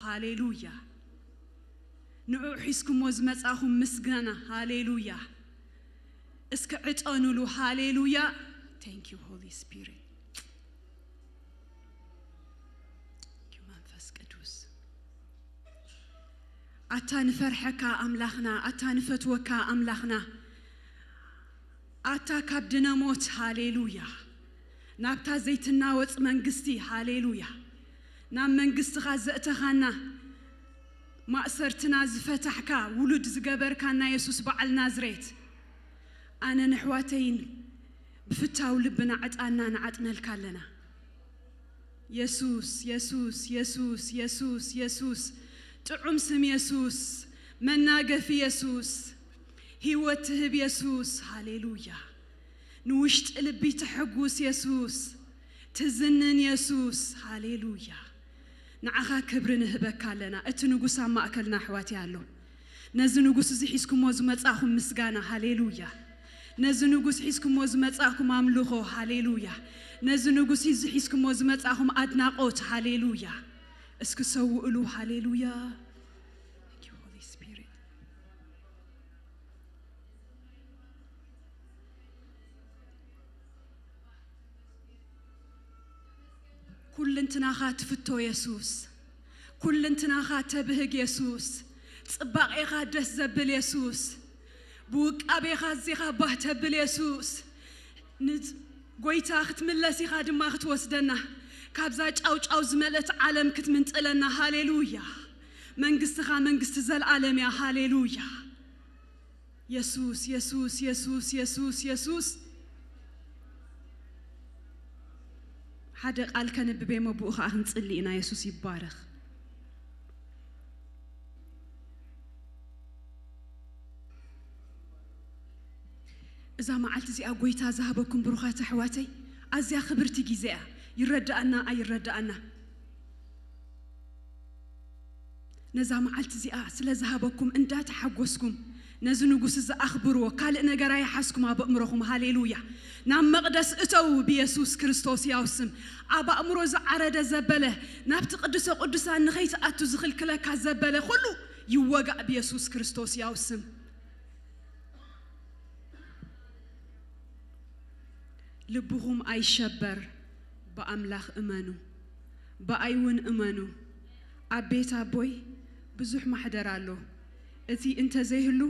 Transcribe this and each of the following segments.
ሃሌሉያ። ንዑ ሒዝኩሞ ዝመጻኹም ምስጋና፣ ሃሌሉያ። እስኪ ዕጠኑሉ፣ ሃሌሉያ። Thank you Holy Spirit. Thank you መንፈስ ቅዱስ። ኣታ ንፈርሐካ ኣምላኽና፣ ኣታ ንፈትወካ ኣምላኽና፣ ኣታ ካብ ድነ ሞት፣ ሃሌሉያ፣ ናብታ ዘይትናወጽ መንግስቲ፣ ሃሌሉያ፣ ናብ መንግስትኻ ዘእተኻና፣ ማእሰርትና ዝፈታሕካ፣ ውሉድ ዝገበርካና የሱስ በዓል ናዝሬት፣ ኣነ ንኣሕዋተይን ብፍታው ልብና ዕጣንና ንዓጥነልካ ኣለና። የሱስ፣ የሱስ፣ የሱስ፣ የሱስ፣ የሱስ፣ ጥዑም ስም የሱስ፣ መናገፊ የሱስ፣ ህይወት ትህብ የሱስ፣ ሃሌሉያ። ንውሽጢ ልቢ ተሐጉስ የሱስ፣ ትዝንን የሱስ፣ ሃሌሉያ። ንዓኻ ክብሪ ንህበካ ኣለና። እቲ ንጉስ ኣብ ማእከልና ኣሕዋተይ ኣሎ። ነዚ ንጉስ እዚ ሒዝኩሞ ዝመጻእኩም ምስጋና፣ ሃሌሉያ። ነዚ ንጉስ ሒዝኩሞ ዝመጻእኩም ኣምልኾ፣ ሃሌሉያ። ነዚ ንጉስ እዚ ሒዝኩሞ ዝመጻእኩም ኣድናቖት፣ ሃሌሉያ። እስኪ ሰውእሉ፣ ሃሌሉያ። Thank you, Holy Spirit. ኩልንትናኻ ትፍቶ የሱስ፣ ኩልንትናኻ ተብህግ የሱስ፣ ጽባቄኻ ደስ ዘብል የሱስ፣ ብውቃቤኻ ኣዚኻ ባህ ተብል የሱስ። ንጽ-፣ ጎይታ ክትምለስ ኢኻ ድማ ክትወስደና፣ ካብዛ ጫውጫው ዝመልአት ዓለም ክትምንጥለና። ሃሌሉያ! መንግስትኻ መንግስቲ ዘልኣለም እያ። ሃሌሉያ! የሱስ፣ የሱስ፣ የሱስ፣ የሱስ፣ የሱስ። ሓደ ቃል ከንብብ እሞ ብኡ ኸኣ ክንጽሊ ኢና። የሱስ ይባረኽ። እዛ መዓልቲ እዚኣ ጎይታ ዝሃበኩም ብሩኻት ኣሕዋተይ፣ ኣዝያ ክብርቲ ግዜ እያ። ይረዳኣና ኣይረዳኣና፣ ነዛ መዓልቲ እዚኣ ስለ ዝሃበኩም እንዳተሓጎስኩም፣ ነዚ ንጉስ እዚ ኣኽብርዎ። ካልእ ነገር ኣይሓዝኩም ኣብ ኣእምሮኹም። ሃሌሉያ። ናብ መቕደስ እተው ብየሱስ ክርስቶስ ያው ስም። ኣብ ኣእምሮ ዝዓረደ ዘበለ፣ ናብቲ ቅዱሰ ቅዱሳን ንኸይትኣቱ ዝኽልክለካ ዘበለ ኩሉ ይወጋእ ብየሱስ ክርስቶስ ያው ስም። ልብኹም ኣይሸበር፣ ብኣምላኽ እመኑ፣ ብኣይ እውን እመኑ። ኣብ ቤት ኣቦይ ብዙሕ ማሕደር ኣሎ። እቲ እንተ ዘይህሉ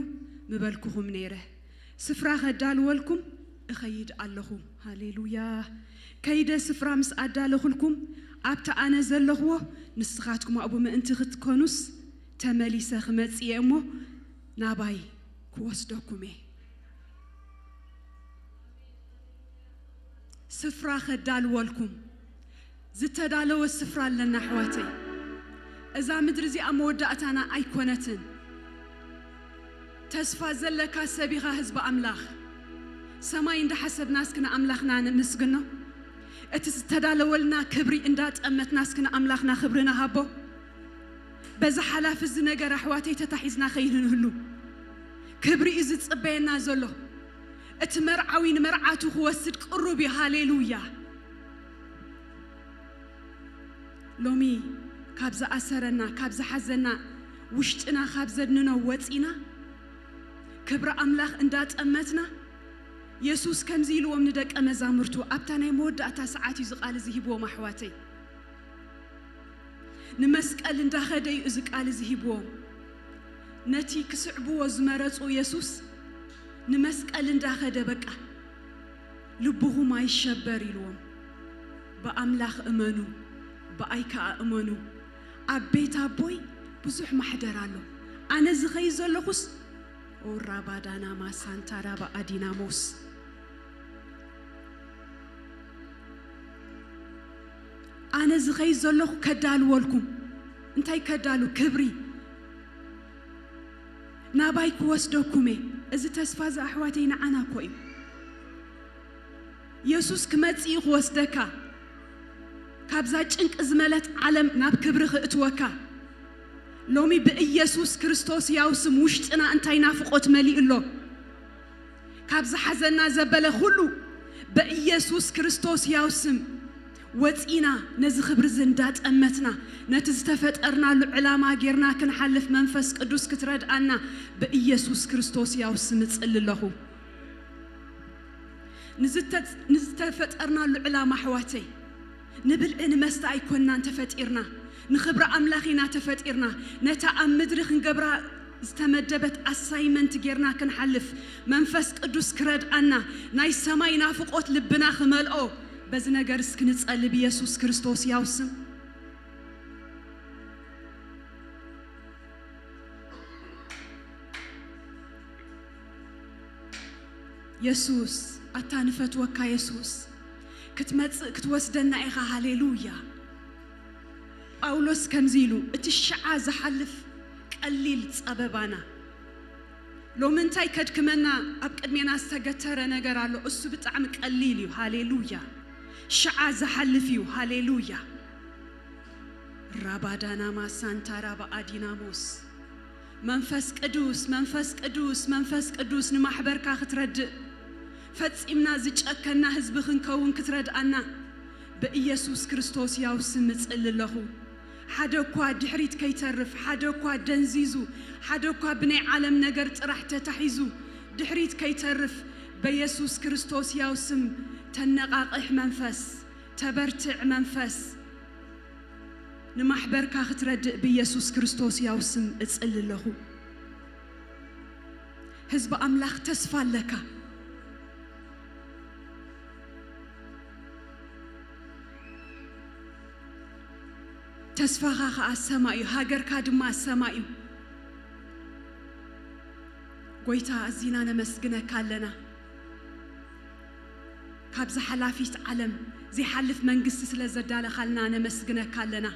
ምበልኩኹም ነይረ። ስፍራ ኸዳልወልኩም እኸይድ ኣለኹ። ሃሌሉያ። ከይደ ስፍራ ምስ ኣዳለኹልኩም፣ ኣብቲ ኣነ ዘለኽዎ ንስኻትኩም ኣብኡ ምእንቲ ክትኮኑስ፣ ተመሊሰ ክመጽእ እየ እሞ ናባይ ክወስደኩም እየ። ስፍራ ከዳልወልኩም ዝተዳለወ ስፍራ ኣለና ኣሕዋተይ። እዛ ምድሪ እዚኣ መወዳእታና ኣይኮነትን። ተስፋ ዘለካ ሰብ ኢኻ ህዝቢ ኣምላኽ። ሰማይ እንዳሓሰብና እስኪ ንኣምላኽና ነመስግኖ። እቲ ዝተዳለወልና ክብሪ እንዳጠመትና እስኪ ንኣምላኽና ክብሪ ንሃቦ። በዚ ሓላፊ እዚ ነገር ኣሕዋተይ ተታሒዝና ከይንህሉ። ክብሪ እዩ ዝጽበየና ዘሎ። እቲ መርዓዊ ንመርዓቱ ክወስድ ቅሩብ እዩ። ሃሌሉያ። ሎሚ ካብ ዝኣሰረና፣ ካብ ዝሓዘና፣ ውሽጥና ካብ ዘድንኖ ወጺና፣ ክብሪ ኣምላኽ እንዳጠመትና፣ የሱስ ከምዚ ኢልዎም ንደቀ መዛሙርቱ፣ ኣብታ ናይ መወዳእታ ሰዓት እዩ እዚ ቃል እዚ ሂብዎም ኣሕዋተይ። ንመስቀል እንዳኸደ እዩ እዚ ቃል እዚ ሂብዎም። ነቲ ክስዕብዎ ዝመረጹ የሱስ ንመስቀል እንዳኸደ በቃ ልብኹም ኣይሸበር ኢልዎም። ብኣምላኽ እመኑ፣ ብኣይ ከኣ እመኑ። ኣብ ቤት ኣቦይ ብዙሕ ማሕደር ኣሎ። ኣነ ዝኸይድ ዘለኹስ ኦራባዳናማ ሳንታራባ ኣዲናሞስ። ኣነ ዝኸይድ ዘለኹ ከዳልወልኩም። እንታይ ከዳሉ? ክብሪ። ናባይ ክወስደኩም እየ። እዚ ተስፋ እዚ ኣሕዋተይ ንዓና እኮ እዩ። የሱስ ክመጽእ እዩ ክወስደካ። ካብዛ ጭንቂ ዝመለት ዓለም ናብ ክብሪ ክእትወካ። ሎሚ ብኢየሱስ ክርስቶስ ያው ስም ውሽጥና እንታይ ናፍቆት መሊኡ ኣሎ? ካብ ዝሓዘና ዘበለ ኩሉ ብኢየሱስ ክርስቶስ ያው ስም ወጺና ነዚ ክብሪ እዚ እንዳጠመትና ነቲ ዝተፈጠርናሉ ዕላማ ጌርና ክንሓልፍ መንፈስ ቅዱስ ክትረድኣና ብኢየሱስ ክርስቶስ ያው ስም እጽሊ ኣለኹ። ንዝተ-፣ ንዝተፈጠርናሉ ዕላማ ኣሕዋተይ፣ ንብልዒ ንመስተ ኣይኮንናን ተፈጢርና፣ ንኽብሪ ኣምላኽ ኢና ተፈጢርና። ነታ ኣብ ምድሪ ክንገብራ ዝተመደበት ኣሳይመንት ጌርና ክንሓልፍ መንፈስ ቅዱስ ክረድኣና፣ ናይ ሰማይ ናፍቖት ልብና ክመልኦ፣ በዚ ነገር እስኪ ንጸሊ ብየሱስ ክርስቶስ ያው ስም። የሱስ፣ ኣታ ንፈትወካ የሱስ፣ ክትመጽእ ክትወስደና ኢኻ። ሃሌሉያ። ጳውሎስ ከምዚ ኢሉ፣ እቲ ሽዓ ዝሓልፍ ቀሊል ጸበባና። ሎሚ እንታይ ከድክመና? ኣብ ቅድሜና ዝተገተረ ነገር ኣሎ። እሱ ብጣዕሚ ቀሊል እዩ። ሃሌሉያ። ሽዓ ዝሓልፍ እዩ። ሃሌሉያ። ራባዳናማ ሳንታ ራባ ኣዲናሞስ። መንፈስ ቅዱስ፣ መንፈስ ቅዱስ፣ መንፈስ ቅዱስ ንማሕበርካ ክትረድእ፣ ፈጺምና ዝጨከና ህዝቢ ክንከውን ክትረድኣና ብኢየሱስ ክርስቶስ ያው ስም እጽሊ ኣለኹ። ሓደ እኳ ድሕሪት ከይተርፍ፣ ሓደ እኳ ደንዚዙ፣ ሓደ እኳ ብናይ ዓለም ነገር ጥራሕ ተታሒዙ ድሕሪት ከይተርፍ በየሱስ ክርስቶስ ያው ስም ተነቓቕሕ መንፈስ፣ ተበርትዕ መንፈስ፣ ንማሕበርካ ክትረድእ ብኢየሱስ ክርስቶስ ያው ስም እጽሊ ኣለኹ። ህዝቢ ኣምላኽ ተስፋ ኣለካ። ተስፋኻ ኸኣ ሰማይ እዩ፣ ሃገርካ ድማ ሰማይ እዩ። ጎይታ፣ ኣዚና ነመስግነካ ኣለና። ካብዛ ሓላፊት ዓለም ዘይሓልፍ መንግስቲ ስለ ዘዳለኻልና ነመስግነካ ኣለና።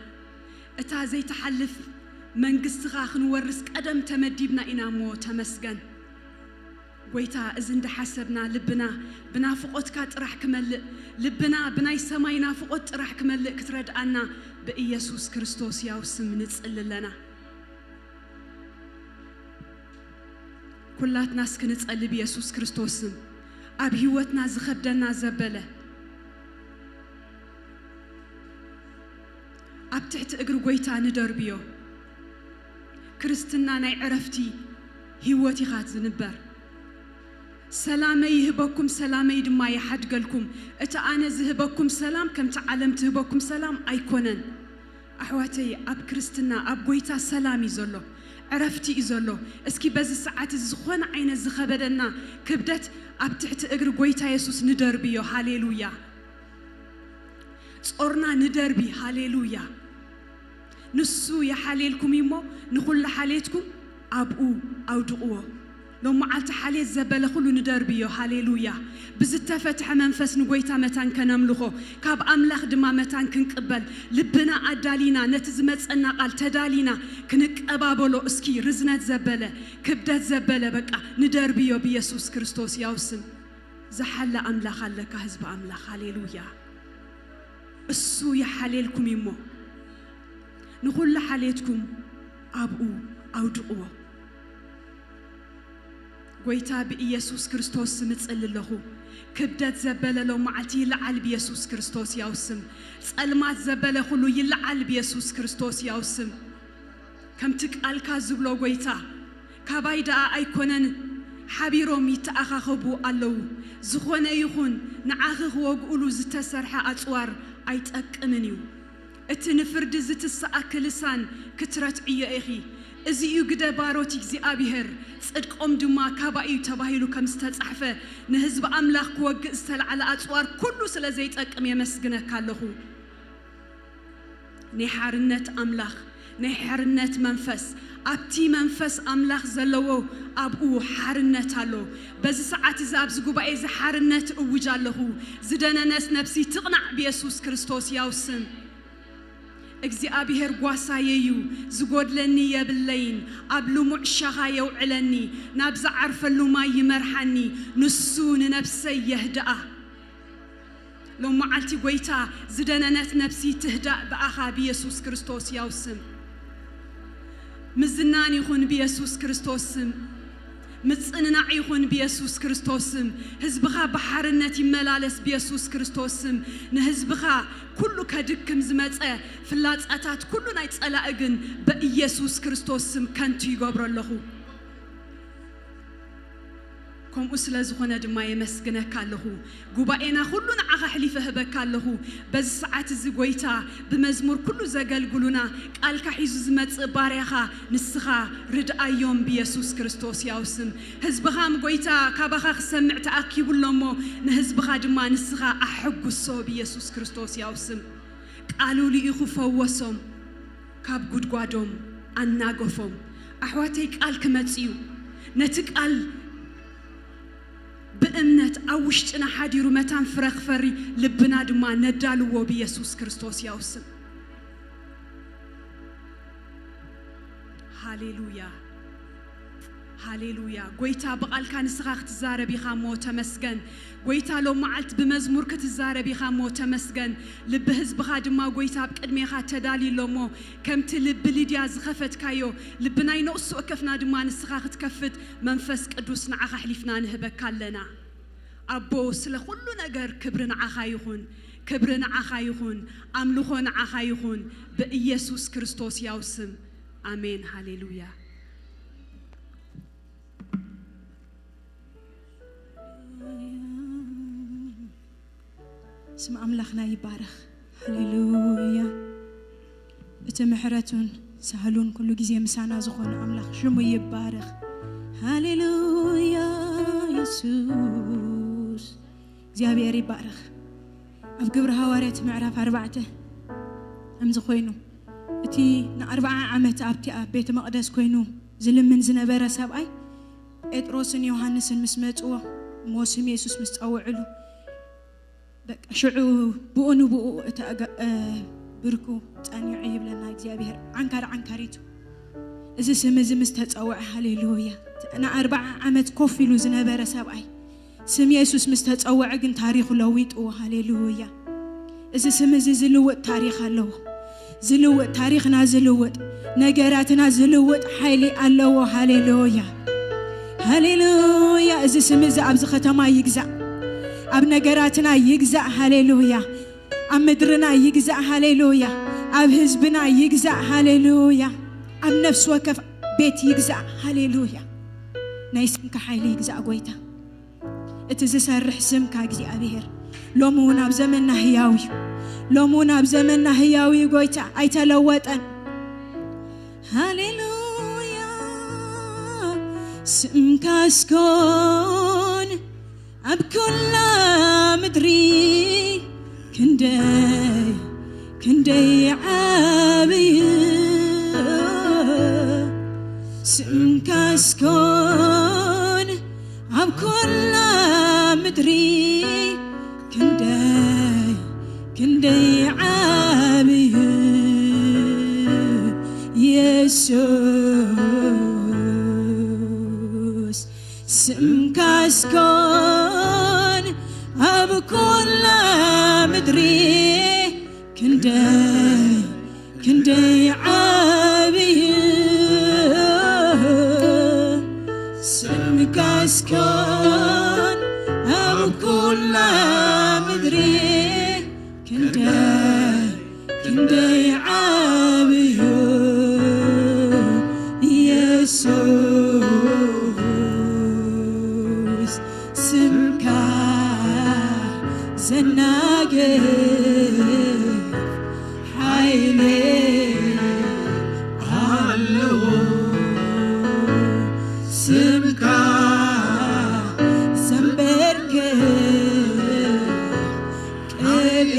እታ ዘይትሓልፍ መንግስትኻ ክንወርስ ቀደም ተመዲብና ኢና እሞ ተመስገን። ጎይታ፣ እዚ እንዳሓሰብና ልብና ብናፍቖትካ ጥራሕ ክመልእ፣ ልብና ብናይ ሰማይ ናፍቖት ጥራሕ ክመልእ ክትረድኣና ብኢየሱስ ክርስቶስ ያው ስም ንጽሊ ኣለና። ኩላትና እስኪ ንጸሊ ብየሱስ ክርስቶስ ስም። ኣብ ህይወትና ዝኸብደና ዘበለ ኣብ ትሕቲ እግሪ ጎይታ ንደርብዮ። ክርስትና ናይ ዕረፍቲ ህይወት ኢኻ ዝንበር። ሰላመይ ይህበኩም፣ ሰላመይ ድማ ይሓድገልኩም። እቲ ኣነ ዝህበኩም ሰላም ከምቲ ዓለም ትህበኩም ሰላም ኣይኮነን። ኣሕዋተይ፣ ኣብ ክርስትና፣ ኣብ ጎይታ ሰላም እዩ ዘሎ፣ ዕረፍቲ እዩ ዘሎ። እስኪ በዚ ሰዓት እዚ ዝኾነ ዓይነት ዝኸበደና ክብደት ኣብ ትሕቲ እግሪ ጎይታ የሱስ ንደርብዮ። ሃሌሉያ። ጾርና ንደርቢ። ሃሌሉያ። ንሱ ይሓልየልኩም እዩ እሞ፣ ንኹሉ ሓልየትኩም ኣብኡ ኣውድቕዎ። ሎም መዓልቲ ሓልየት ዘበለ ኩሉ ንደርብዮ። ሃሌሉያ። ብዝተፈትሐ መንፈስ ንጎይታ መታን ከነምልኾ፣ ካብ ኣምላኽ ድማ መታን ክንቅበል፣ ልብና ኣዳሊና፣ ነቲ ዝመጸና ቃል ተዳሊና ክንቀባበሎ። እስኪ ርዝነት ዘበለ፣ ክብደት ዘበለ፣ በቃ ንደርብዮ ብየሱስ ክርስቶስ ያው ስም። ዝሓለ ኣምላኽ ኣለካ፣ ህዝቢ ኣምላኽ። ሃሌሉያ። እሱ ይሓልየልኩም እዩ እሞ፣ ንኹሉ ሓልየትኩም ኣብኡ ኣውድቕዎ። ጎይታ ብኢየሱስ ክርስቶስ ስም እጽሊ ኣለኹ። ክብደት ዘበለ ሎም መዓልቲ ይለዓል ብኢየሱስ ክርስቶስ ያው ስም። ጸልማት ዘበለ ኩሉ ይለዓል ብኢየሱስ ክርስቶስ ያው ስም። ከምቲ ቃልካ ዝብሎ ጎይታ፣ ካባይ ደኣ ኣይኮነን፣ ሓቢሮም ይተኣኻኸቡ ኣለዉ። ዝኾነ ይኹን ንዓኺ ክወግኡሉ ዝተሰርሐ ኣጽዋር ኣይጠቅምን እዩ። እቲ ንፍርዲ ዝትስኣኪ ልሳን ክትረትዕዮ ኢኺ። እዚ እዩ ግደ ባሮት እግዚኣብሄር፣ ጽድቆም ድማ ካባይ እዩ ተባሂሉ ከም ዝተጻሕፈ፣ ንህዝቢ ኣምላኽ ክወግእ ዝተላዕለ ኣጽዋር ኩሉ ስለ ዘይጠቅም የመስግነካ ኣለኹ። ናይ ሓርነት ኣምላኽ፣ ናይ ሓርነት መንፈስ፣ ኣብቲ መንፈስ ኣምላኽ ዘለዎ ኣብኡ ሓርነት ኣሎ። በዚ ሰዓት እዚ ኣብዚ ጉባኤ እዚ ሓርነት እውጅ ኣለኹ። ዝደነነት ነፍሲ ትቕናዕ ብየሱስ ክርስቶስ ያው ስም። እግዚኣብሄር ጓሳየ እዩ፣ ዝጎድለኒ የብለይን። ኣብ ልሙዕ ሻኻ የውዕለኒ፣ ናብ ዝዓርፈሉ ማይ ይመርሓኒ። ንሱ ንነፍሰይ የህድኣ። ሎም መዓልቲ ጎይታ ዝደነነት ነፍሲ ትህዳእ ብኣኻ ብየሱስ ክርስቶስ ያው ስም። ምዝናን ይኹን ብየሱስ ክርስቶስ ስም። ምጽንናዕ ይኹን ብየሱስ ክርስቶስ ስም። ህዝብኻ ብሓርነት ይመላለስ ብየሱስ ክርስቶስ ስም። ንህዝብኻ ኩሉ ከድክም ዝመጸ ፍላጻታት ኩሉ ናይ ጸላኢ ግን ብኢየሱስ ክርስቶስ ስም ከንቱ ይገብሮ ኣለኹ። ከምኡ ስለ ዝኾነ ድማ የመስግነካ ኣለኹ። ጉባኤና ኩሉ ንዓኻ ኣሕሊፈ እህበካ ኣለኹ። በዚ ሰዓት እዚ ጎይታ ብመዝሙር ኩሉ ዘገልግሉና ቃልካ ሒዙ ዝመጽእ ባርያኻ ንስኻ ርድኣዮም ብየሱስ ክርስቶስ ያው ስም። ህዝብኻ ም ጎይታ ካባኻ ክሰምዕ ተኣኪቡ ኣሎ እሞ ንህዝብኻ ድማ ንስኻ ኣሐጉሶ ብየሱስ ክርስቶስ ያው ስም። ቃሉ ልኢኹ ፈወሶም። ካብ ጉድጓዶም ኣናገፎም። ኣሕዋተይ ቃል ክመጽእ እዩ። ነቲ ቃል ብእምነት ኣብ ውሽጥና ሓዲሩ መታን ፍረ ክፈሪ ልብና ድማ ነዳልዎ ብየሱስ ክርስቶስ ያው ስም። ሃሌሉያ። ሃሌሉያ። ጎይታ ብቓልካ ንስኻ ክትዛረብ ኢኻ እሞ ተመስገን። ጎይታ ሎም መዓልቲ ብመዝሙር ክትዛረብ ኢኻ እሞ ተመስገን። ልቢ ህዝብኻ ድማ ጎይታ ኣብ ቅድሜኻ ተዳልዩ ኣሎ እሞ ከምቲ ልቢ ሊድያ ዝኸፈትካዮ ልቢ ናይ ነቕሱ እከፍና ድማ ንስኻ ክትከፍት መንፈስ ቅዱስ ንዓኻ ኣሕሊፍና ንህበካ ኣለና። ኣቦ ስለ ኩሉ ነገር ክብሪ ንዓኻ ይኹን፣ ክብሪ ንዓኻ ይኹን፣ ኣምልኾ ንዓኻ ይኹን ብኢየሱስ ክርስቶስ ያው ስም ኣሜን። ሃሌሉያ። ስም ኣምላኽና ይባረኽ። ሃሌሉያ። እቲ ምሕረቱን ሳህሉን ኩሉ ግዜ ምሳና ዝኾነ ኣምላኽ ሽሙ ይባረኽ። ሃሌሉያ። የሱስ እግዚኣብሔር ይባረኽ። ኣብ ግብሪ ሃዋርያት ምዕራፍ ኣርባዕተ ከምዚ ኮይኑ እቲ ንኣርብዓ ዓመት ኣብቲ ኣብ ቤተ መቕደስ ኮይኑ ዝልምን ዝነበረ ሰብኣይ ጴጥሮስን ዮሃንስን ምስ መጽዎ እሞ ስም የሱስ ምስ ጸውዕሉ በቃ ሽዑ ብኡ ንብኡ እቲ ኣጋ- እ፣ ብርኩ ጸኒዑ ይብለና እግዚኣብሔር ዓንካር ዓንካሪቱ። እዚ ስም እዚ ምስ ተጸውዐ ሃሌሉያ ንኣርብዓ ዓመት ኮፍ ኢሉ ዝነበረ ሰብኣይ ስም የሱስ ምስ ተጸውዐ ግን ታሪኹ ለዊጥዎ። ሃሌሉያ። እዚ ስም እዚ ዝልውጥ ታሪኽ ኣለዎ። ዝልውጥ ታሪኽና ዝልውጥ ነገራትና ዝልውጥ ሓይሊ ኣለዎ። ሃሌሉያ ሃሌሉያ። እዚ ስም እዚ ኣብዚ ከተማ ይግዛእ፣ ኣብ ነገራትና ይግዛእ። ሃሌሉያ። ኣብ ምድርና ይግዛእ። ሃሌሉያ። ኣብ ህዝብና ይግዛእ። ሃሌሉያ። ኣብ ነፍሲ ወከፍ ቤት ይግዛእ። ሃሌሉያ። ናይ ስምካ ሓይሊ ይግዛእ ጎይታ። እቲ ዝሰርሕ ስምካ እግዚኣብሔር ሎሚ እውን ኣብ ዘመንና ህያው እዩ። ሎሚ እውን ኣብ ዘመንና ህያው እዩ። ጎይታ ኣይተለወጠን። ሃሌሉያ። ስምካ እስኮን ኣብ ኩላ ምድሪ ክንደይ ክንደይ ዓብዩ ስምካ እስኮን ኣብ ኩላ ምድሪ ክንደይ ክንደይ ዓብዩ የሱስ ስምካ እስኮን ኣብ ኩላ ምድሪ ክንደይ ክንደይ ዓብዩ ስምካ እስኮን ኣብ ኩላ ምድሪ ክንደይ ክንደይ ዓብዩ የሱስ ስምካ ዘናግፍ ሓይሊ ኣለዎ ስምካ ዘንበርክኽ ቅኔ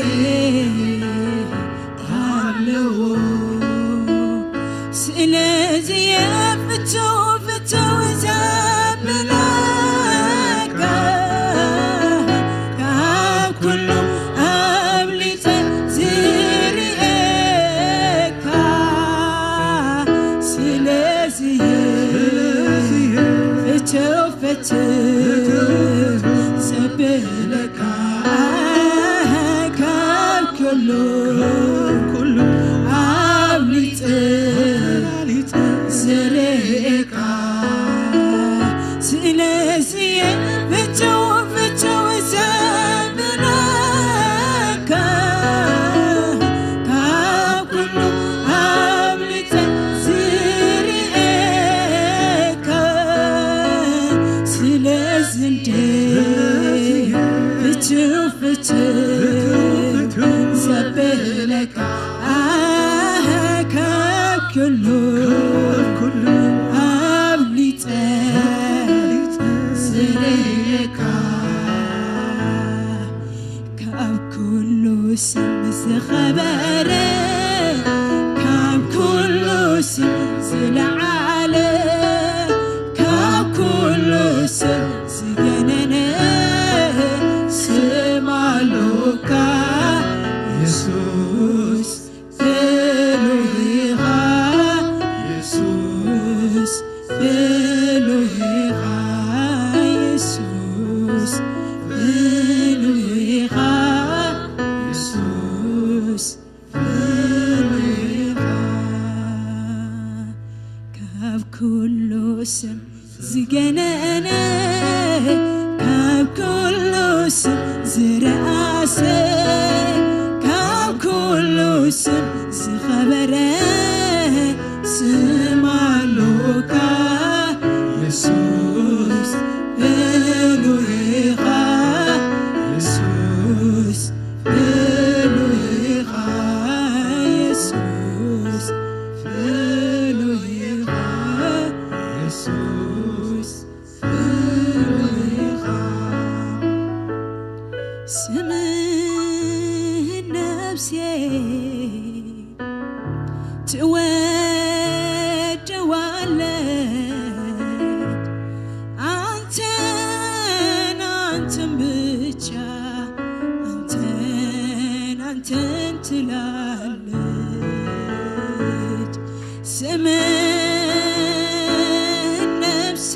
ኣለዎ። ስለዚ የፍትው ፍትው ዘብለካ ካብ ኩሉ ኣብሊጸ ዝርእየካ ስለዚ ፍትው ፍትው ዘብለካ ካብ ኩሉ ኣብሊጸ ዝርእየካ ዘብለካ፣ ኣህ፣ ካብ ኩሉ፣ ካብ ኩሉ ኣብሊጸ ዝርእየካ፣ ካብ ኩሉ ስም ዝኸበረ፣ ካብ ኩሉ ስም ዝለዓለ፣ ካብ ኩሉ ስም ዝገነነ ስም ኣሎካ የሱስ፣ ፍሉይ ኢኻ የሱስ፣ ፍሉይ ኢኻ የሱስ፣ ፍሉይ ኢኻ የሱስ፣ ፍሉይ ኢኻ። ካብ ኩሉ ስም ዝገነነ፣ ካብ ኩሉ ስም ዝረኣሰ፣ ካብ ኩሉ ስም ዝኸበረ ስም ኣሎካ የሱስ፣ ፍሉይ ኢኻ የሱስ፣ ፍሉይ ኢኻ የሱስ፣ ፍሉይ ኢኻ የሱስ፣ ፍሉይ ኢኻ። ስምህን ነፍሴ ትወደዋለች፣ አንተን፣ አንተን ብቻ፣ አንተን፣ አንተን ትላለች። ስምህን ነፍሴ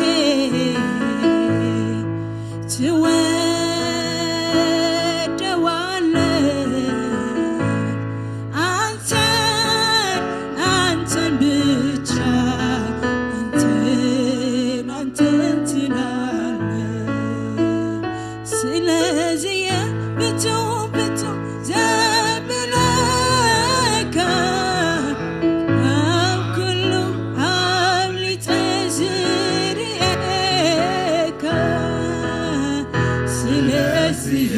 ትወደዋለች፣ አንተን፣ አንተን ብቻ፣ አንተን፣ አንተን ትላለች። ስለዚህ ብቱ፣ ብቱ ዘብለካ፣ ኣብ ኩሉ ኣብሊጸ ዝርእየካ። ስለዚህ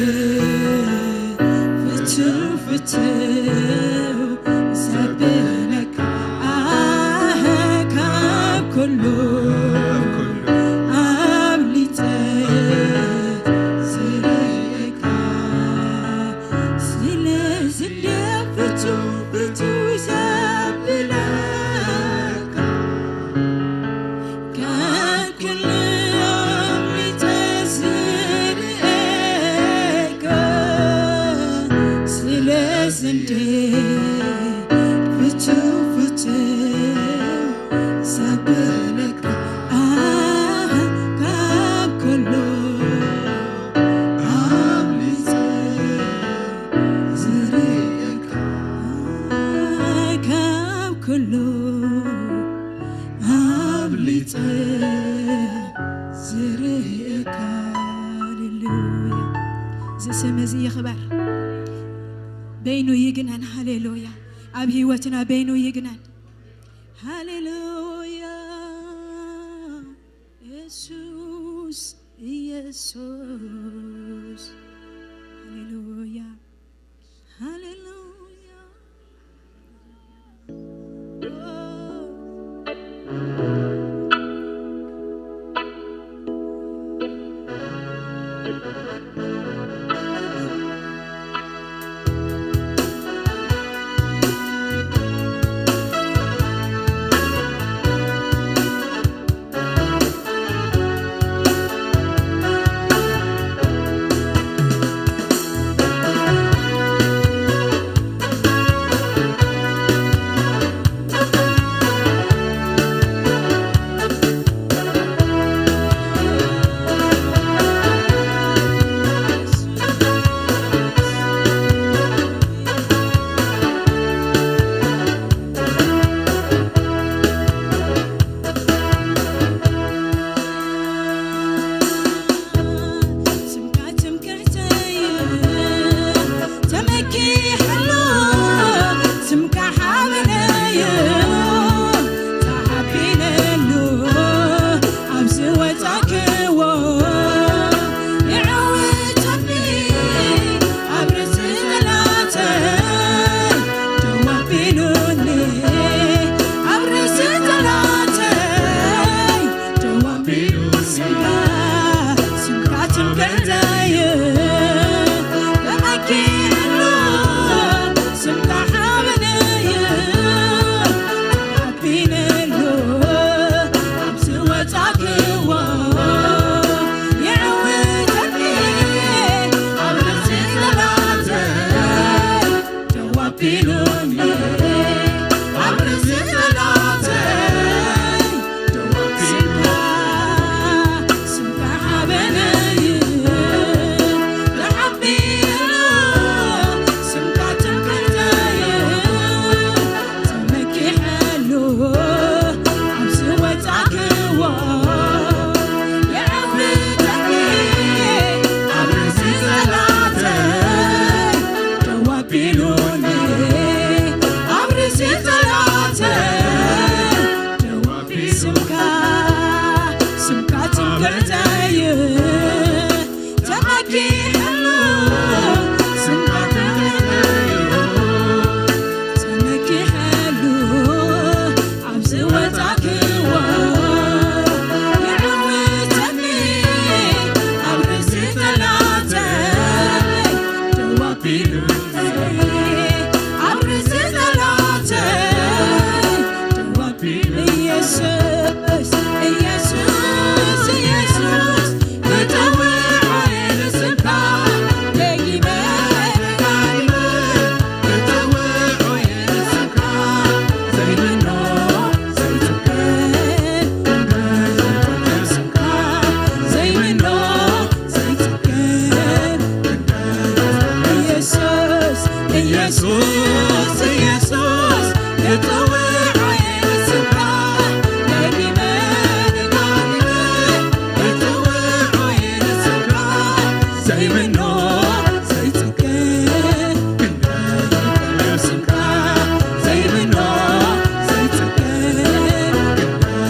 ፍትው፣ ፍትው ዘብለካ፣ ኣህ፣ ካብ ኩሉ ኣብሊጸ ዝርእየካ። ስለዚ ፍትው፣ ፍትው ዘብለካ፣ ካብ ኩሉ ኣብሊጸ ዝርእየካ። ስለዚ ፍትው፣ ፍትው ዘብለካ፣ ኣህ፣ ካብ ኩሉ ኣብሊጸ ዝርእየካ፣ ካብ ኩሉ ኣብሊጸ ዝርእየካ። ሃሌሉያ። እዚ ስም እዚ ይኽበር። በይኑ ይግነን። ሃሌሉያ። ኣብ ህይወትና በይኑ ይግነን። ሃሌሉያ። የሱስ፣ የሱስ። ሃሌሉያ፣ ሃሌሉያ። ወጻክዎ ይዕውተኒ ኣብ ርእሲ ጠላተይ ደው ኣቢሉ ኣብ ርእሲ ጠላተይ ደው ኣቢሉ ኢየሱስ ኢየሱስ ኢየሱስ እጠውዖ እየ ንስምካ ደጊመ ደጋጊመ እጠውዖ እየ ንስምካ ዘይምኖ ዘይጽገ ዘይምኖ ዘይጽገ ኢየሱስ ኢየሱስ ኢየሱስ እጠውዖ እየ ንስምካ ደጊመ ደጋጊመ እጠውዖ እየ ንስምካ ዘይምኖ ዘይጽገ ክንደይ ስምካ ዘይምኖ ዘይጽገ ክንደይ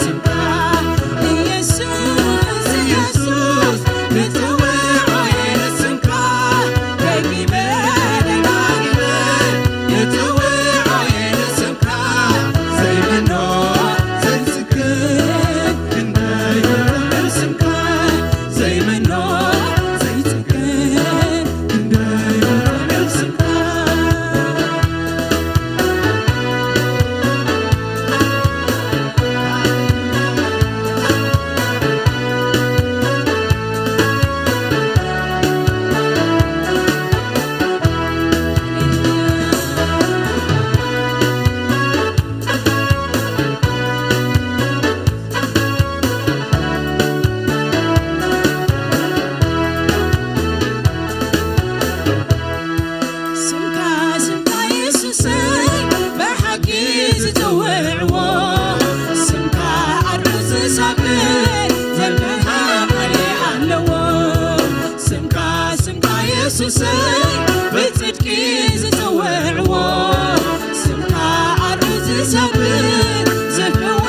ስምካ ኢየሱስ ኢየሱስ እጠውዖ እየ ንስምካ ደጊመ ደጋጊመ እጠውዖ እየ ንስምካ ዘይምኖ ዘይጽገ ስምካ ስምካ የሱሰይ ብሓቂ ዝጽውዕዎ ስምካ ኣርዑ ዝሰብር ዘመሃር ኣለዎ ስምካ ስምካ የሱሰይ ብጽድቂ ዝጽውዕዎ ስምካ ኣርዑ ዝሰብር ዝፍውስ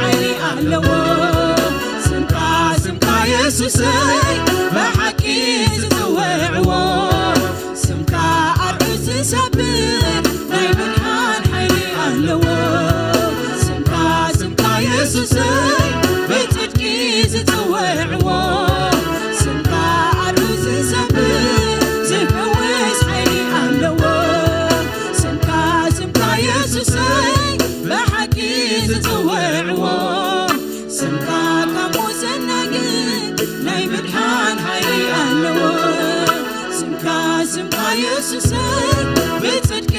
ሓይሊ ኣለዎ ስምካ ስምካ የሱሰይ ብሓቂ ዝጽውዕዎ ስምካ ኣርዑ ዝሰብር ናይ ምድሓን ሓይሊ ኣለዎ ስምካ ስምካ የሱሰይ ብጽድቂ ዝጽውዕዎ ስምካ ኣርዑ ዝሰብር ዝፍውስ ሓይሊ ኣለዎ ስምካ ስምካ የሱሰይ ብሓቂ ዝጽውዕዎ ስምካ ካብ ሞት ዘናግድ ናይ ምድሓን ሓይሊ ኣለዎ ስምካ ስምካ የሱሰይ ብጽድቂ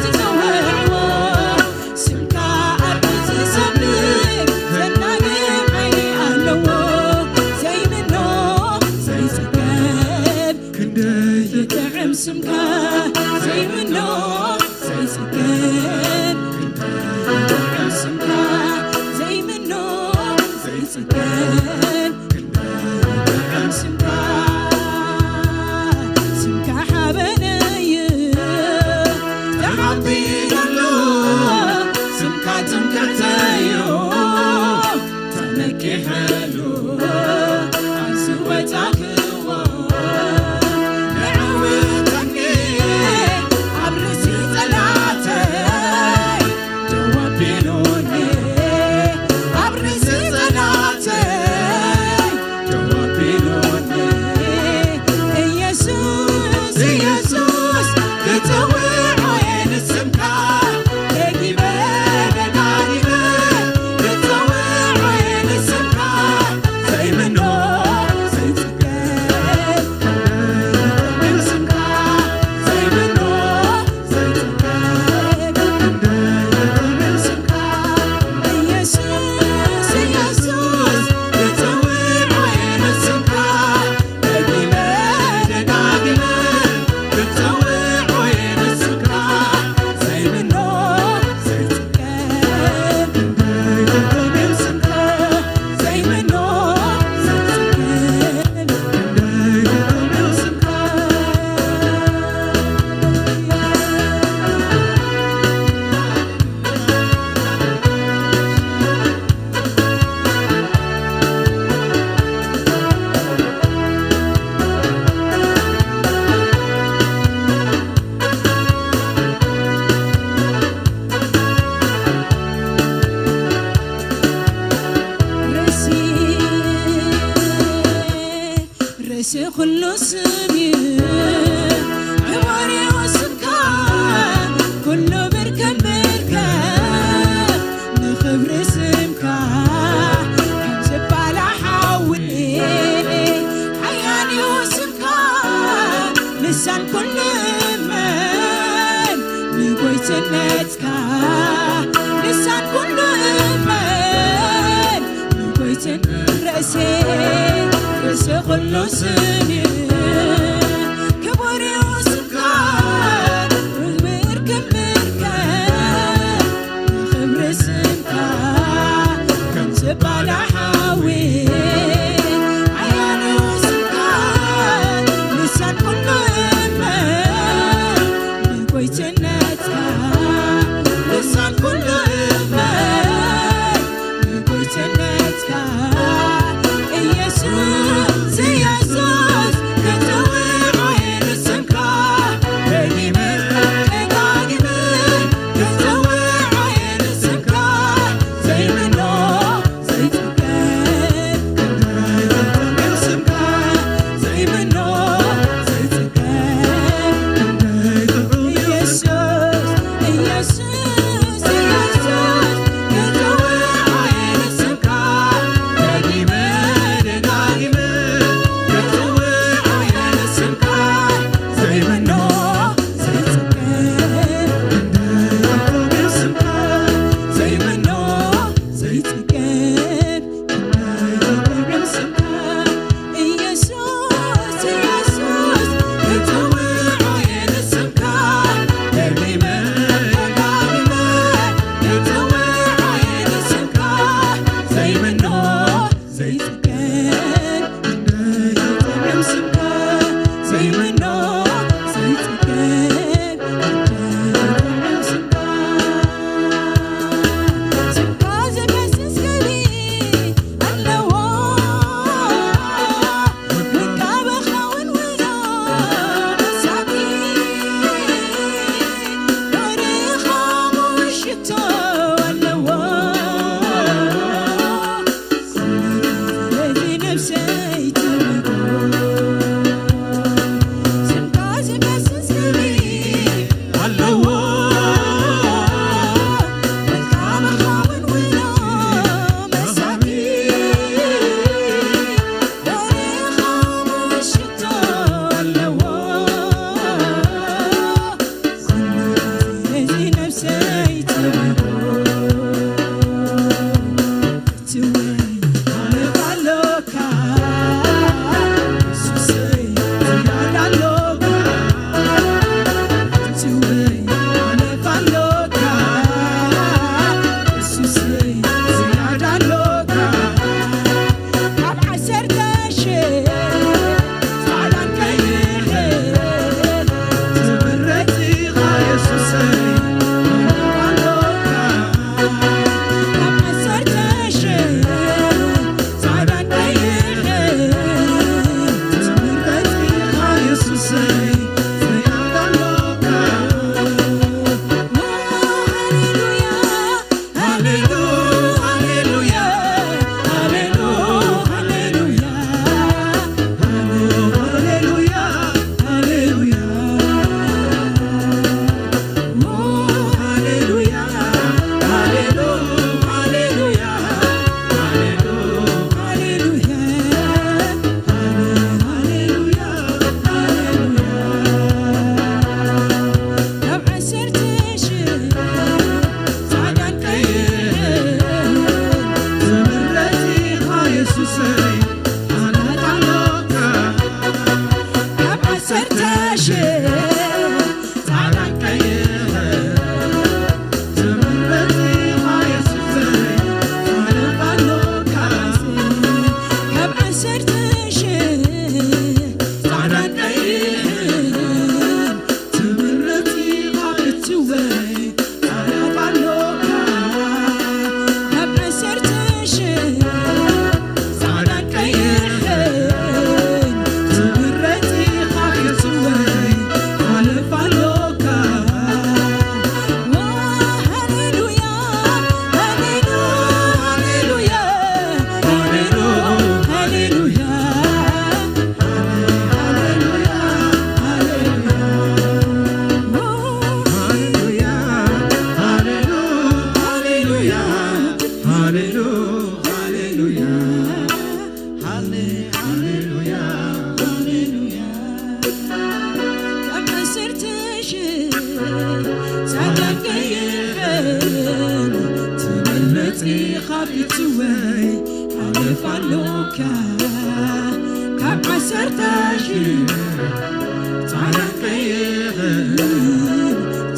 ዝጸውዕዎ ስምካ ኣርዑ ዝሰብር ዘናግድ ሓይሊ ኣለዎ ዘይምኖ ዘይጽገብ ክንደይ ይጥዕም ስምካ ዘይምኖ ዘይጽገብ ክንደይ ይጥዕም ስምካ ዘይምኖ ንሱ ኩሉ ስም እዩ ክቡር እዩ ስምካ፣ ኩሉ ብርክን ብርከ ንኽብሪ ስምካ ከም ዝባላ ሓዊ ሓያል እዩ ስምካ። ልሳን ኩሉ እመን ንጎይትነትካ፣ ልሳን ኩሉ እመን ንጎይትን ርእሴ ርእሲ ኩሉ ስም እዩ ክቡር እዩ ስምካ። ክብር ክብርከ ንኽብሪ ስምካ ከም ዝባላ ሓዊ ሓያል እዩ ስምካ። ልሳን ኩሉ እመን ንጎይትነትካ፣ ልሳን ኩሉ እመን ንጎይትነትካ። ኢየሱስ፣ ኢየሱስ፣ ክትውዖ ንስምካ ደጊመ ደጋጊመ ክትውዖ ንስምካ ዘይምኖ ዘይትውከል ሃሌሉ-፣ ሃሌሉያ፣ ሃሌ-፣ ሃሌሉያ፣ ሃሌሉያ። ካብ ዓሰርተ ሽሕ ጻዕዳን ቀይሕን ትመርጽ ኢኻ ቤተሰበይ፣ ሓለፋ ኣሎካ። ካብ ዓሰርተ ሽሕ ጻዕዳን ቀይሕን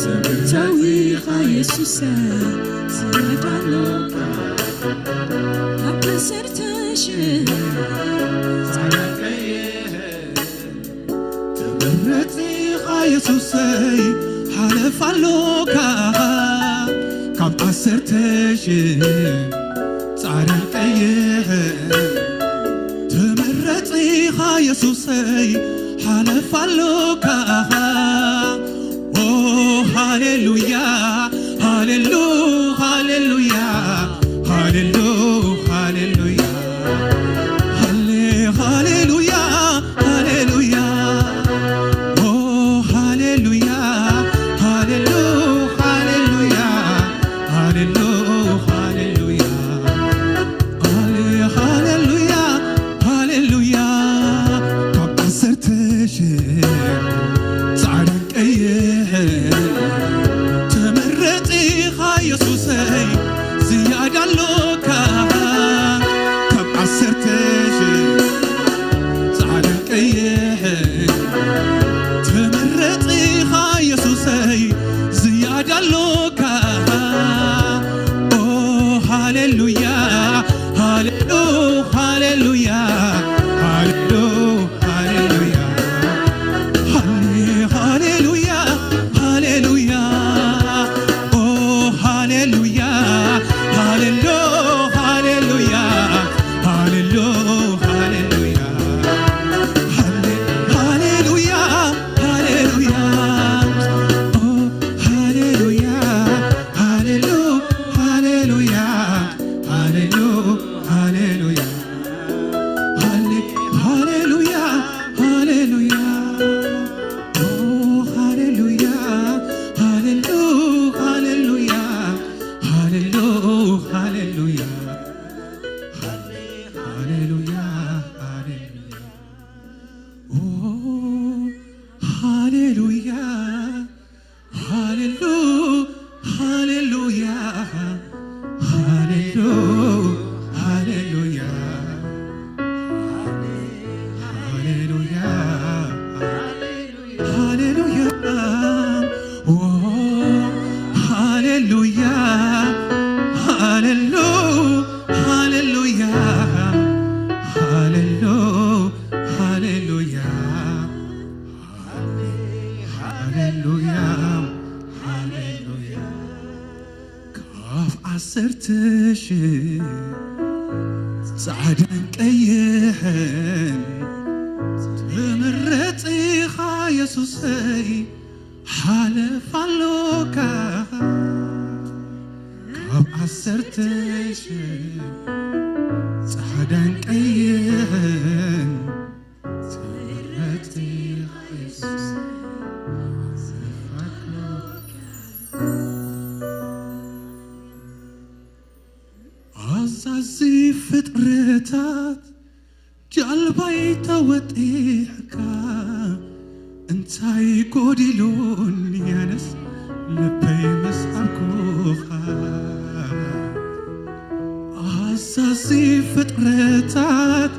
ትምርተው ኢኻ የሱሰይ፣ ዝያዳ ኣሎካ። ካብ ዓሰርተ ሽሕ ጻዕዳን ቀይሕን ትምረጽ ኢኻ የሱሰይ፣ ሓለፋ ኣሎካ። ካብ ዓሰርተ ሽሕ ጻዕዳን ቀይሕን ትምረጽ ኢኻ የሱሰይ፣ ሓለፋ ኣሎካ። ኦ ሃሌሉያ፣ ሃሌሉ-፣ ሃሌሉያ፣ ሃሌሉ-፣ ሃሌሉያ፣ ሃሌ-፣ ሃሌሉያ፣ ሃሌሉያ። ኦ ሃሌሉያ፣ ሃሌሉ-፣ ሃሌሉያ፣ ሃሌሉ-፣ ሃሌሉያ፣ ሃሌ-፣ ሃሌሉያ፣ ሃሌሉያ። ካብ ዓሰርተ ሽሕ ጻዕዳን ቀይሕን ትምረጽ ኢኻ የሱሰይ፣ ዝያዳ ኣሎካ። ካብ ዓሰርተ ሽሕ ጻዕዳን ቀይሕን ትምረጽ ኢኻ የሱሰይ፣ ዝያዳ ኣሎካ። ኦ ሃሌሉያ፣ ሃሌሉ-፣ ሃሌሉያ፣ ሃሌሉ-፣ ሃሌሉያ፣ ሃሌ-፣ ሃሌሉያ፣ ሃሌሉያ። ኦ ሃሌሉያ፣ ሃሌሉ-፣ ሃሌሉያ፣ ሃሌሉ-፣ ሃሌሉያ፣ ሃሌ-፣ ሃሌሉያ፣ ሃሌሉያ። ኦ ሃሌሉያ፣ ሃሌሉ-፣ ሃሌሉያ፣ ሃሌሉ-፣ ሃሌሉያ። ሃሌ-፣ ሃሌሉያ፣ ሃሌሉያ። ኦ ሃሌሉያ፣ ሃሌሉ-፣ ሃሌሉያ፣ ሃሌሉ-፣ ሃሌሉያ። ሃሌ-፣ ሃሌሉያ፣ ሃሌሉያ። ኦ ሃሌሉያ፣ ሃሌሉ-፣ ሃሌሉያ፣ ሃሌሉ-፣ ሃሌሉያ፣ ሃሌሉያ፣ ሃሌሉያ። ኦ ሃሌሉያ፣ ሃሌሉ-፣ ሃሌሉያ፣ ሃሌሉ-፣ ሃሌሉያ። ሃሌሉያ፣ ሃሌሉያ። ካብ ዓሰርተ ሽሕ ጻዕዳን ቀይሕን ትምረጽ ኢኻ የሱሰይ፣ ሓለፋ ኣሎካ። ካብ ዓሰርተ ሽሕ ጻዕዳን ቀይሕን ኣዛዚ ፍጥረታት ጃልባይ ተወጢሕካ፣ እንታይ ጎዲሉኒ ኣነስ ልበይ ምስ ኣብኩኻ። ኣዛዚ ፍጥረታት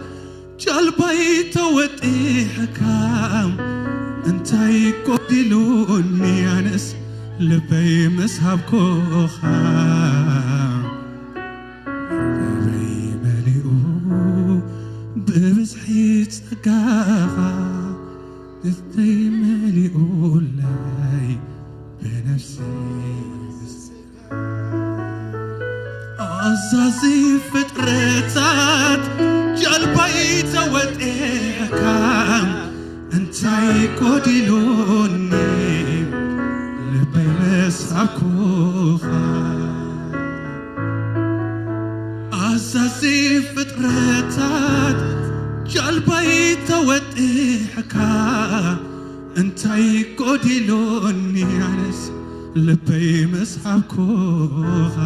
ጃልባይ ተወጢሕካ፣ እንታይ ጎዲሉኒ ኣነስ ልበይ ምስ ሃብኩኻ። ልበይ መሊኡ ብብዝሒ ጸጋኻ፣ ልበይ መሊኡለይ ብነፍሲ ኣዛዚ ፍጥረታት ጃልባይ ተወጢሕካ፣ እንታይ ጎዲሉኒ ልበይ ምስ ሃብኩኻ። ኣዛዚ ፍጥረታት ጃልባይ ተወጢሕካ፣ እንታይ ጎዲሉኒ ኣነስ ልበይ ምስ ሃብኩኻ።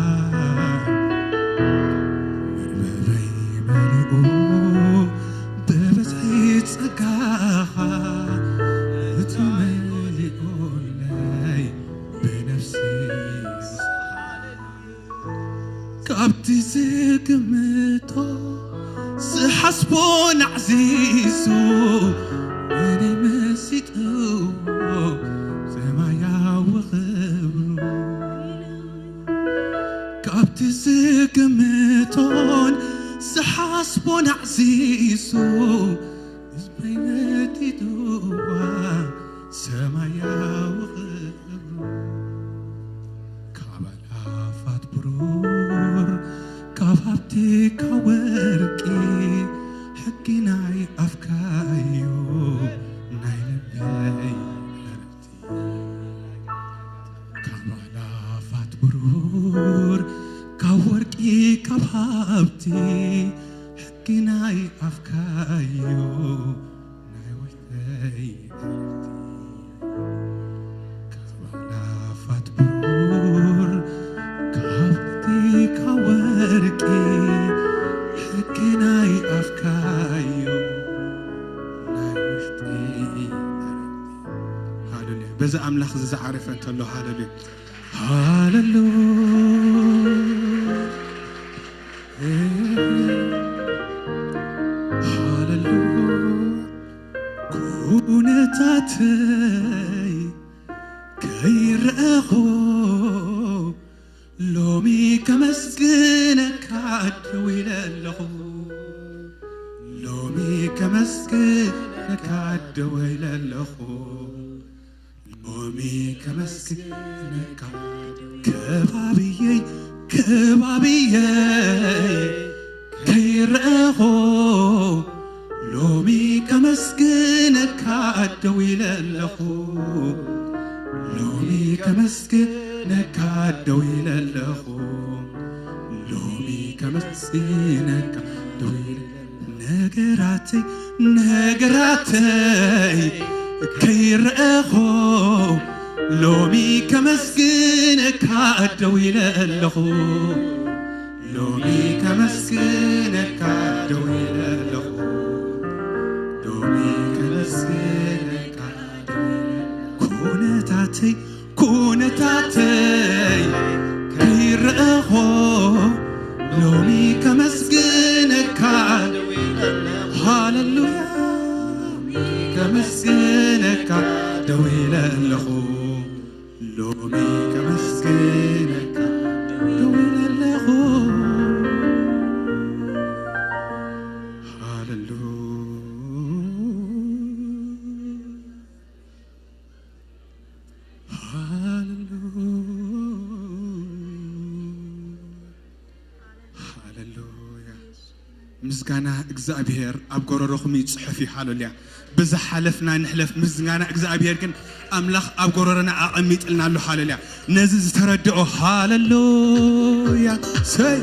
ክግምቶ ዝሓስቦ ናዕዚዙ፣ እኔ መሲጥዎ ሰማያዊ ክብሩ። ካብቲ ዝግምቶን ዝሓስቦን ኣዕዚዙ፣ ህዝበይ መቲትዋ ሰማያዊ ክብሩ። ካብ ኣእላፋት ብሩር፣ ካብ ሃብቲ፣ ካብ ወርቂ፣ ሕጊ ናይ ኣፍካዩ ናይ ልበይ ካብ ኣእላፋት ብሩር፣ ካብ ወርቂ፣ ካብ ሃብቲ፣ ሕጊ ናይ ኣፍካዩ ናይ ውሽጠይ ዕረፍቲ። ካብ ኣእላፋት ብሩር፣ ካብ ሃብቲ፣ ካብ ወርቂ፣ ሕጊ ናይ ኣፍካዩ ናይ ውሽጠይ ዕረፍቲ። ሃሌሉያ። በዚ ኣምላኽ እዚ ዝዓረፈ እንተሎ፣ ሃሌሉያ፣ ሃሌሉያ፣ ሃሌሉያ። ኩነታተይ ከይረኣኹ ሎሚ ከመስግነካ ደው ኢለ ኣለኹ። ሎሚ ከመስግነካ ደው ኢለ ኣለኹ። ሎሚ ከመስግነካ ከባብየይ፣ ከባብየይ ከይረኣኹ ሎሚ ከመስግነካ ደው ኢለ ኣለኹ። ሎሚ ከመስግነካ ደው ኢለ ኣለኹ። ሎሚ ከመስግነካ ደው ኢለ ነገራተይ፣ ነገራተይ ከይረኣኹ ሎሚ ከመስግነካ ደው ኢለ ኣለኹ። ሎሚ ከመስግነካ ደው ኢለ ኣለኹ። ሎሚ ከመስግነካ ደው ኢለ ኩነታተይ፣ ኩነታተይ ከይረኣኹ ሎሚ ከመስግነካ፣ ሃሌሉያ፣ ከመስግነካ ደው ኢለ ኣለኹ። ሎሚ ከመስግነካ ደው ኢለ ኣለኹ። ሃሌሉያ፣ ሃሌሉያ፣ ሃሌሉያ። ምስጋና እግዚኣብሔር ኣብ ጎረሮኹም ይጽሑፍ እዩ። ሃሌሉያ። ብዝሓለፍና ንሕለፍ፣ ምስጋና እግዚኣብሔር ግን ኣምላኽ ኣብ ጎረሮና ኣቐሚጥልና ኣሎ። ሃሌሉያ። ነዚ ዝተረድኦ ሃሌሉያ። ሰይ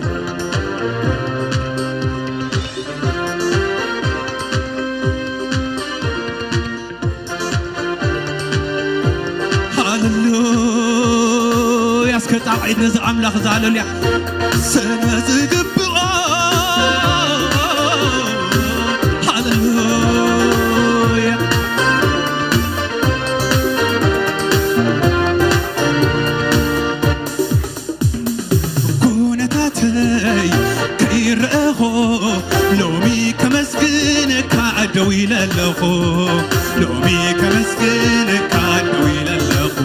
ሃሌሉያ። እስከ ጣቕዒት ነዚ ኣምላኽ እዚ ሃሌሉያ። ስለ ዝግብኦ ሃሌሉያ። ኩነታተይ ከይረኣኹ ሎሚ ከመስግነካ ደው ኢለ ኣለኹ። ሎሚ ከመስግነካ ደው ኢለ ኣለኹ።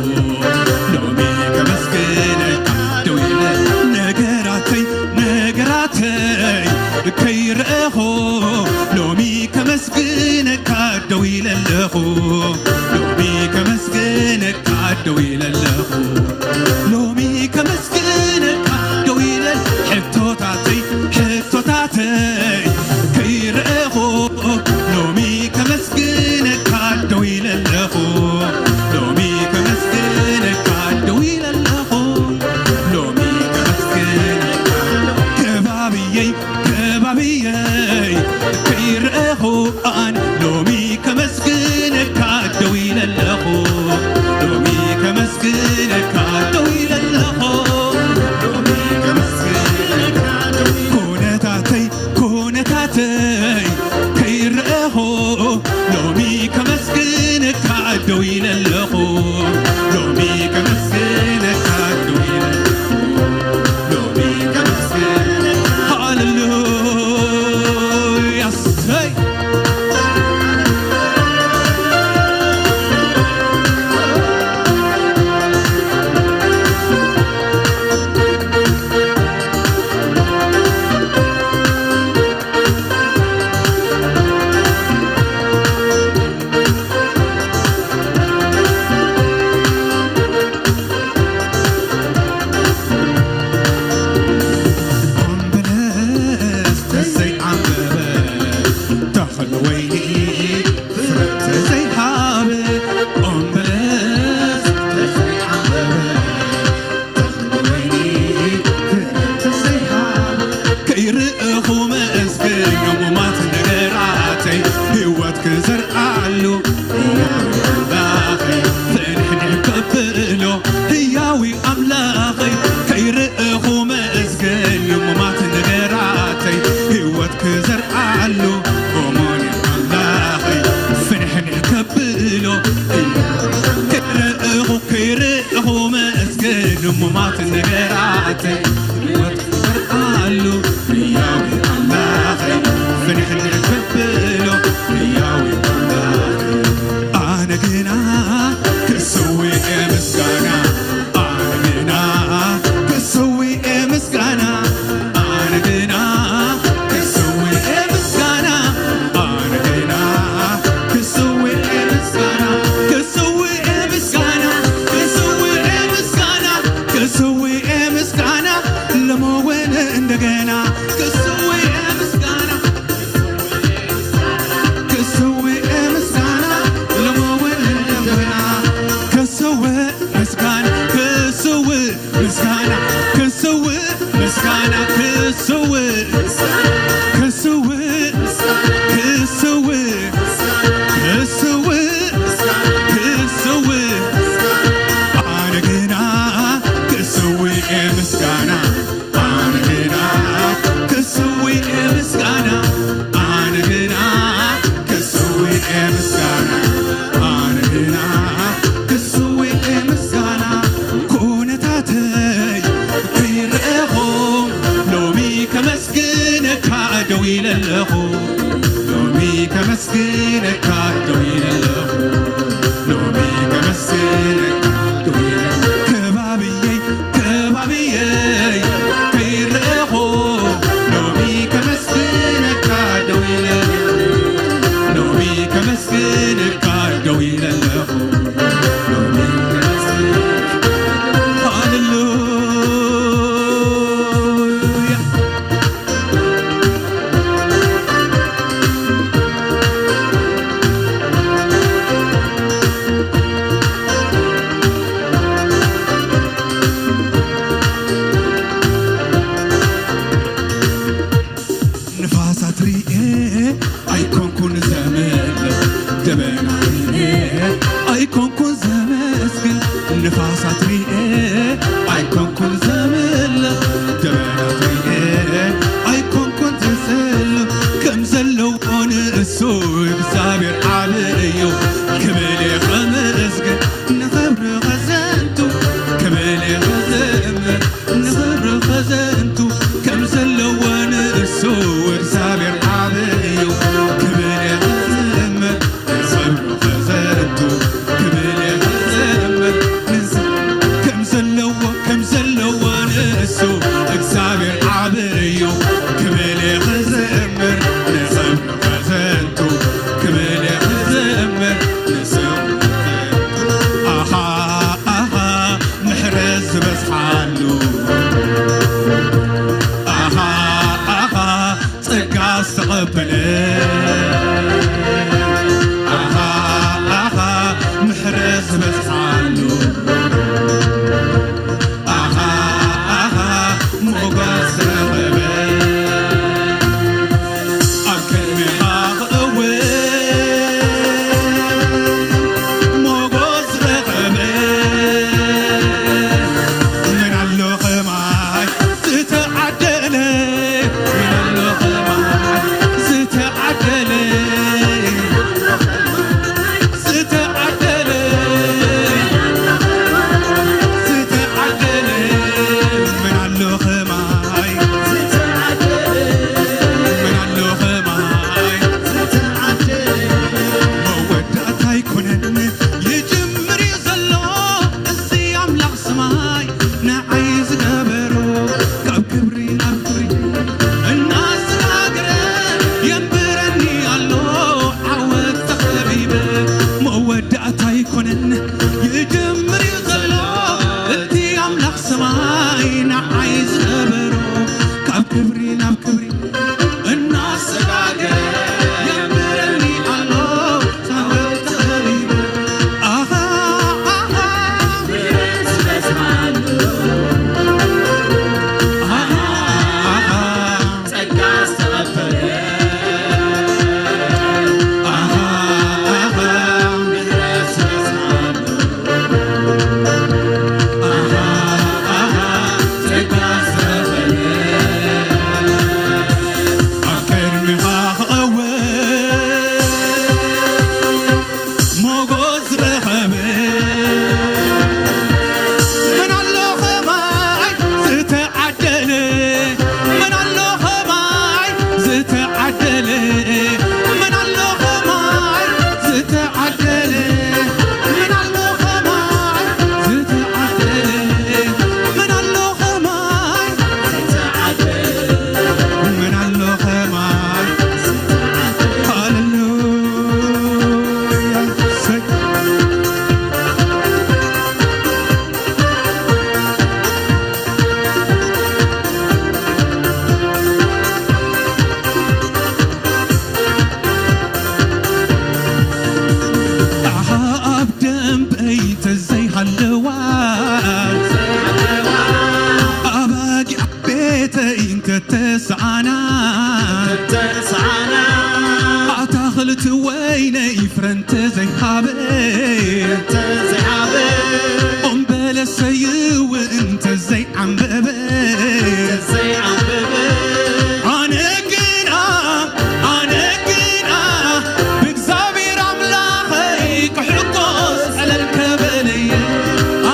ሎሚ ከመስግነካ ደው ኢለ ነገራተይ፣ ነገራተይ ከይረኣኹ ሎሚ ከመስግነካ ደው ኢለ ኣለኹ። ሎሚ ከመስግነካ ደው ኢለ ኣለኹ። ሎሚ ከመስግነካ ደው ኢለ ሕቶታተይ፣ ሕቶታተይ ከይረኣኹ ሎሚ ከመስግነካ ደው ኢለ ኣለኹ። ሎሚ ከመስግነካ ደው ኢለ ኣለኹ። ሎሚ ከመስግነካ ከባብየይ፣ ከባብየይ ከይረኣኹ ኣን ሎሚ ከመስግነካ ደው ኢለ ኣለኹ። ሎሚ ከመስግነካ ደው ኢለ ኣለኹ። ሎሚ ከመስግነካ ደው ኢለ ኩነታተይ፣ ኩነታተይ ከይረኣኹ ሎሚ ከመስግነካ ደው ኢለ ኣለኹ። ሎሚ ከመስግነካ ደው ኢለ ሎሚ ከመስግነካ ክስውእ ምስጋና፣ ክስውእ ምስጋና፣ ሎሚ እውን እንደገና ክስውእ ምስጋና፣ ክስውእ ምስጋና፣ ክስውእ ምስጋና፣ ክስውእ፣ ክስውእ፣ ክስውእ፣ ክስውእ፣ ክስውእ፣ ኣነ ግና ክስውእ ምስጋና፣ ኣነ ግና ክስውእ ምስጋና፣ ኣነ ግና ክስውእ ምስጋና፣ ኣነ ግና ክስውእ ምስጋና፣ ኩነታተይ ከይረኣኹ ሎሚ ከመስግነካ ደው ኢለ ኣለኹ፣ ሎሚ ከመስግነካ ደው ኢለ ኣለኹ፣ ሎሚ ከመስግነካ ደው ኢለ፣ ከባብየይ ከባብየይ ከይረኣኹ ሎሚ ከመስግነካ ደው ኢለ፣ ሎሚ ከመስግነካ ደው ኢለ ኣለኹ፣ ሎሚ ከመስግነካ፣ ሃሌሉያ። ንፋሳት ሪኤ ኣይኮንኩን ዘምር፣ ደበና ሪኤ ኣይኮንኩን ዘመስግን፣ ንፋሳት ሪኤ ኣይኮንኩን ዘምር፣ ደበናት ሪኤ ኣይኮንኩን ዘሰል፣ ከም ዘለዎ ንእሱ እግዚኣብሔር ዓቢ እዩ፣ ክብል እየ ኸመስግን፣ ንኽብሩ ኸዘንቱ፣ ክብል እየ ኸዘምር፣ ንኽብሩ ኸዘንቱ፣ ከም ዘለዎ ንእሱ እግዚኣብሔር ዓቢ እዩ፣ ክብል እየ ኸዘምር፣ ንኽብሩ ኸዘንቱ፣ ክብል እየ ኸዘምር፣ ንስ-፣ ከም ዘለዎ፣ ከም ዘለዎ ንእሱ እግዚኣብሔር ዓቢ እዩ፣ ክብል እየ ኸዘምር፣ ንኽብሩ ኸዘንቱ፣ ክብል እየ ኸዘምር፣ ንስሙ ኸዘንቱ። ኣኻ፣ ኣኻ፣ ምሕረት ዝበዝሓሉ፣ ኣኻ፣ ኣኻ፣ ጸጋ ዝተቐበለ፣ ኣኻ፣ ኣኻ፣ ምሕረት ዝበዝሓሉ፣ ኣኻ፣ ኣኻ፣ ሞገስ ዝረኸበ፣ ኣብ ቅድሜኻ ክእወ ሞጎስ ረኸበ። መን ኣሎ ኸማይ ዝተዓደለ፣ መን ኣሎ ኸማይ ዝተዓደለ፣ ዝተዓደለ፣ ዝተዓደለ፣ መን ኣሎ ኸማይ፣ መን ኣሎ ኸማይ፣ መወዳእታ ኣይኮነን ይጅምር እዩ ዘሎ፣ እዚ ኣምላኽ ሰማይ ንዓይ ዝገበሮ፣ ካብ ክብሪ ናብ ክብሪ እናሰጋገረ የንብረኒ ኣሎ፣ ዓወት ተኸቢበ፣ መወዳእታ ኣይኮነን ይጅምር እዩ ዘሎ፣ እቲ ኣምላኽ ሰማይ ንዓይ ዝገበሮ፣ ካብ ክብሪ ናብ ክብሪ እናሰጋገረ የንብረኒ ኣሎ፣ ዓወት ተኸቢበ። ኣኻ፣ ኣኻ፣ ምሕረት ዝበዝሓሉ። ኣኻ፣ ኣኻ፣ ጸጋ ዝተቐበለ። ኣኻ፣ ኣኻ፣ ምሕረት ዝበዝሓሉ። ኣኻ፣ ኣኻ፣ ጸጋ ዝተቐበለ። ኣበ እንተ ዘይዓበ፣ ኦም በለሰይ እውን እንተ ዘይዓንበበ፣ እንተ ዘይዓንበበ፣ ኣነ ግና፣ ኣነ ግና ብእግዚኣብሔር ኣምላኸይ ክሕጎስ ዕለል ከበለየ።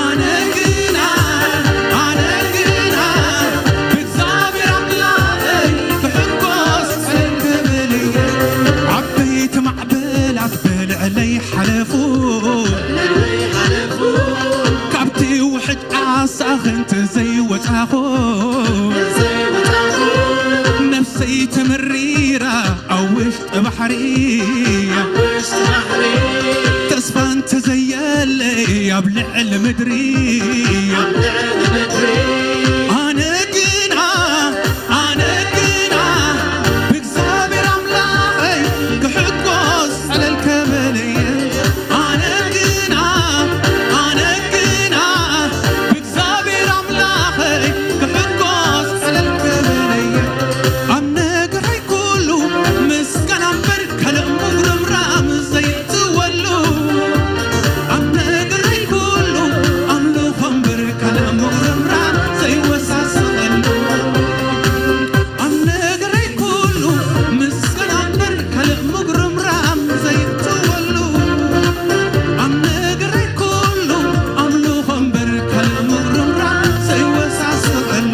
ኣነ ግና፣ ኣነ ግና ብእግዚኣብሔር ኣምላኸይ ክሕጎስ ዕለል ከበለየ። ዓበይቲ ማዕበላት ብልዕለይ ሓለፉ፣ ካብቲ ውሕጅ ዓሳ ክንተ ዘይወጻኹ፣ ነፍሰይ ተመሪራ ኣብ ውሽጢ ባሕሪ፣ ተስፋ እንተ ዘየለይ ኣብ ልዕሊ ምድሪ፣ ኣነ ግና፣ ኣነ ግና ብእግዚኣብሔር ኣምላኸይ ክሕጎስ ዕለል ከበለየ። ኣነ ግና፣ ኣነ ግና ብእግዚኣብሔር ኣምላኸይ ክሕጎስ ዕለል ከበለየ። ኣብ ነገረይ ኩሉ ምስጋና እምበር ካልእ ምጉርምራም ዘይእትወሉ። ኣብ ነገረይ ኩሉ ኣምልኾ እምበር ካልእ ምጉርምራም ዘይወሳሰቐሉ። ኣብ ነገረይ ኩሉ ምስጋና እምበር ካልእ ምጉርምራም ዘይእትወሉ። ኣብ ነገረይ ኩሉ ኣምልኾ እምበር ካልእ ምጉርምራም ዘይወሳሰቐሉ።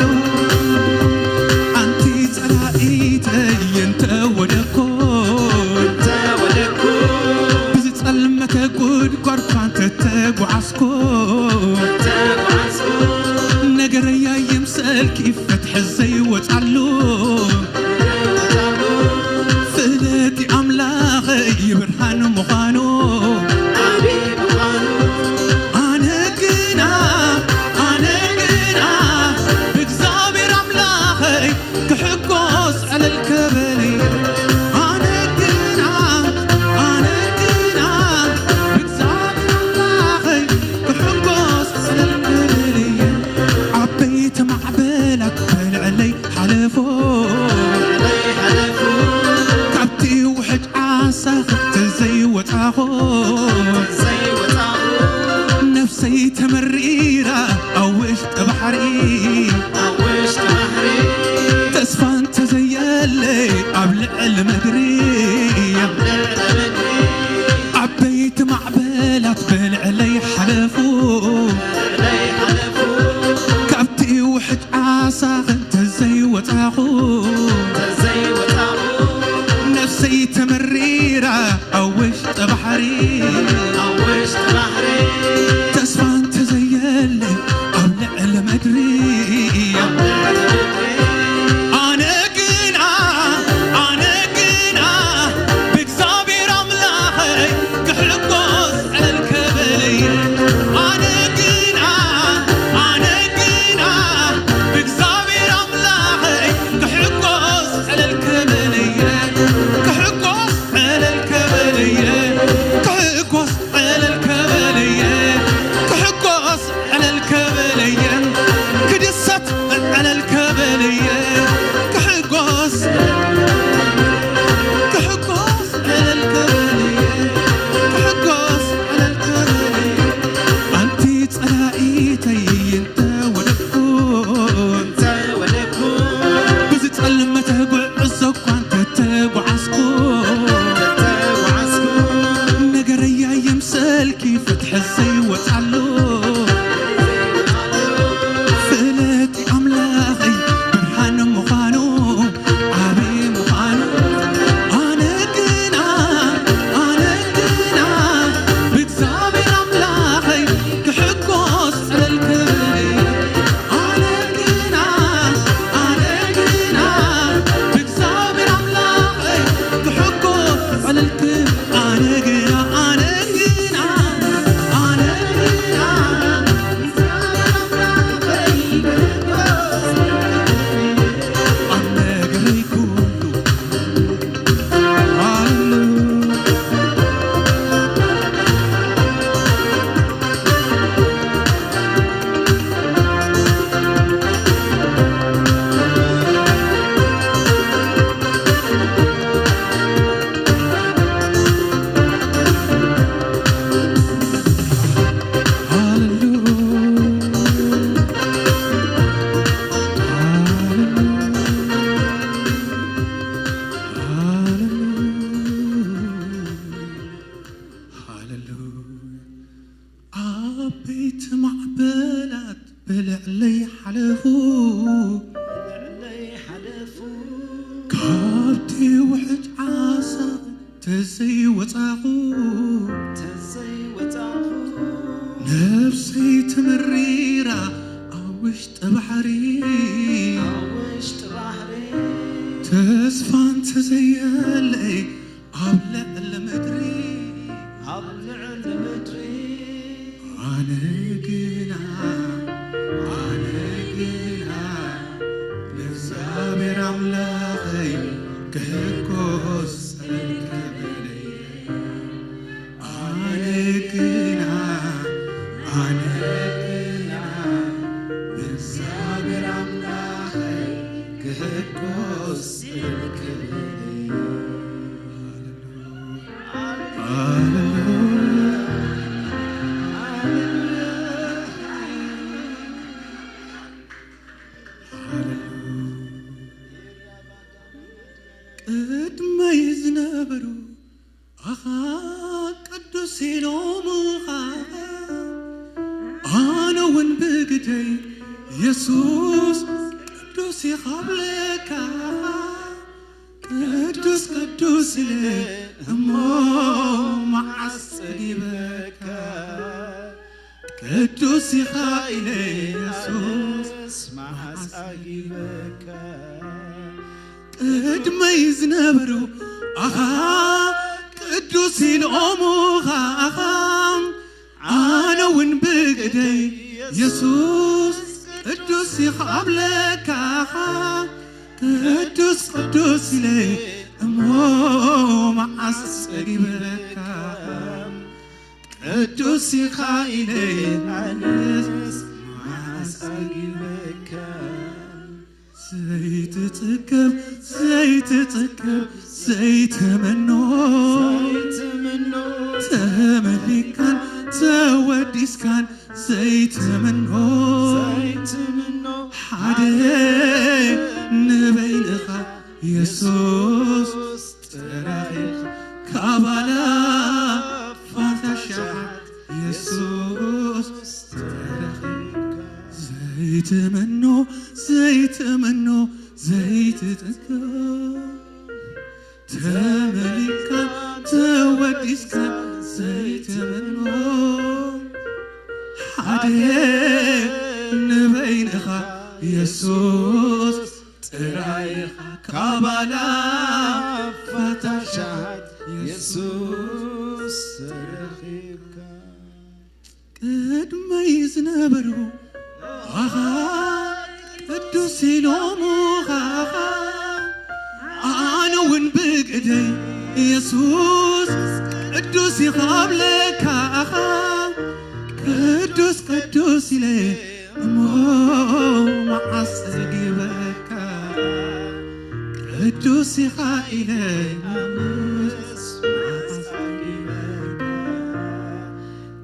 ኣንቲ ጸላኢተይ እንተ ወደኮ፣ እንተ ወደኮ፣ ብዝጸልመተ ጉድጓድ እኳ እንተ ተጓዓዝኩ፣ እንተ ተጓዓዝኩ፣ ነገረይ ኣይምሰልኪ ፍትሒ ዘይወጻሉ። ፍለጢ ኣምላኸይ ብርሃን ምዃኑ፣ ኣነ ግና፣ ኣነ ግና ብእግዚኣብሔር ኣምላኸይ ክሕጎስ ዕለል ከበለየ። ኣነ ግና፣ ኣነ ግና ብእግዚኣብሔር ኣምላኸይ ክሕጎስ ዕለል ከበለየ። ዓበይቲ ማዕበላት ብልዕለይ ሓለፉ፣ ካብቲ ውሕጅ ዓሳ ክተ ዘይወጻኹ፣ ነፍሰይ ተመሪራ ኣብ ውሽጢ ባሕሪ፣ ተስፋ እንተ ዘየለይ ኣብ ልዕሊ ምድሪ፣ ዓበይቲ ማዕበላት ብልዕለይ ሓለፉ፣ ካብቲ ውሕጅ ዓሳ እንተ ዘይወጻኹ፣ ነፍሰይ ተመሪራ ኣብ ውሽጢ ባሕሪ፣ ተስፋ እንተ ዘየለ ኣብ ልዕሊ ምድሪ። ኣነ ግና፣ ኣነ ግና ተዘይወጻኹ፣ ተዘይወጻኹ፣ ነፍሰይ ተመሪራ ኣብ ውሽጢ ባሕሪ፣ ኣብ ውሽጢ ባሕሪ፣ ተስፋ እንተዘየለይ ኣብ ልዕሊ ምድሪ፣ ኣብ ልዕሊ ምድሪ፣ ኣነ ግና፣ ኣነ ግና ንእግዚኣብሔር ኣምላኸይ ክሕጎስ እልከበለየ። ኣነ ግና፣ ኣነ ግና ንእግዚኣብሔር ኣምላኸይ ክሕጎስ እልከበለየ። ቅድመይ ዝነበሩ ኣኻ ቅዱስ ኢሎምኻ፣ ኣነ እውን ብግደይ የሱስ ቅዱስ ኢኻ ብለካ። ቅዱስ ቅዱስ ኢለ እሞ መዓስ ጸጊበካ? ቅዱስ ኢኻ ኢለ የሱስ መዓስ ጸጊበካ? ቅድመይ ዝነበሩ ኣኻ ቅዱስ ኢሎምኻ ኣኻ፣ ኣነ እውን ብግደይ የሱስ ቅዱስ ኢኻ ኣብለካ ኣኻ። ቅዱስ ቅዱስ ኢለ እሞ መዓስ ጸጊበካ? ቅዱስ ኢኻ ኢለ ኣነስ መዓስ ጸጊበካ? ዘይትጽገብ ዘይትጽገብ ዘይትምኖ፣ ዘይትምኖ፣ ተመሊካን ተወዲስካን ዘይትምኖ፣ ዘይትምኖ፣ ሓደ ንበይንኻ የሱስ ጥራይ ኢኻ፣ ካብ ኣላፋት ኣሽሓት የሱስ ተረኺብካ። ዘይትምኖ ዘይትምኖ ዘይትጽገብ፣ ተመሊካ ተወዲስካ ዘይትምኖ፣ ሓደ ንበይንኻ የሱስ ጥራይ ኢኻ፣ ካብ ኣላፋት ኣሽሓት የሱስ ተረኺብካ። ቅድመይ ዝነበሩ ኣኻ ቅዱስ ኢሎምኻ፣ ኣነ እውን ብግደይ የሱስ ቅዱስ ኢኻ ኣብለካ ኣኻ። ቅዱስ ቅዱስ ኢለ እሞ መዓስ ጸጊበካ? ቅዱስ ኢኻ ኢለ እሞ መዓስ ጸጊበካ?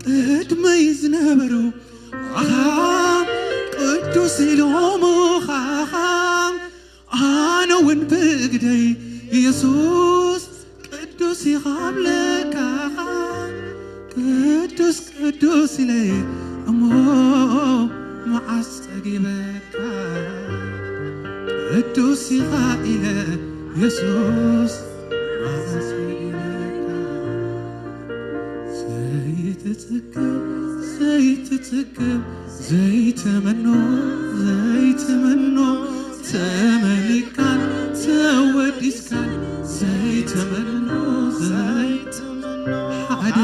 ቅድመይ ዝነበሩ ኣኻ ቅዱስ ኢሎምኻ ኣኻ፣ ኣነ እውን ብግደይ የሱስ ቅዱስ ኢኻ ኣብለካ ኣኻ። ቅዱስ ቅዱስ ኢለ እሞ መዓስ ጸጊበካ? ቅዱስ ኢኻ ኢለ የሱስ መዓስ ጸጊበካ? ዘይትጽገብ ዘይትጽገብ ዘይትምኖ ዘይትምኖ፣ ተመሊካን ተወዲስካን ዘይትምኖ ዘይትምኖ፣ ሓደ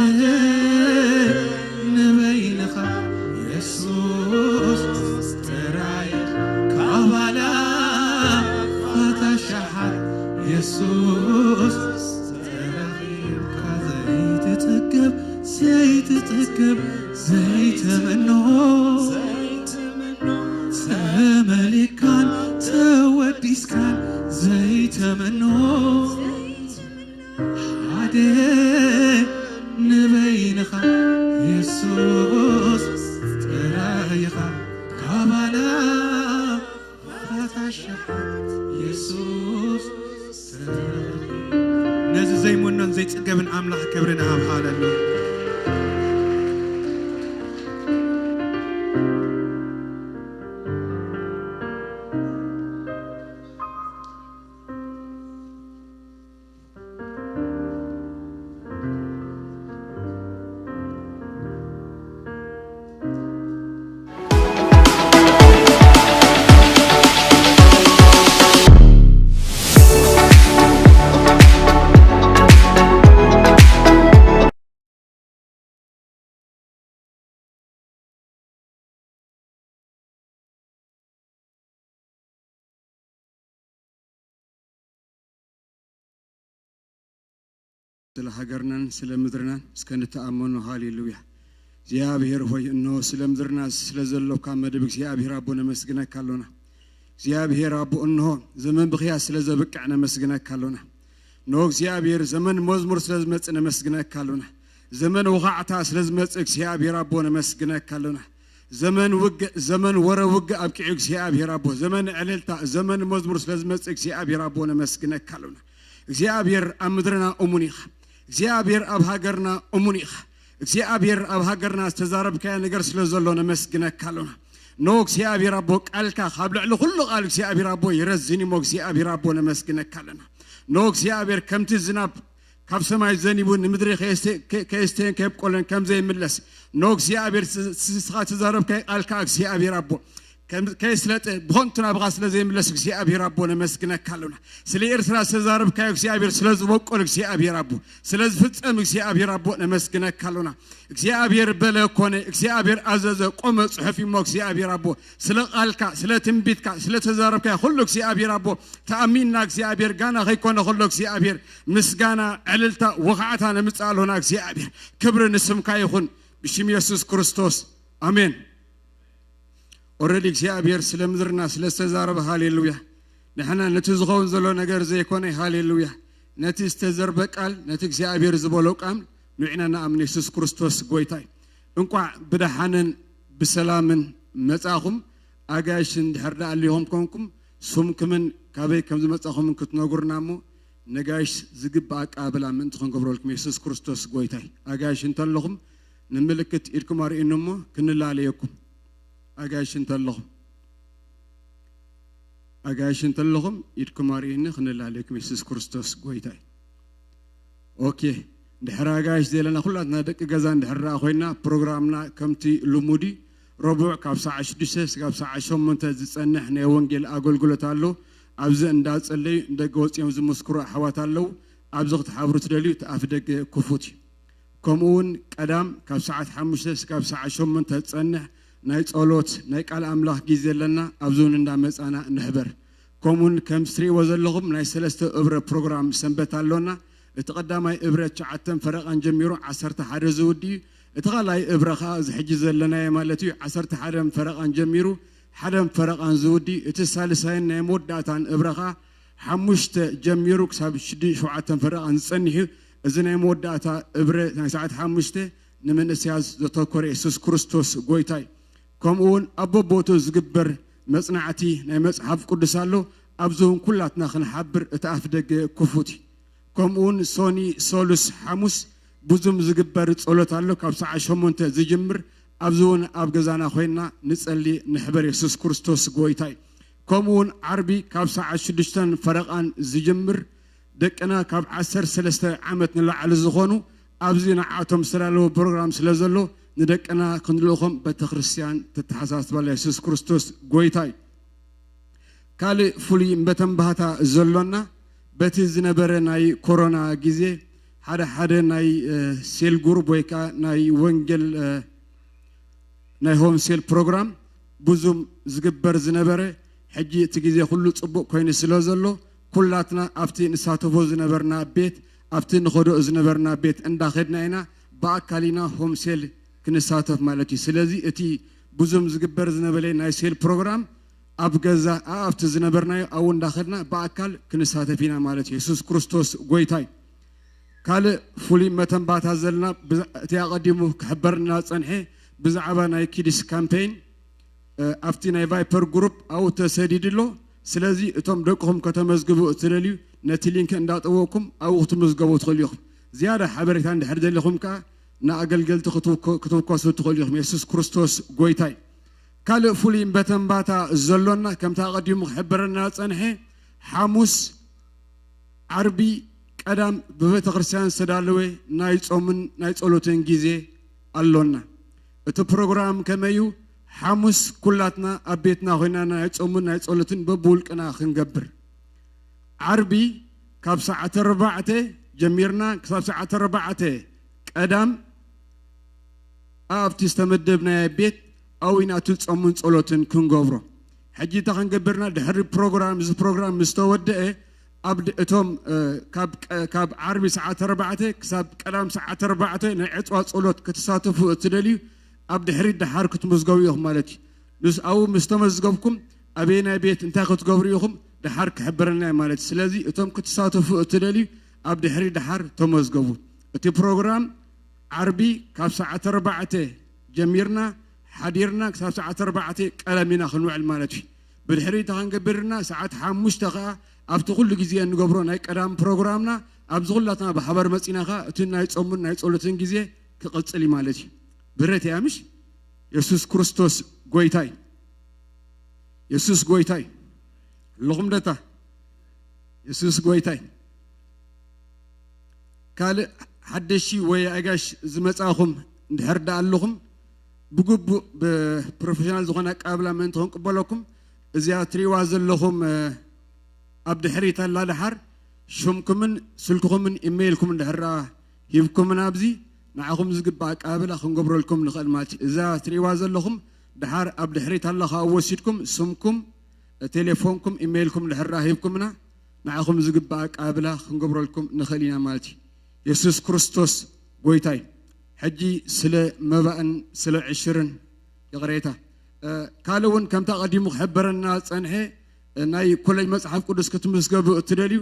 ንበይንኻ የሱስ ጥራይ፣ ካብ ኣላፋት ኣሽሓት የሱስ ተረኺብካ። ዘይትጽገብ ዘይትጽገብ ዘይትምኖ፣ ተመሊካን ተወዲስካን ዘይትምኖ፣ ሓደ ንበይንኻ የሱስ ጥራይ ኢኻ፣ ካብ ኣላፋት ኣሽሓት የሱስ። ነዚ ዘይምኖን ዘይጽገብን ኣምላኽ ክብሪ ንሃብ። ሃለሉያ። ስለ ሃገርናን ስለ ምድርናን እስከ ንተኣመኖ። ሃሌሉያ። እግዚኣብሔር ሆይ፣ እነሆ ስለ ምድርና ስለ ዘሎካ መደብ እግዚኣብሔር ኣቦ ነመስግነካ ኣሎና። እግዚኣብሔር ኣቦ፣ እነሆ ዘመን ብኽያ ስለ ዘብቅዕ ነመስግነካ ኣሎና። እነሆ እግዚኣብሔር ዘመን መዝሙር ስለ ዝመጽእ ነመስግነካ ኣሎና። ዘመን ወኻዕታ ስለ ዝመጽእ እግዚኣብሔር ኣቦ ነመስግነካ ኣሎና። ዘመን ውግእ፣ ዘመን ወረ ውግእ ኣብቂዑ እግዚኣብሔር ኣቦ፣ ዘመን ዕልልታ፣ ዘመን መዝሙር ስለ ዝመጽእ እግዚኣብሔር ኣቦ ነመስግነካ ኣሎና። እግዚኣብሔር ኣብ ምድርና እሙን ኢኻ። እግዚኣብሔር ኣብ ሃገርና እሙን ኢኻ። እግዚኣብሔር ኣብ ሃገርና ዝተዛረብካዮ ነገር ስለ ዘሎ ነመስግነካ ኣሎና። ኖ እግዚኣብሔር ኣቦ፣ ቃልካ ካብ ልዕሊ ኩሉ ቃል እግዚኣብሔር ኣቦ ይረዝን እሞ እግዚኣብሔር ኣቦ ነመስግነካ ኣለና። ኖ እግዚኣብሔር ከምቲ ዝናብ ካብ ሰማይ ዘኒቡ ንምድሪ ከየስተ- ከ- ከየስተየን ከየብቆለን ከም ዘይምለስ፣ ኖ እግዚኣብሔር ስ- ስኻ ዝተዛረብካዮ ቃልካ እግዚኣብሔር ኣቦ ከም- ከየስለጠ ብኾንቱ ናብኻ ስለ ዘይምለስ እግዚኣብሔር ኣቦ ነመስግነካ ኣለና። ስለ ኤርትራ ዝተዛረብካዮ እግዚኣብሔር ስለ ዝበቆል እግዚኣብሔር ኣቦ ስለ ዝፍጸም እግዚኣብሔር ኣቦ ነመስግነካ ኣለና። እግዚኣብሔር በለ ኮነ፣ እግዚኣብሔር ኣዘዘ ቆመ ጽሑፍ እሞ እግዚኣብሔር ኣቦ ስለ ቃልካ ስለ ትንቢትካ ስለ ተዛረብካዮ ኩሉ እግዚኣብሔር ኣቦ ተኣሚንና እግዚኣብሔር ጋና ከይኮነ ከሎ እግዚኣብሔር ምስጋና ዕልልታ ወኻዕታ ነምጽእ ኣለና። እግዚኣብሔር ክብሪ ንስምካ ይኹን ብሽም የሱስ ክርስቶስ ኣሜን። ኦረዲ እግዚኣብሔር ስለ ምድርና ስለ ዝተዛረበ ሃሌሉያ። ንሕና ነቲ ዝኸውን ዘሎ ነገር ዘይኮነ ሃሌሉያ፣ ነቲ ዝተዘርበ ቃል ነቲ እግዚኣብሔር ዝበሎ ቃል ንዒና ንኣምን። የሱስ ክርስቶስ ጎይታይ። እንቋዕ ብደሓንን ብሰላምን መጻኹም። ኣጋይሽ እንድሕር ደኣ ኣሊኹም ኮንኩም ስምኩምን ካበይ ከም ዝመጻኹምን ክትነግሩና እሞ ነጋይሽ ዝግባእ ኣቀባብላ ምእንቲ ክንገብረልኩም። የሱስ ክርስቶስ ጎይታይ። ኣጋይሽ እንተለኹም ንምልክት ኢድኩም ኣርእዩኒ እሞ ክንላለየኩም። ኣጋይሽ እንተለኹም ኣጋይሽ እንተለኹም ኢድኩም ኣርእዩኒ ክንላለየኩም። የሱስ ክርስቶስ ጎይታይ። ኦኬ፣ ድሕሪ ኣጋይሽ ዘለና ኩላትና ደቂ ገዛ እንድሕር ደኣ ኮይና ፕሮግራምና ከምቲ ልሙድ እዩ። ረቡዕ ካብ ሰዓት ሽዱሽተ ስጋብ ሰዓት ሸሞንተ ዝጸንሕ ናይ ወንጌል ኣገልግሎት ኣሎ። ኣብዚ እንዳጸለዩ ንደገ ወጺኦም ዝምስክሩ ኣሕዋት ኣለዉ። ኣብዚ ክትሓብሩ ትደልዩ እቲ ኣፍ ደገ ክፉት እዩ። ከምኡ እውን ቀዳም ካብ ሰዓት ሓሙሽተ ስጋብ ሰዓት ሸሞንተ ዝጸንሕ ናይ ጸሎት ናይ ቃል ኣምላኽ ግዜ ኣለና። ኣብዚ እውን እንዳመጻና ንሕበር። ከምኡውን ከም ትሪእዎ ዘለኹም ናይ ሰለስተ እብረ ፕሮግራም ሰንበት ኣሎና። እቲ ቀዳማይ እብረ ትሽዓተን ፈረቓን ጀሚሩ ዓሰርተ ሓደ ዝውዲ እዩ። እቲ ካልኣይ እብረ ኸዓ እዚ ሕጂ ዘለናዮ ማለት እዩ ዓሰርተ ሓደን ፈረቓን ጀሚሩ ሓደን ፈረቓን ዝውዲ እዩ። እቲ ሳልሳይን ናይ መወዳእታን እብረ ኸዓ ሓሙሽተ ጀሚሩ ክሳብ ሽዱ ሸውዓተን ፈረቓን ዝጸንሕ እዩ። እዚ ናይ መወዳእታ እብረ ናይ ሰዓት ሓሙሽተ ንምንእስያስ ዘተኮረ የሱስ ክርስቶስ ጎይታይ። ከምኡ እውን ኣብ በቦቱ ዝግበር መጽናዕቲ ናይ መጽሓፍ ቅዱስ ኣሎ። ኣብዚ እውን ኩላትና ክንሓብር እቲ ኣፍ ደገ ክፉት እዩ። ከምኡ እውን ሶኒ፣ ሶሉስ፣ ሓሙስ ብዙም ዝግበር ጸሎት ኣሎ ካብ ሰዓት ሸሞንተ ዝጅምር። ኣብዚ እውን ኣብ ገዛና ኮይንና ንጸሊ ንሕበር። የሱስ ክርስቶስ ጎይታይ። ከምኡ እውን ዓርቢ ካብ ሰዓት ሽዱሽተን ፈረቓን ዝጅምር ደቅና ካብ ዓሰርተ ሰለስተ ዓመት ንላዕሊ ዝኾኑ ኣብዚ ንዓቶም ዝተዳለወ ፕሮግራም ስለ ዘሎ ንደቅና ክንልእኾም ቤተክርስትያን ተተሓሳስባላ። የሱስ ክርስቶስ ጎይታ እዩ። ካልእ ፍሉይ መተንባህታ ዘሎና በቲ ዝነበረ ናይ ኮሮና ግዜ ሓደ ሓደ ናይ እ፣ ሴል ግሩፕ ወይ ከዓ ናይ ወንጌል እ፣ ናይ ሆም ሴል ፕሮግራም ብዙም ዝግበር ዝነበረ ሕጂ እቲ ግዜ ኩሉ ጽቡቕ ኮይኑ ስለ ዘሎ ኩላትና ኣብቲ ንሳተፎ ዝነበርና ቤት ኣብቲ ንኸዶ ዝነበርና ቤት እንዳኸድና ኢና ብኣካል ኢና ሆም ሴል ክንሳተፍ ማለት እዩ። ስለዚ እቲ ብዙም ዝግበር ዝነበረ ናይ ሴል ፕሮግራም ኣብ ገዛ ኣብቲ ዝነበርናዮ ኣብኡ እንዳኸድና ብኣካል ክንሳተፍ ኢና ማለት እዩ። የሱስ ክርስቶስ ጎይታይ። ካልእ ፍሉይ መተንባታ ዘለና ብዛ- እቲ ኣቐዲሙ ክሕበርና ጸንሐ ብዛዕባ ናይ ኪድስ ካምፔይን እ፣ ኣብቲ ናይ ቫይፐር ግሩፕ ኣብኡ ተሰዲዱ ኣሎ። ስለዚ እቶም ደቅኹም ከተመዝግቡ እትደልዩ ነቲ ሊንክ እንዳጠወቅኩም ኣብኡ ክትምዝገቡ ትኽእሉ ኢኹም። ዝያዳ ሓበሬታ እንድሕር ደሊኹም ከኣ ንኣገልገልቲ ክትውከ- ክትውከሱ ትኽእሉ ኢኹም። የሱስ ክርስቶስ ጎይታይ። ካልእ ፍሉይ መተንባታ ዘሎና ከምቲ ኣቐዲሙ ክሕበረና ጸንሐ ሓሙስ ዓርቢ ቀዳም ብቤተ ክርስቲያን ዝተዳለወ ናይ ጾምን ናይ ጸሎትን ግዜ ኣሎና። እቲ ፕሮግራም ከመይ እዩ? ሓሙስ ኩላትና ኣብ ቤትና ኮይና ናይ ጾምን ናይ ጸሎትን በብውልቅና ክንገብር። ዓርቢ ካብ ሰዓት ኣርባዕተ ጀሚርና ክሳብ ሰዓት ኣርባዕተ ቀዳም ኣብቲ ዝተመደብናዮ ቤት ኣዊና እቲ ጾምን ጸሎትን ክንገብሮ። ሕጂ እንታይ ክንገብርና ድሕሪ ፕሮግራም እዚ ፕሮግራም ምስ ተወደአ ኣብ ድ- እቶም እ፣ ካብ ቀ- ካብ ዓርቢ ሰዓት ኣርባዕተ ክሳብ ቀዳም ሰዓት ኣርባዕተ ናይ ዕፅዋ ጸሎት ክትሳተፉ እትደልዩ ኣብ ድሕሪት ደሓር ክትምዝገቡ ኢኹም ማለት እዩ። ንስ ኣብኡ ምስ ተመዝገብኩም ኣበየናይ ቤት እንታይ ክትገብሩ ኢኹም ደሓር ክሕብረና እዩ ማለት እዩ። ስለዚ እቶም ክትሳተፉ እትደልዩ ኣብ ድሕሪት ደሓር ተመዝገቡ። እቲ ፕሮግራም ዓርቢ ካብ ሰዓት ኣርባዕተ ጀሚርና ሓዲርና ክሳብ ሰዓት ኣርባዕተ ቀለም ኢና ክንውዕል ማለት እዩ። ብድሕሪት ክንገብርና ሰዓት ሓሙሽተ ከኣ ኣብቲ ኩሉ ግዜ እንገብሮ ናይ ቀዳም ፕሮግራምና ኣብዚ ኩላትና ብሓባር መጺና ከኣ እቲ ናይ ጾምን ናይ ጸሎትን ግዜ ክቕጽል እዩ ማለት እዩ። ብረት እያ ምሽ? የሱስ ክርስቶስ ጎይታይ። የሱስ ጎይታይ። ኣለኹም ደታ? የሱስ ጎይታይ። ካልእ ሓደሽቲ ወይ ኣጋሽ ዝመጻኹም እንድሕር ደኣ ኣለኹም፣ ብግቡእ ብፕሮፌሽናል ዝኾነ ኣቀባብላ ምእንቲ ክንቅበለኩም፣ እዚኣ ትሪእዋ ዘለኹም፣ እ፣ ኣብ ድሕሪት ኣላ ደሓር ሽምኩምን ስልክኹምን ኢሜይልኩም እንድሕር ደኣ ሂብኩምና ኣብዚ ንዓኹም ዝግባእ ኣቀባብላ ክንገብረልኩም ንኽእል ማለት እዩ። እዛ ትሪእዋ ዘለኹም ደሓር ኣብ ድሕሪት ኣላ ካብ ወሲድኩም ስምኩም፣ ቴሌፎንኩም፣ ኢሜይልኩም እንድሕር ደኣ ሂብኩምና ንዓኹም ዝግባእ ኣቀባብላ ክንገብረልኩም ንኽእል ኢና ማለት እዩ። የሱስ ክርስቶስ ጎይታ እዩ። ሕጂ ስለ መባእን ስለ ዕሽርን ይቕሬታ። እ፣ ካልእ እውን ከምታ ቀዲሙ ክሕበረና ዝጸንሐ፣ እ፣ ናይ ኮሌጅ መጽሓፍ ቅዱስ ክትምዝገቡ እትደልዩ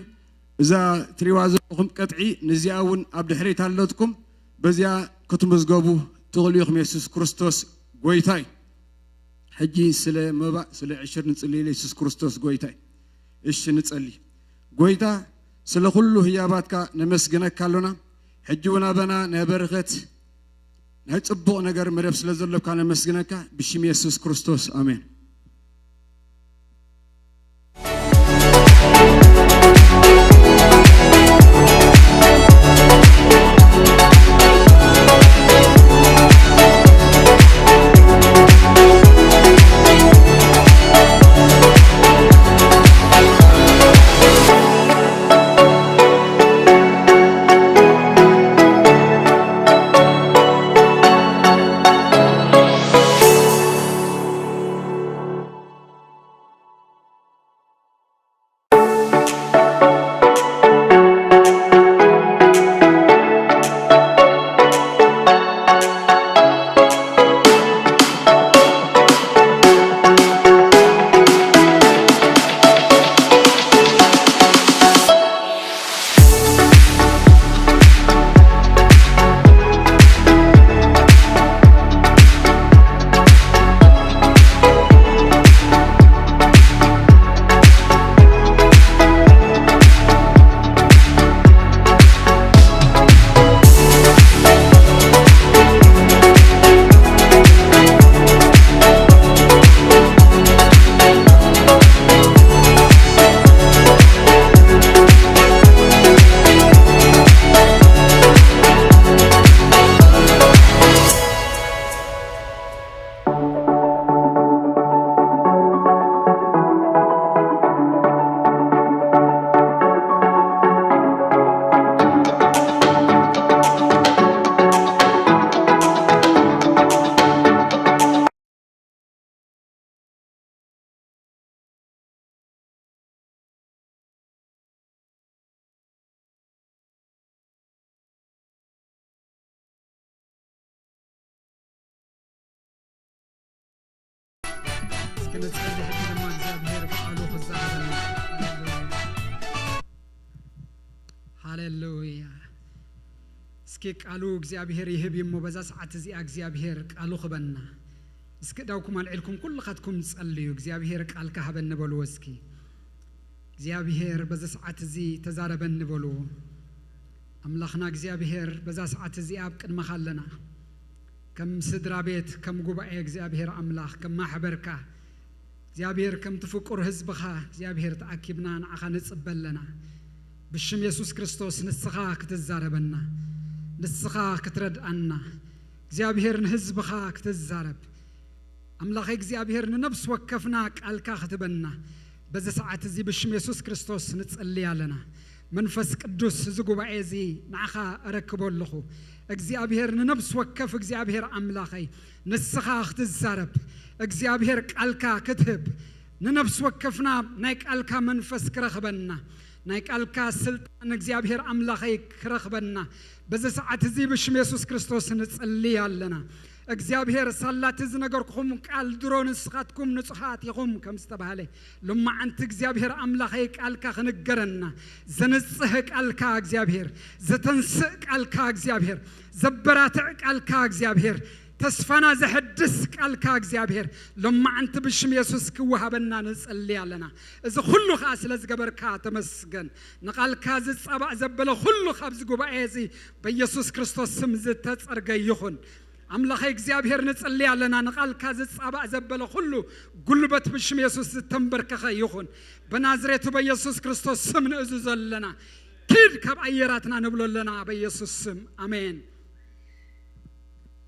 እዛ ትሪእዋ ዘለኹም ቅጥዒ ንዚኣ እውን ኣብ ድሕሪት ኣለትኩም። በዚኣ ክትምዝገቡ ትኽእሉ ኢኹም። የሱስ ክርስቶስ ጎይታ እዩ። ሕጂ ስለ መባእ ስለ ዕሽር ንጽልይ ኢለ የሱስ ክርስቶስ ጎይታ እዩ። እሺ ንጸሊ። ጎይታ ስለ ኩሉ ህያባትካ ነመስግነካ ኣሎና። ሕጂ እውን ኣበና ናይ በረኸት ናይ ጽቡቕ ነገር መደብ ስለ ዘለካ ነመስግነካ ብሽም የሱስ ክርስቶስ ኣሜን። እስኪ ንጸሊ፣ ሕጂ ድማ እግዚኣብሔር ብቃሉ ክዛረበና። ሃሌሉያ። እስኪ ቃሉ እግዚኣብሔር ይህብ እዩ እሞ፣ በዛ ሰዓት እዚኣ እግዚኣብሔር ቃሉ ክበና። እስኪ እዳውኩም ኣልዒልኩም ኩልኻትኩም ጸልዩ፣ እግዚኣብሔር ቃልካ ሃበኒ በልዎ እስኪ። እግዚኣብሔር በዚ ሰዓት እዚ ተዛረበኒ በልዎ። ኣምላኽና እግዚኣብሔር በዛ ሰዓት እዚኣ ኣብ ቅድመኻ ኣለና። ከም ስድራ ቤት፣ ከም ጉባኤ እግዚኣብሔር ኣምላኽ፣ ከም ማሕበርካ እግዚኣብሔር፣ ከምቲ ፍቁር ህዝብኻ እግዚኣብሔር ተኣኪብና ንዓኻ ንጽበ ኣለና። ብሽም የሱስ ክርስቶስ ንስኻ ክትዛረበና፣ ንስኻ ክትረድኣና፣ እግዚኣብሔር ንህዝብኻ ክትዛረብ፣ ኣምላኸ እግዚኣብሔር ንነፍሲ ወከፍና ቃልካ ክትበና በዚ ሰዓት እዚ ብሽም የሱስ ክርስቶስ ንጽሊ ኣለና። መንፈስ ቅዱስ እዚ ጉባኤ እዚ ንዓኻ ኣረክቦ ኣለኹ። እግዚኣብሔር ንነፍሲ ወከፍ እግዚኣብሔር ኣምላኸይ ንስኻ ክትዛረብ፣ እግዚኣብሔር ቃልካ ክትህብ፣ ንነፍሲ ወከፍና ናይ ቃልካ መንፈስ ክረኽበና፣ ናይ ቃልካ ስልጣን እግዚኣብሔር ኣምላኸይ ክረኽበና በዚ ሰዓት እዚ ብሽም የሱስ ክርስቶስ ንጽሊ ኣለና። እግዚኣብሔር ሳላቲ ዝነገርኩኹም ቃል ድሮ ንስኻትኩም ንጹሃት ኢኹም ከም ዝተባህለ፣ ሎማዓንቲ እግዚኣብሔር ኣምላኸይ ቃልካ ክንገረና፣ ዘንጽህ ቃልካ እግዚኣብሔር፣ ዘተንስእ ቃልካ እግዚኣብሔር፣ ዘበራትዕ ቃልካ እግዚኣብሔር፣ ተስፋና ዘሐድስ ቃልካ እግዚኣብሔር ሎማዓንቲ ብሽም የሱስ ክወሃበና ንጽሊ ኣለና። እዚ ኩሉ ኸኣ ስለ ዝገበርካ ተመስገን። ንቓልካ ዝጻባእ ዘበለ ኩሉ ካብዚ ጉባኤ እዚ በየሱስ ክርስቶስ ስም ዝተጸርገ ይኹን። ኣምላኸይ እግዚኣብሔር ንጽሊ ኣለና። ንቓልካ ዝጻባእ ዘበለ ኩሉ ጉልበት ብሽም የሱስ ዝተንበርከኸ ይኹን። በናዝሬቱ በየሱስ ክርስቶስ ስም ንእዝዞ ኣለና። ኪድ ካብ ኣየራትና ንብሎ ኣለና በየሱስ ስም። ኣሜን።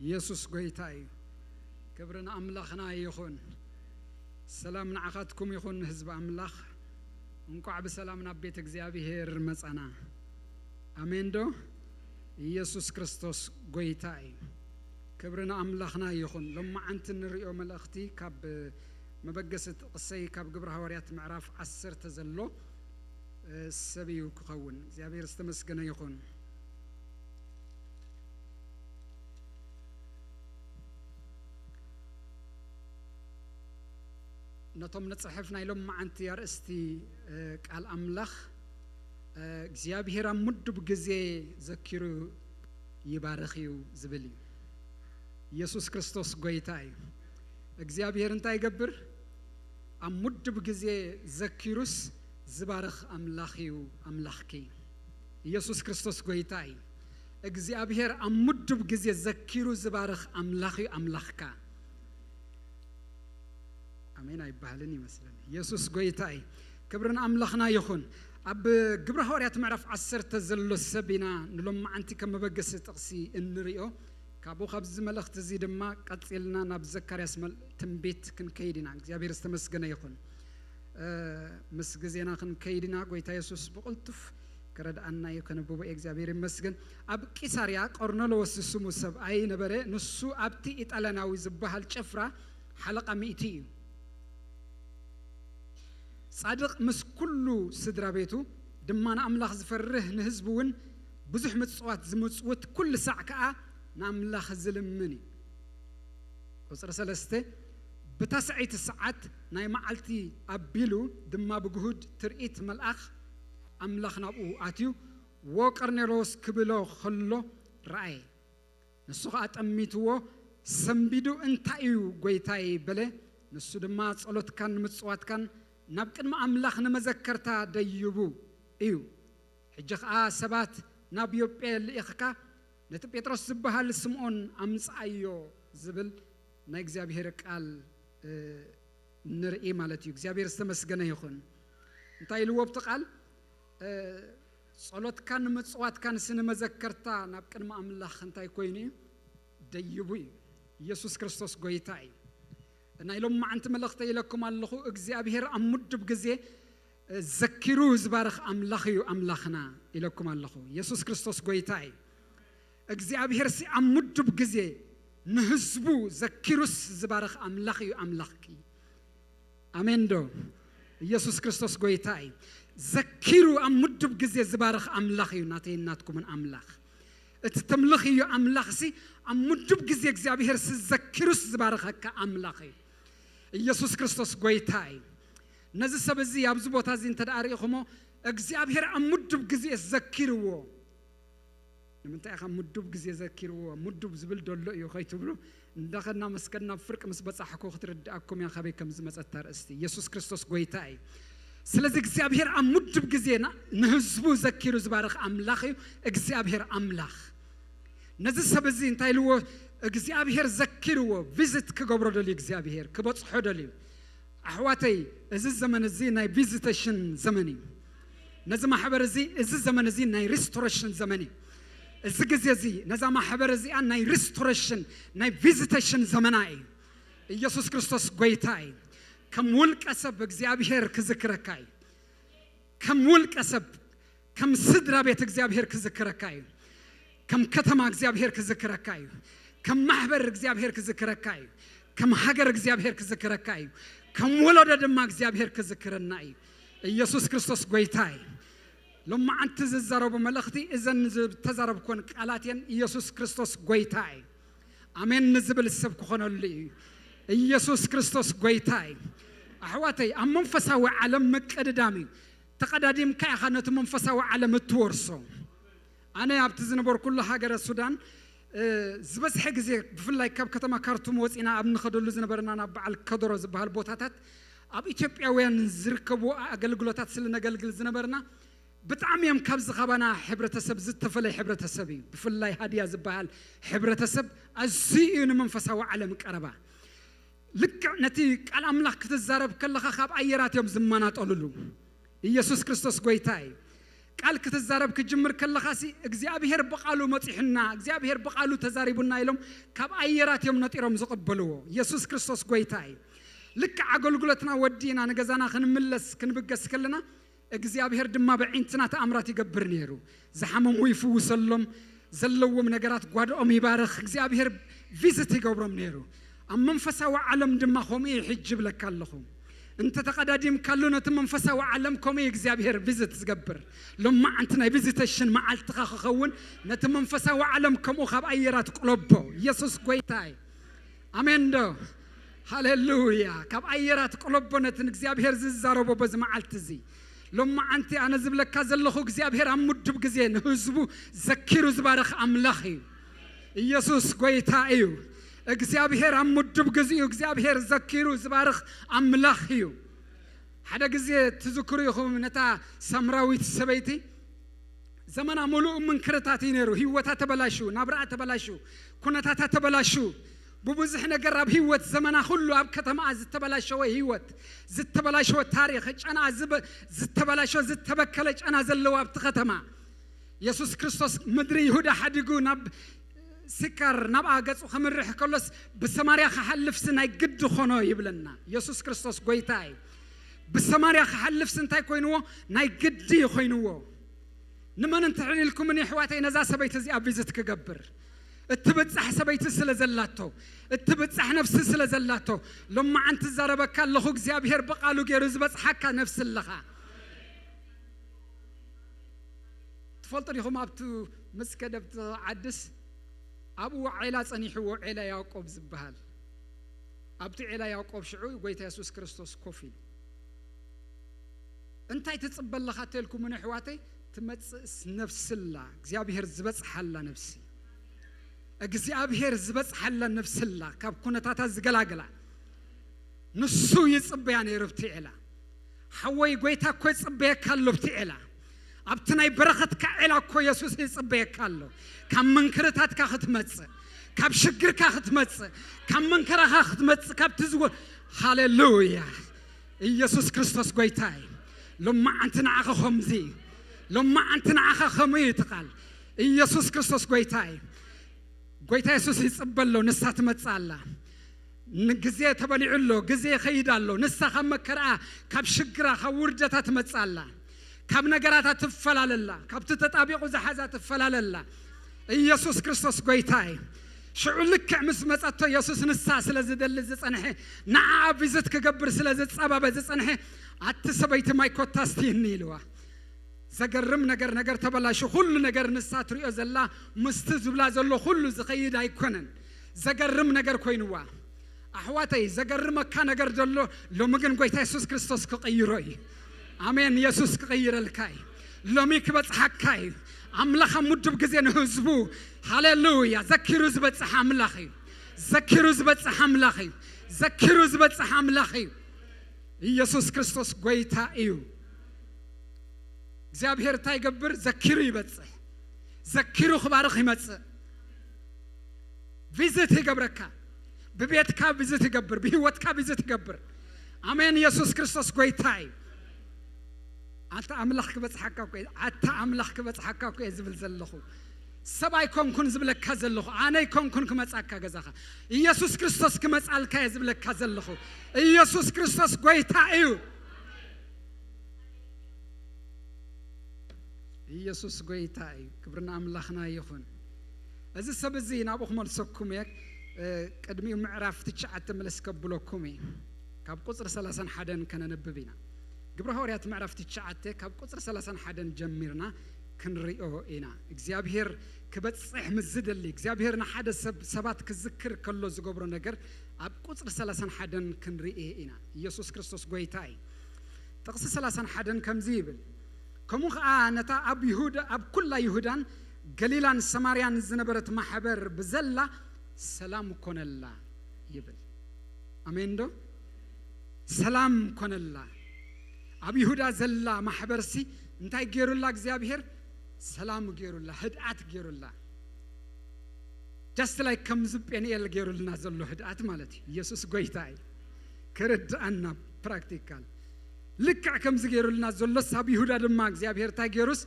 የሱስ ጎይታ እዩ። ክብሪ ንኣምላኽና ይኹን። ሰላም ንዓኻትኩም ይኹን ህዝቢ ኣምላኽ። እንቋዕ ብሰላም ናብ ቤት እግዚኣብሔር መጻና። ኣሜን ዶ? ኢየሱስ ክርስቶስ ጎይታ እዩ። ክብሪ ንኣምላኽና ይኹን። ሎማዓንቲ እንርእዮ መልእኽቲ ካብ መበገሲ ጥቕሰይ ካብ ግብረ ሃዋርያት ምዕራፍ ዓሰርተ ዘሎ፣ እ፣ ሰብ እዩ ክኸውን። እግዚኣብሔር ዝተመስገነ ይኹን። ነቶም ንጽሕፍ ናይ ሎማዓንቲ ኣርእስቲ፣ እ፣ ቃል ኣምላኽ፣ እ፣ እግዚኣብሔር ኣብ ምዱብ ግዜ ዘኪሩ ይባርኽ እዩ ዝብል እዩ። ኢየሱስ ክርስቶስ ጎይታ እዩ። እግዚኣብሔር እንታይ ይገብር? ኣብ ምዱብ ግዜ ዘኪሩስ ዝባርኽ ኣምላኽ እዩ ኣምላኽኪ። ኢየሱስ ክርስቶስ ጎይታ እዩ። እግዚኣብሔር ኣብ ምዱብ ግዜ ዘኪሩ ዝባርኽ ኣምላኽ እዩ ኣምላኽካ። ኣሜን ኣይበሃልን ይመስለኒ። ኢየሱስ ጎይታ እዩ። ክብሪ ንኣምላኽና ይኹን። ኣብ ግብረ ሃዋርያት ምዕራፍ ዓሰርተ ዘሎ ሰብ ኢና ንሎማዓንቲ ከም መበገሲ ጥቕሲ እንርእዮ። ካብኡ ካብዚ መልእኽቲ እዚ ድማ ቀጺልና ናብ ዘካርያስ መል-፣ ትንቢት ክንከይድ ኢና። እግዚኣብሔር ዝተመስገነ ይኹን። እ፣ ምስ ግዜና ክንከይድ ኢና። ጎይታ የሱስ ብቕልጡፍ ክረድኣና እዩ። ከንብቦ እየ። እግዚኣብሔር ይመስገን። ኣብ ቂሳርያ ቆርኔሌዎስ ዝስሙ ሰብኣይ ነበረ። ንሱ ኣብቲ ኢጣልያናዊ ዝበሃል ጭፍራ ሓለቓ ሚእቲ እዩ። ጻድቕ ምስ ኩሉ ስድራ ቤቱ ድማ ንኣምላኽ ዝፈርህ፣ ንህዝቡ እውን ብዙሕ ምጽዋት ዝምጽውት፣ ኩሉ ሳዕ ከኣ ንኣምላኽ ዝልምን እዩ። ቁጽሪ ሰለስተ፣ ብታስዐይቲ ሰዓት ናይ መዓልቲ ኣቢሉ ድማ ብግሁድ ትርኢት መልኣኽ ኣምላኽ ናብኡ ኣትዩ፣ "ዎ ቀርኔሎስ" ክብሎ ኸሎ ረኣየ። ንሱ ኸኣ ጠሚትዎ፣ ሰምቢዱ፣ "እንታይ እዩ ጐይታይ?" በለ። ንሱ ድማ፣ "ጸሎትካን ምጽዋትካን ናብ ቅድሚ ኣምላኽ ንመዘከርታ ደይቡ እዩ። ሕጂ ኸኣ ሰባት ናብ ዮጴ ልኢኽካ ነቲ ጴጥሮስ ዝበሃል ስምዖን ኣምጽኣዮ" ዝብል ናይ እግዚኣብሔር ቃል፣ እ፣ ንርኢ ማለት እዩ። እግዚኣብሔር ዝተመስገነ ይኹን። እንታይ ኢልዎ ኣብቲ ቃል? እ፣ ጸሎትካን ምጽዋትካን ሲ ንመዘከርታ ናብ ቅድሚ ኣምላኽ እንታይ ኮይኑ እዩ? ደይቡ እዩ። ኢየሱስ ክርስቶስ ጎይታ እዩ። ናይ ሎማዓንቲ መልእኽተይ ኢለኩም ኣለኹ፣ እግዚኣብሔር ኣብ ምዱብ ግዜ፣ እ፣ ዘኪሩ ዝባርኽ ኣምላኽ እዩ ኣምላኽና ኢለኩም ኣለኹ። ኢየሱስ ክርስቶስ ጎይታ እዩ። እግዚኣብሔር ሲ ኣብ ምዱብ ግዜ ንህዝቡ ዘኪሩስ ዝባርኽ ኣምላኽ እዩ ኣምላኽኪ። ኣሜን ዶ? ኢየሱስ ክርስቶስ ጎይታ እዩ። ዘኪሩ ኣብ ምዱብ ግዜ ዝባርኽ ኣምላኽ እዩ ናተይን ናትኩምን ኣምላኽ። እቲ ተምልኽ እዩ ኣምላኽ ሲ ኣብ ምዱብ ግዜ እግዚኣብሔር ሲ ዘኪሩስ ዝባርኸካ ኣምላኽ እዩ። ኢየሱስ ክርስቶስ ጎይታ እዩ። ነዚ ሰብ እዚ ኣብዚ ቦታ እዚ እንተ ደኣ ርኢኹሞ፣ እግዚኣብሔር ኣብ ምዱብ ግዜ ዘኪርዎ። ንምንታይ ኢኻ ምዱብ ግዜ ዘኪርዎ? ምዱብ ዝብል ደሎ እዩ ከይትብሉ፣ እንዳኸድና መስከድና ኣብ ፍርቂ ምስ በጻሕኩ ክትርድኣኩም እያ ካበይ ከም ዝመጸት እታ ኣርእስቲ። ኢየሱስ ክርስቶስ ጎይታ እዩ። ስለዚ እግዚኣብሔር ኣብ ምዱብ ግዜ ና-፣ ንህዝቡ ዘኪሩ ዝባርኽ ኣምላኽ እዩ እግዚኣብሔር ኣምላኽ። ነዚ ሰብ እዚ እንታይ ኢልዎ? እግዚኣብሔር ዘኪርዎ፣ ቪዝት ክገብሮ ደልዩ እግዚኣብሔር፣ ክበጽሖ ደልዩ። ኣሕዋተይ፣ እዚ ዘመን እዚ ናይ ቪዚቴሽን ዘመን እዩ። ነዚ ማሕበር እዚ፣ እዚ ዘመን እዚ ናይ ሪስቶሬሽን ዘመን እዩ። እዚ ግዜ እዚ ነዛ ማሕበር እዚኣ ናይ ሪስቶሬሽን፣ ናይ ቪዚቴሽን ዘመና እዩ። ኢየሱስ ክርስቶስ ጎይታ እዩ። ከም ውልቀ ሰብ እግዚኣብሔር ክዝክረካ እዩ። ከም ውልቀ ሰብ፣ ከም ስድራ ቤት እግዚኣብሔር ክዝክረካ እዩ። ከም ከተማ እግዚኣብሔር ክዝክረካ እዩ። ከም ማሕበር እግዚኣብሔር ክዝክረካ እዩ። ከም ሃገር እግዚኣብሔር ክዝክረካ እዩ። ከም ወለዶ ድማ እግዚኣብሔር ክዝክረና እዩ። ኢየሱስ ክርስቶስ ጎይታ እዩ። ሎማዓንቲ ዝዛረቡ መልእኽቲ እዘን ዝተዛረብኩወን ቃላት እየን። ኢየሱስ ክርስቶስ ጎይታ እዩ። ኣሜን ንዝብል ሰብ ክኾነሉ እዩ። ኢየሱስ ክርስቶስ ጎይታ እዩ። ኣሕዋተይ፣ ኣብ መንፈሳዊ ዓለም ምቅድዳም እዩ። ተቐዳዲምካ ኢኻ ነቲ መንፈሳዊ ዓለም እትወርሶ። ኣነ ኣብቲ ዝነበርኩሉ ሃገረ ሱዳን ዝበዝሐ ግዜ፣ ብፍላይ ካብ ከተማ ካርቱም ወፂና ኣብ ንኸደሉ ዝነበርና ናብ በዓል ከደሮ ዝበሃል ቦታታት፣ ኣብ ኢትዮጵያውያን ዝርከቡ ኣገልግሎታት ስለ ነገልግል ዝነበርና፣ ብጣዕሚ እዮም ካብዚ ካባና ሕብረተሰብ ዝተፈለየ ሕብረተሰብ እዩ። ብፍላይ ሃድያ ዝበሃል ሕብረተሰብ ኣዝዩ እዩ ንመንፈሳዊ ዓለም ቀረባ። ልክዕ ነቲ ቃል ኣምላኽ ክትዛረብ ከለኻ ካብ ኣየራት እዮም ዝመናጠሉሉ። ኢየሱስ ክርስቶስ ጎይታ እዩ። ቃል ክትዛረብ ክጅምር ከለኻሲ እግዚኣብሔር ብቓሉ መጺሑና፣ እግዚኣብሔር ብቓሉ ተዛሪቡና ኢሎም ካብ ኣየራት እዮም ነጢሮም ዝቕበልዎ። ኢየሱስ ክርስቶስ ጎይታ እዩ። ልክዕ ኣገልግሎትና ወዲእና ንገዛና ክንምለስ ክንብገስ ከለና እግዚኣብሔር ድማ ብዒንትና ተኣምራት ይገብር ነይሩ። ዝሓመሙ ይፍውሰሎም፣ ዘለዎም ነገራት ጓድኦም ይባርኽ፣ እግዚኣብሔር ቪዝት ይገብሮም ነይሩ። ኣብ መንፈሳዊ ዓለም ድማ ከምኡ እዩ ሕጂ ይብለካ ኣለኹ። እንተ ተቐዳዲምካሉ ነቲ መንፈሳዊ ዓለም ከምኡ እዩ እግዚኣብሔር ቪዝት ዝገብር። ሎማዓንቲ ናይ ቪዚቴሽን መዓልትኻ ክኸውን፣ ነቲ መንፈሳዊ ዓለም ከምኡ ካብ ኣየራት ቅለቦ። ኢየሱስ ጎይታ እዩ። ኣሜን ዶ? ሃሌሉያ። ካብ ኣየራት ቅለቦ ነቲ እግዚኣብሔር ዝዛረቦ በዚ መዓልቲ እዚ። ሎማዓንቲ ኣነ ዝብለካ ዘለኹ እግዚኣብሔር ኣብ ምዱብ ግዜ ንህዝቡ ዘኪሩ ዝባርኽ ኣምላኽ እዩ። ኢየሱስ ጎይታ እዩ። እግዚኣብሔር ኣብ ምዱብ ግዚኡ እግዚኣብሔር ዘኪሩ ዝባርኽ ኣምላኽ እዩ። ሓደ ግዜ ትዝክሩ ኢኹም ነታ ሳምራዊት ሰበይቲ ዘመና ሙሉእ ምንክርታት እዩ ነይሩ። ህይወታ ተበላሹ፣ ናብራኣ ተበላሹ፣ ኩነታታ ተበላሹ። ብብዙሕ ነገር ኣብ ህይወት ዘመና ኩሉ ኣብ ከተማኣ ዝተበላሸወ ህይወት፣ ዝተበላሸወ ታሪኽ፣ ጨና ዝብ-፣ ዝተበላሸወ ዝተበከለ ጨና ዘለዎ ኣብቲ ከተማ። የሱስ ክርስቶስ ምድሪ ይሁዳ ሓዲጉ ናብ ሲካር ናብኣ ገጹ ከምርሕ ከሎስ ብሰማርያ ክሓልፍሲ ናይ ግዲ ኾኖ ይብለና። የሱስ ክርስቶስ ጎይታ እዩ። ብሰማርያ ክሓልፍሲ እንታይ ኮይንዎ? ናይ ግዲ ኮይንዎ። ንመን እንተሕሊልኩምኒ ኣሕዋተይ ነዛ ሰበይቲ እዚኣ ቪዝት ክገብር? እትብጻሕ ሰበይቲ ስለ ዘላቶ፣ እትብጻሕ ነፍሲ ስለ ዘላቶ፣ ሎማዓንቲ እዛረበካ ኣለኹ እግዚኣብሔር ብቓሉ ገይሩ ዝበጽሓካ ነፍሲ ኣለኻ። ትፈልጡ ዲኹም ኣብቲ ምስ ከደብቲ ዓድስ ኣብኡ ዔላ ጸኒሕዎ፣ ዔላ ያዕቆብ ዝበሃል። ኣብቲ ዔላ ያዕቆብ ሽዑ ጎይታ የሱስ ክርስቶስ ኮፍ ኢሉ። እንታይ ትጽበ ኣለኻ ተልኩምን ኣሕዋተይ? ትመጽእስ ነፍስላ እግዚኣብሔር ዝበጽሓላ ነፍሲ፣ እግዚኣብሔር ዝበጽሓላ ነፍስላ ካብ ኩነታታ ዝገላግላ ንሱ ይጽበያ ነይሩ ኣብቲ ዔላ። ሓወይ ጎይታ እኮ ይጽበየካ ኣሎ ኣብቲ ዔላ። ኣብቲ ናይ በረኸትካ ዔላ እኮ የሱስ ይጽበየካ ኣሎ። ካብ መንክርታትካ ክትመጽእ፣ ካብ ሽግርካ ክትመጽእ፣ ካብ መንከራኻ ክትመጽእ፣ ካብቲ ዝጎ-፣ ሃሌሉያ። ኢየሱስ ክርስቶስ ጎይታ እዩ። ሎማዓንቲ ንዓኻ ከምዚ እዩ። ሎማዓንቲ ንዓኻ ከምኡ እዩ እቲ ቃል። ኢየሱስ ክርስቶስ ጎይታ እዩ። ጎይታ የሱስ ይጽበ ኣሎ፣ ንሳ ትመጽእ ኣላ። ንግዜ ተበሊዑ ኣሎ፣ ግዜ ይኸይድ ኣሎ። ንሳ ካብ መከራኣ፣ ካብ ሽግራ፣ ካብ ውርደታ ትመጽእ ኣላ። ካብ ነገራታ ትፈላለ ኣላ፣ ካብቲ ተጣቢቑ ዝሓዛ ትፈላለ ኣላ። ኢየሱስ ክርስቶስ ጎይታ እዩ። ሽዑ ልክዕ ምስ መጸቶ የሱስ ንሳ ስለ ዝደሊ ዝጸንሐ፣ ንዓኣ ቪዝት ክገብር ስለ ዝጸባበ ዝጸንሐ፣ ኣቲ ሰበይቲ ማይ ኮታ ኣስትይኒ ኢልዋ። ዘገርም ነገር፣ ነገር ተበላሹ። ኩሉ ነገር ንሳ ትሪኦ ዘላ ምስቲ ዝብላ ዘሎ ኩሉ ዝኸይድ ኣይኮነን። ዘገርም ነገር ኮይንዋ። ኣሕዋተይ፣ ዘገርመካ ነገር ዘሎ ሎሚ ግን ጎይታ የሱስ ክርስቶስ ክቕይሮ እዩ። ኣሜን። የሱስ ክቕይረልካ እዩ። ሎሚ ክበጽሓካ እዩ። ኣምላኽ ኣብ ምዱብ ግዜ ንህዝቡ፣ ሃሌሉያ፣ ዘኪሩ ዝበጽሕ ኣምላኽ እዩ። ዘኪሩ ዝበጽሕ ኣምላኽ እዩ። ዘኪሩ ዝበጽሕ ኣምላኽ እዩ። ኢየሱስ ክርስቶስ ጎይታ እዩ። እግዚኣብሔር እንታይ ይገብር? ዘኪሩ ይበጽሕ። ዘኪሩ ክባርኽ ይመጽእ። ቪዝት ይገብረካ። ብቤትካ ቪዝት ይገብር፣ ብህይወትካ ቪዝት ይገብር። ኣሜን። ኢየሱስ ክርስቶስ ጎይታ እዩ። ኣታ ኣምላኽ ክበጽሓካ እኮ እየ፣ ኣታ ኣምላኽ ክበጽሓካ እኮ እየ ዝብል ዘለኹ። ሰብ ኣይኮንኩን ዝብለካ ዘለኹ፣ ኣነ ኣይኮንኩን ክመጻካ ገዛኻ። ኢየሱስ ክርስቶስ ክመጻልካ እየ ዝብለካ ዘለኹ። ኢየሱስ ክርስቶስ ጎይታ እዩ። ኢየሱስ ጎይታ እዩ። ክብሪ ንኣምላኽና ይኹን። እዚ ሰብ እዚ ናብኡ ክመልሰኩም እየ። እ፣ ቅድሚኡ ምዕራፍ ትሽዓተ መለስ ከብለኩም እየ። ካብ ቁጽሪ ሰላሳን ሓደን ከነንብብ ኢና። ግብረ ሃዋርያት ምዕራፍ ትሽዓተ ካብ ቁጽሪ ሰላሳን ሓደን ጀሚርና ክንሪኦ ኢና። እግዚኣብሔር ክበጽሕ ምስ ዝደሊ፣ እግዚኣብሔር ንሓደ ሰብ ሰባት ክዝክር ከሎ ዝገብሮ ነገር ኣብ ቁጽሪ ሰላሳን ሓደን ክንርኢ ኢና። ኢየሱስ ክርስቶስ ጎይታ እዩ። ጥቕሲ ሰላሳን ሓደን ከምዚ ይብል፣ ከምኡ ኸኣ ነታ ኣብ ይሁዳ፣ ኣብ ኩላ ይሁዳን ገሊላን ሰማርያን ዝነበረት ማሕበር ብዘላ ሰላም ኮነላ ይብል። ኣሜን ዶ? ሰላም ኮነላ። ኣብ ይሁዳ ዘላ ማሕበርሲ እንታይ ገይሩላ እግዚኣብሔር? ሰላም ገይሩላ፣ ህድኣት ገይሩላ። Just like ከምዚ ጴንኤል ገይሩልና ዘሎ ህድኣት ማለት እዩ። ኢየሱስ ጎይታ እዩ። ክርድኣና ፕራክቲካል። ልክዕ ከምዚ ገይሩልና ዘሎስ ኣብ ይሁዳ ድማ እግዚኣብሔር እንታይ ገይሩስ?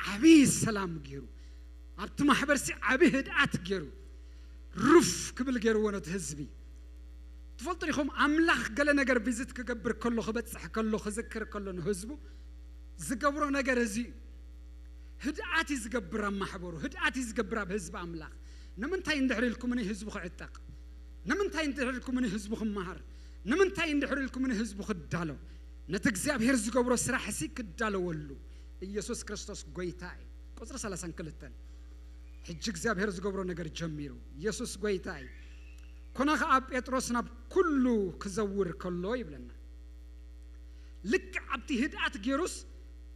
ዓብዪ ሰላም ገይሩ። ኣብቲ ማሕበርሲ ዓብዪ ህድኣት ገይሩ። ሩፍ ክብል ገይርዎ ነቲ ህዝቢ። ትፈልጡ ዲኹም? ኣምላኽ ገለ ነገር ቪዝት ክገብር ከሎ፣ ክበጽሕ ከሎ፣ ክዝክር ከሎ ንህዝቡ ዝገብሮ ነገር እዚ እዩ። ህድኣት እዩ ዝገብር ኣብ ማሕበሩ፣ ህድኣት እዩ ዝገብር ኣብ ህዝቢ ኣምላኽ። ንምንታይ እንድሕር ኢልኩምኒ ህዝቡ ክዕጠቕ? ንምንታይ እንድሕር ኢልኩምኒ ህዝቡ ክመሃር? ንምንታይ እንድሕር ኢልኩምኒ ህዝቡ ክዳሎ? ነቲ እግዚኣብሔር ዝገብሮ ስራሕ ሲ ክዳለወሉ። ኢየሱስ ክርስቶስ ጎይታ እዩ። ቁጽሪ ሰላሳን ክልተን፣ ሕጂ እግዚኣብሔር ዝገብሮ ነገር ጀሚሩ። ኢየሱስ ጎይታ እዩ። ኮነ ኸኣ ጴጥሮስ ናብ ኩሉ ክዘውር ከሎ ይብለና። ልክዕ ኣብቲ ህድኣት ገይሩስ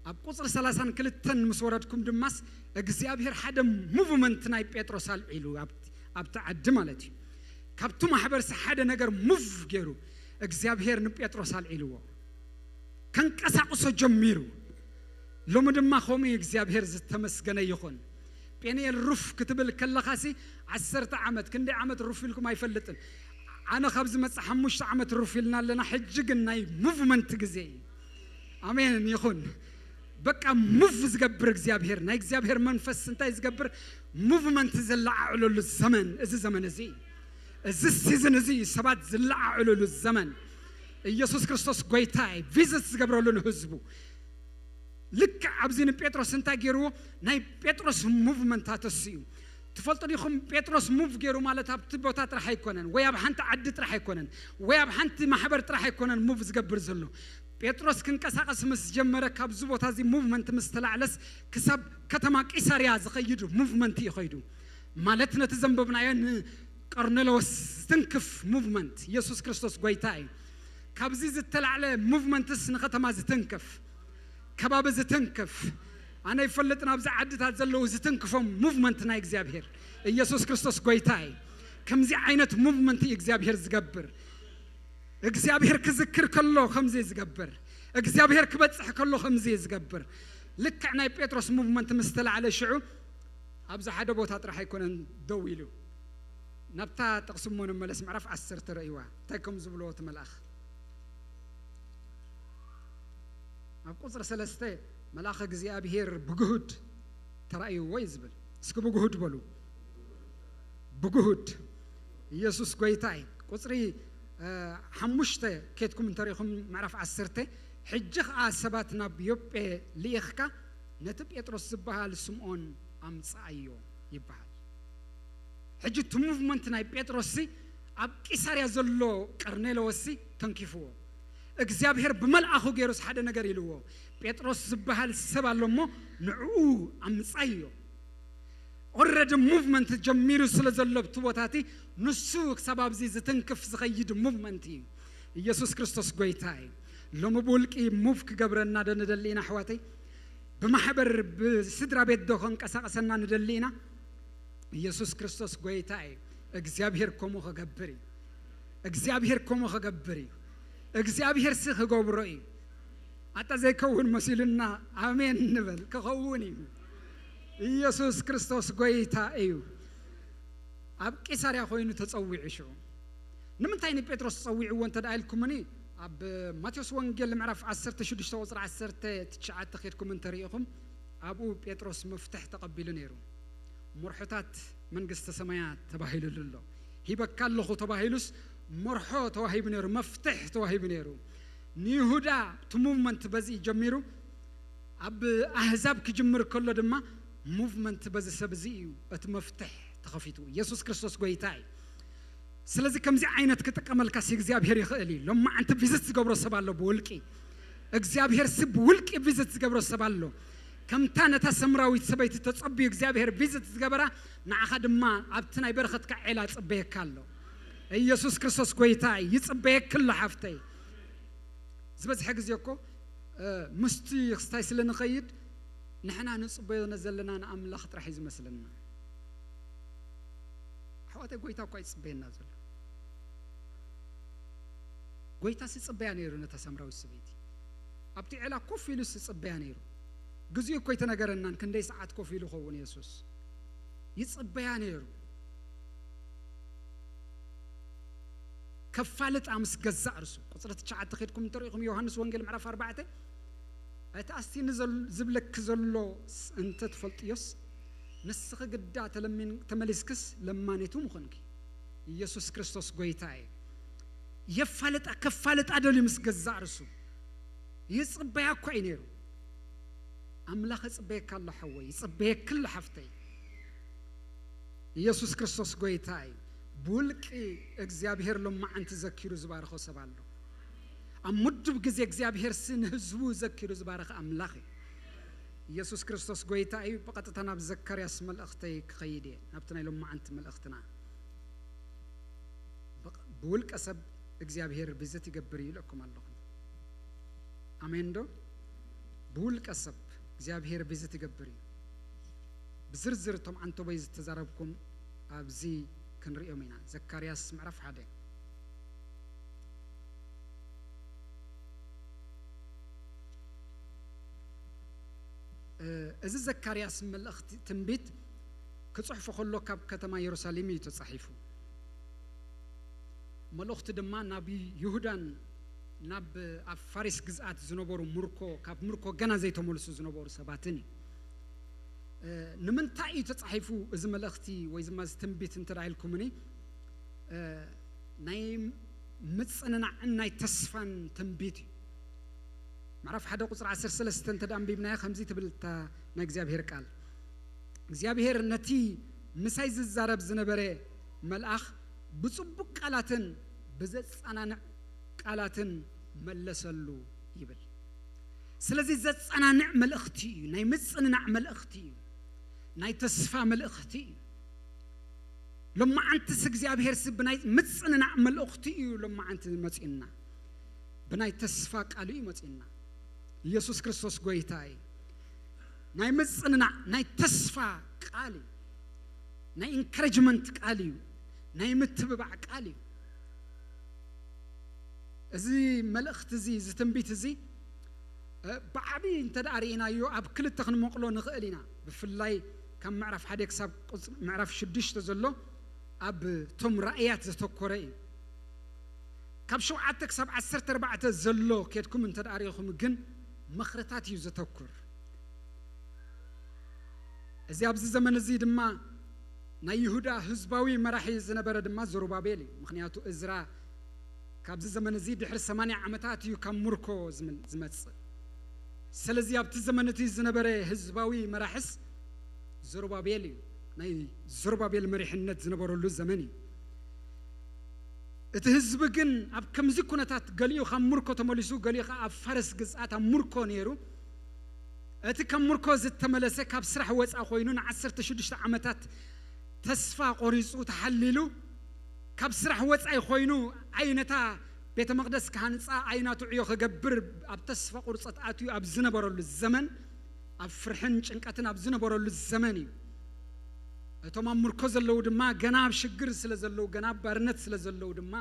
ኣብ ቁጽሪ ሰላሳን ክልተን ምስ ወረድኩም ድማስ እግዚኣብሔር ሓደ ሙቭመንት ናይ ጴጥሮስ ኣልዒሉ ኣብቲ፣ ኣብቲ ዓዲ ማለት እዩ። ካብቲ ማሕበርሲ ሓደ ነገር ሙቭ ገይሩ እግዚኣብሔር ንጴጥሮስ ኣልዒልዎ። ከንቀሳቕሶ ጀሚሩ። ሎሚ ድማ ከምኡ እዩ እግዚኣብሔር ዝተመስገነ ይኹን። ጴንኤል ሩፍ ክትብል ከለኻሲ ዓሰርተ ዓመት፣ ክንደይ ዓመት ሩፍ ኢልኩም ኣይፈልጥን። ኣነ ካብ ዝመጽእ ሓሙሽተ ዓመት ሩፍ ኢልና ኣለና። ሕጂ ግን ናይ ሙቭመንት ግዜ እዩ። ኣሜን ይኹን። በቃ ሙቭ ዝገብር እግዚኣብሔር፣ ናይ እግዚኣብሔር መንፈስ እንታይ ዝገብር? ሙቭመንት ዘለዓዕለሉ ዘመን፣ እዚ ዘመን እዚ፣ እዚ ሲዝን እዚ ሰባት ዝለዓዕለሉ ዘመን። ኢየሱስ ክርስቶስ ጎይታ እዩ። ቪዝት ዝገብረሉ ንህዝቡ። ልክዕ ኣብዚ ንጴጥሮስ እንታይ ገይርዎ? ናይ ጴጥሮስ ሙቭመንታት እሱ እዩ። ትፈልጡ ዲኹም? ጴጥሮስ ሙቭ ገይሩ ማለት ኣብቲ ቦታ ጥራሕ ኣይኮነን፣ ወይ ኣብ ሓንቲ ዓዲ ጥራሕ ኣይኮነን፣ ወይ ኣብ ሓንቲ ማሕበር ጥራሕ ኣይኮነን ሙቭ ዝገብር ዘሎ። ጴጥሮስ ክንቀሳቐስ ምስ ጀመረ፣ ካብዚ ቦታ እዚ ሙቭመንት ምስ ተላዕለስ፣ ክሳብ ከተማ ቂሳርያ ዝኸይድ ሙቭመንት እዩ ኸይዱ። ማለት ነቲ ዘንበብናዮ ንቀርኔሎስ ዝትንክፍ ሙቭመንት፣ ኢየሱስ ክርስቶስ ጎይታ እዩ። ካብዚ ዝተላዕለ ሙቭመንትስ ንከተማ ዝትንክፍ፣ ከባቢ ዝትንክፍ፣ ኣነ ይፈልጥ፣ ናብዚ ዓድታት ዘለዉ ዝትንክፎም ሙቭመንት ናይ እግዚኣብሔር። ኢየሱስ ክርስቶስ ጎይታ እዩ። ከምዚ ዓይነት ሙቭመንት እዩ እግዚኣብሔር ዝገብር። እግዚኣብሔር ክዝክር ከሎ ከምዚ እዩ ዝገብር። እግዚኣብሔር ክበጽሕ ከሎ ከምዚ እዩ ዝገብር። ልክዕ ናይ ጴጥሮስ ሙቭመንት ምስ ተላዕለ ሽዑ ኣብዚ ሓደ ቦታ ጥራሕ ኣይኮነን ደው ኢሉ። ናብታ ጥቕሲ እሞ ንመለስ፣ ምዕራፍ ዓሰርተ ረእይዋ እንታይ ከም ዝብልዎ እቲ መልኣኽ። ኣብ ቁጽሪ ሰለስተ፣ መልኣኽ እግዚኣብሔር ብግሁድ ተራእይዎ እዩ ዝብል። እስኪ ብግሁድ በሉ። ብግሁድ። ኢየሱስ ጎይታ እዩ። ቁጽሪ፣ እ፣ ሓሙሽተ ኬድኩም እንተሪኢኹም፣ ምዕራፍ ዓሰርተ፣ ሕጂ ኸኣ ሰባት ናብ ዮጴ ልኢኽካ ነቲ ጴጥሮስ ዝበሃል ስምዖን ኣምጽኣዮ ይበሃል። ሕጂ እቲ ሙቭመንት ናይ ጴጥሮስሲ ኣብ ቂሳርያ ዘሎ ቀርኔሎስሲ ተንኪፍዎ። እግዚኣብሔር ብመልኣኹ ገይሩስ ሓደ ነገር ኢልዎ። ጴጥሮስ ዝበሃል ሰብ ኣሎ እሞ ንዕኡ ኣምጻዮ። ኦረዲ ሙቭመንት ጀሚሩ ስለ ዘሎ ኣብቲ ቦታ እቲ፣ ንሱ ክሳብ ኣብዚ ዝትንክፍ ዝኸይድ ሙቭመንት እዩ። ኢየሱስ ክርስቶስ ጎይታ እዩ። ሎሚ ብውልቂ ሙቭ ክገብረና ዶ ንደሊ ኢና ኣሕዋተይ? ብማሕበር ብስድራ ቤት ዶ ከንቀሳቐሰና ንደሊ ኢና? ኢየሱስ ክርስቶስ ጎይታ እዩ። እግዚኣብሔር ከምኡ ክገብር እዩ። እግዚኣብሔር ከምኡ ክገብር እዩ። እግዚኣብሔር ሲ ክገብሮ እዩ። ኣታ ዘይከውን መሲሉና ኣሜን ንበል። ክኸውን እዩ። ኢየሱስ ክርስቶስ ጎይታ እዩ። ኣብ ቂሳርያ ኮይኑ ተጸዊዑ ሽዑ። ንምንታይ ንጴጥሮስ ጸዊዕዎ እንተ ደኣ ኢልኩምኒ፣ ኣብ ማቴዎስ ወንጌል ምዕራፍ ዓሰርተ ሽዱሽተ ቁጽሪ ዓሰርተ ትሽዓተ ኬድኩም እንተሪኢኹም፣ ኣብኡ ጴጥሮስ መፍትሕ ተቐቢሉ ነይሩ። መርሖታት መንግስተ ሰማያት ተባሂሉሉ ኣሎ። ሂበካ ኣለኹ ተባሂሉስ መርሖ ተዋሂቡ ነይሩ፣ መፍትሕ ተዋሂቡ ነይሩ። ንይሁዳ እቲ ሙቭመንት በዚ እዩ ጀሚሩ። ኣብ ኣህዛብ ክጅምር ከሎ ድማ ሙቭመንት በዚ ሰብ እዚ እዩ እቲ መፍትሕ ተኸፊቱ። ኢየሱስ ክርስቶስ ጎይታ እዩ። ስለዚ ከምዚ ዓይነት ክጥቀመልካስ እግዚኣብሔር ይኽእል እዩ። ሎማዓንቲ ቪዝት ዝገብሮ ሰብ ኣሎ ብውልቂ። እግዚኣብሔር ሲ ብውልቂ ቪዝት ዝገብሮ ሰብ ኣሎ። ከምታ ነታ ሰምራዊት ሰበይቲ ተጸብዩ እግዚኣብሔር ቪዝት ዝገበራ፣ ንዓኻ ድማ ኣብቲ ናይ በረኸትካ ዔላ ጽበየካ ኣሎ። ኢየሱስ ክርስቶስ ጎይታ እዩ። ይጽበየኪ ኣሎ ሓፍተይ። ዝበዝሐ ግዜ እኮ፣ እ፣ ምስቲ ክስታይ ስለ ንኸይድ፣ ንሕና ንጽበዮ ዘለና ንኣምላኽ ጥራሕ እዩ ዝመስለና። ኣሕዋተይ፣ ጎይታ እኳ ይጽበየና ዘሎ። ጎይታስ ይጽበያ ነይሩ ነታ ሳምራዊት ሰበይቲ። ኣብቲ ዔላ ኮፍ ኢሉስ ይጽበያ ነይሩ። ግዜኡ እኮ ኣይተነገረናን፣ ክንደይ ሰዓት ኮፍ ኢሉ ኸውን የሱስ። ይጽበያ ነይሩ። ከፋልጣ ምስ ገዛእ ርእሱ። ቁጽሪ ትሽዓተ ኬድኩም እንተሪኢኹም፣ ዮሃንስ ወንጌል ምዕራፍ ኣርባዕተ፣ እቲ ኣስቲኒ ዘል-፣ ዝብለኪ ዘሎ ስ-፣ እንተ ትፈልጥዮስ፣ ንስኺ ግዳ ተለሚን-፣ ተመሊስክስ ለማኒቱ ምኾንኪ። ኢየሱስ ክርስቶስ ጎይታ እዩ። የፋልጣ፣ ከፋልጣ ደልዩ ምስ ገዛእ ርእሱ። ይጽበያ እኳ እዩ ነይሩ። ኣምላኽ ይጽበየካ ኣሎ ሓወይ፣ ይጽበየኪ ኣሎ ሓፍተይ። ኢየሱስ ክርስቶስ ጎይታ እዩ። ብውልቂ እግዚኣብሔር ሎማዓንቲ ዘኪሩ ዝባርኾ ሰብ ኣሎ። ኣብ ምዱብ ግዜ እግዚኣብሔር ሲ ንህዝቡ ዘኪሩ ዝባረኸ ኣምላኽ እዩ። ኢየሱስ ክርስቶስ ጎይታ እዩ። ብቐጥታ ናብ ዘካርያስ መልእኽተይ ክኸይድ እየ፣ ናብቲ ናይ ሎማዓንቲ መልእኽትና። ብቕ-፣ ብውልቀ ሰብ እግዚኣብሔር ቪዝት ይገብር እዩ ኢለኩም ኣለኹ። ኣሜን ዶ? ብውልቀ ሰብ እግዚኣብሔር ቪዝት ይገብር እዩ። ብዝርዝር እቶም ዓንተቦይ ዝተዛረብኩም ኣብዚ ክንሪኦም ኢና። ዘካርያስ ምዕራፍ ሓደ። እ፣ እዚ ዘካርያስ መልእኽቲ ትንቢት ክጽሕፎ ከሎ ካብ ከተማ የሩሳሌም እዩ ተጻሒፉ። መልእኽቱ ድማ ናብ ይሁዳን ናብ ኣብ ፋሪስ ግዝኣት ዝነበሩ ምርኮ፣ ካብ ምርኮ ገና ዘይተመልሱ ዝነበሩ ሰባትን እዩ። እ፣ ንምንታይ እዩ ተጻሒፉ እዚ መልእኽቲ ወይ ድማ እዚ ትንቢት እንተ ደኣ ኢልኩምኒ፣ እ፣ ናይ ምጽንናዕን ናይ ተስፋን ትንቢት እዩ። ምዕራፍ ሓደ ቁጽሪ ዓሰርተ ሰለስተ እንተ ደኣ ኣንቢብናዮ ከምዚ ትብል እታ ናይ እግዚኣብሔር ቃል፣ እግዚኣብሔር ነቲ ምሳይ ዝዛረብ ዝነበረ መልኣኽ ብጽቡቕ ቃላትን ብዘጸናንዕ ቃላትን መለሰሉ ይብል። ስለዚ ዘጸናንዕ መልእኽቲ እዩ፣ ናይ ምጽንናዕ መልእኽቲ እዩ፣ ናይ ተስፋ መልእኽቲ እዩ። ሎማዓንትስ እግዚኣብሔር ሲ ብናይ ምጽንናዕ መልእኽቲ እዩ ሎማዓንቲ መጺኡና። ብናይ ተስፋ ቃሉ እዩ መጺኡና። ኢየሱስ ክርስቶስ ጎይታ እዩ። ናይ ምጽንናዕ፣ ናይ ተስፋ ቃል እዩ። ናይ ኢንካሬጅመንት ቃል እዩ። ናይ ምትብባዕ ቃል እዩ። እዚ መልእኽቲ እዚ፣ እዚ ትንቢት እዚ፣ እ፣ ብዓቢ እንተ ደኣ ርኢናዮ ኣብ ክልተ ክንመቕሎ ንኽእል ኢና። ብፍላይ ካብ ምዕራፍ ሓደ ክሳብ ቁጽ-፣ ምዕራፍ ሽዱሽተ ዘሎ ኣብ እቶም ራእያት ዘተኮረ እዩ። ካብ ሸውዓተ ክሳብ ዓሰርተ ኣርባዕተ ዘሎ ኬድኩም እንተ ደኣ ርኢኹም ግን ምኽርታት እዩ ዘተኩር። እዚ ኣብዚ ዘመን እዚ ድማ ናይ ይሁዳ ህዝባዊ መራሒ ዝነበረ ድማ ዘሩባቤል እዩ። ምኽንያቱ እዝራ ካብዚ ዘመን እዚ ድሕሪ ሰማንያ ዓመታት እዩ ካብ ምርኮ ዝምል-፣ ዝመጽእ። ስለዚ ኣብቲ ዘመን እቲ ዝነበረ ህዝባዊ መራሕስ ዘሩባቤል እዩ። ናይ ዘሩባቤል መሪሕነት ዝነበረሉ ዘመን እዩ። እቲ ህዝቢ ግን ኣብ ከምዚ ኩነታት ገሊኡ ካብ ምርኮ ተመሊሱ፣ ገሊኡ ከኣ ኣብ ፋርስ ግዝኣት ኣብ ምርኮ ነይሩ። እቲ ካብ ምርኮ ዝተመለሰ ካብ ስራሕ ወጻ ኮይኑ ንዓሰርተ ሽዱሽተ ዓመታት ተስፋ ቆሪጹ ተሓሊሉ ካብ ስራሕ ወጻኢ ኮይኑ ኣይ ነታ ቤተ መቕደስ ክሃንጻ ኣይ ናቱ ዕዮ ክገብር ኣብ ተስፋ ቁርጸት ኣትዩ ኣብ ዝነበረሉ ዘመን፣ ኣብ ፍርሕን ጭንቀትን ኣብ ዝነበረሉ ዘመን እዩ። እቶም ኣብ ምርኮ ዘለዉ ድማ ገና ኣብ ሽግር ስለ ዘለዉ፣ ገና ኣብ ባርነት ስለ ዘለዉ ድማ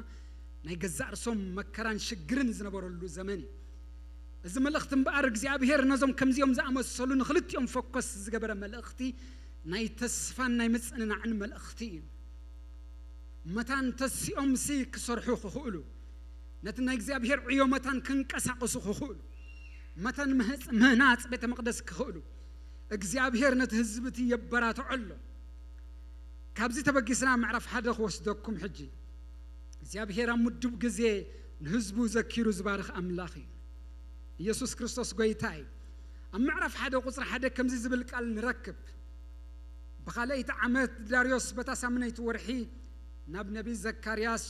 ናይ ገዛእ ርእሶም መከራን ሽግርን ዝነበረሉ ዘመን እዩ። እዚ መልእኽቲ እምበኣር እግዚኣብሔር ነዞም ከምዚኦም ዝኣመሰሉ ንኽልቲኦም ፎከስ ዝገበረ መልእኽቲ ናይ ተስፋን ናይ ምጽንናዕን መልእኽቲ እዩ። መታን ተሲኦምሲ ክሰርሑ ክኽእሉ፣ ነቲ ናይ እግዚኣብሔር ዕዮ መታን ክንቀሳቐሱ ክኽእሉ፣ መታን ምህጽ-፣ ምህናጽ ቤተ መቕደስ ክኽእሉ፣ እግዚኣብሔር ነቲ ህዝቢ እቲ የበራትዖ ኣሎ። ካብዚ ተበጊስና ምዕራፍ ሓደ ክወስደኩም ሕጂ። እግዚኣብሔር ኣብ ምዱብ ግዜ ንህዝቡ ዘኪሩ ዝባርኽ ኣምላኽ እዩ። ኢየሱስ ክርስቶስ ጎይታ እዩ። ኣብ ምዕራፍ ሓደ ቁጽሪ ሓደ ከምዚ ዝብል ቃል ንረክብ። ብኻልኣይቲ ዓመት ዳርዮስ በታ ሳምነይቲ ወርሒ ናብ ነቢ ዘካርያስ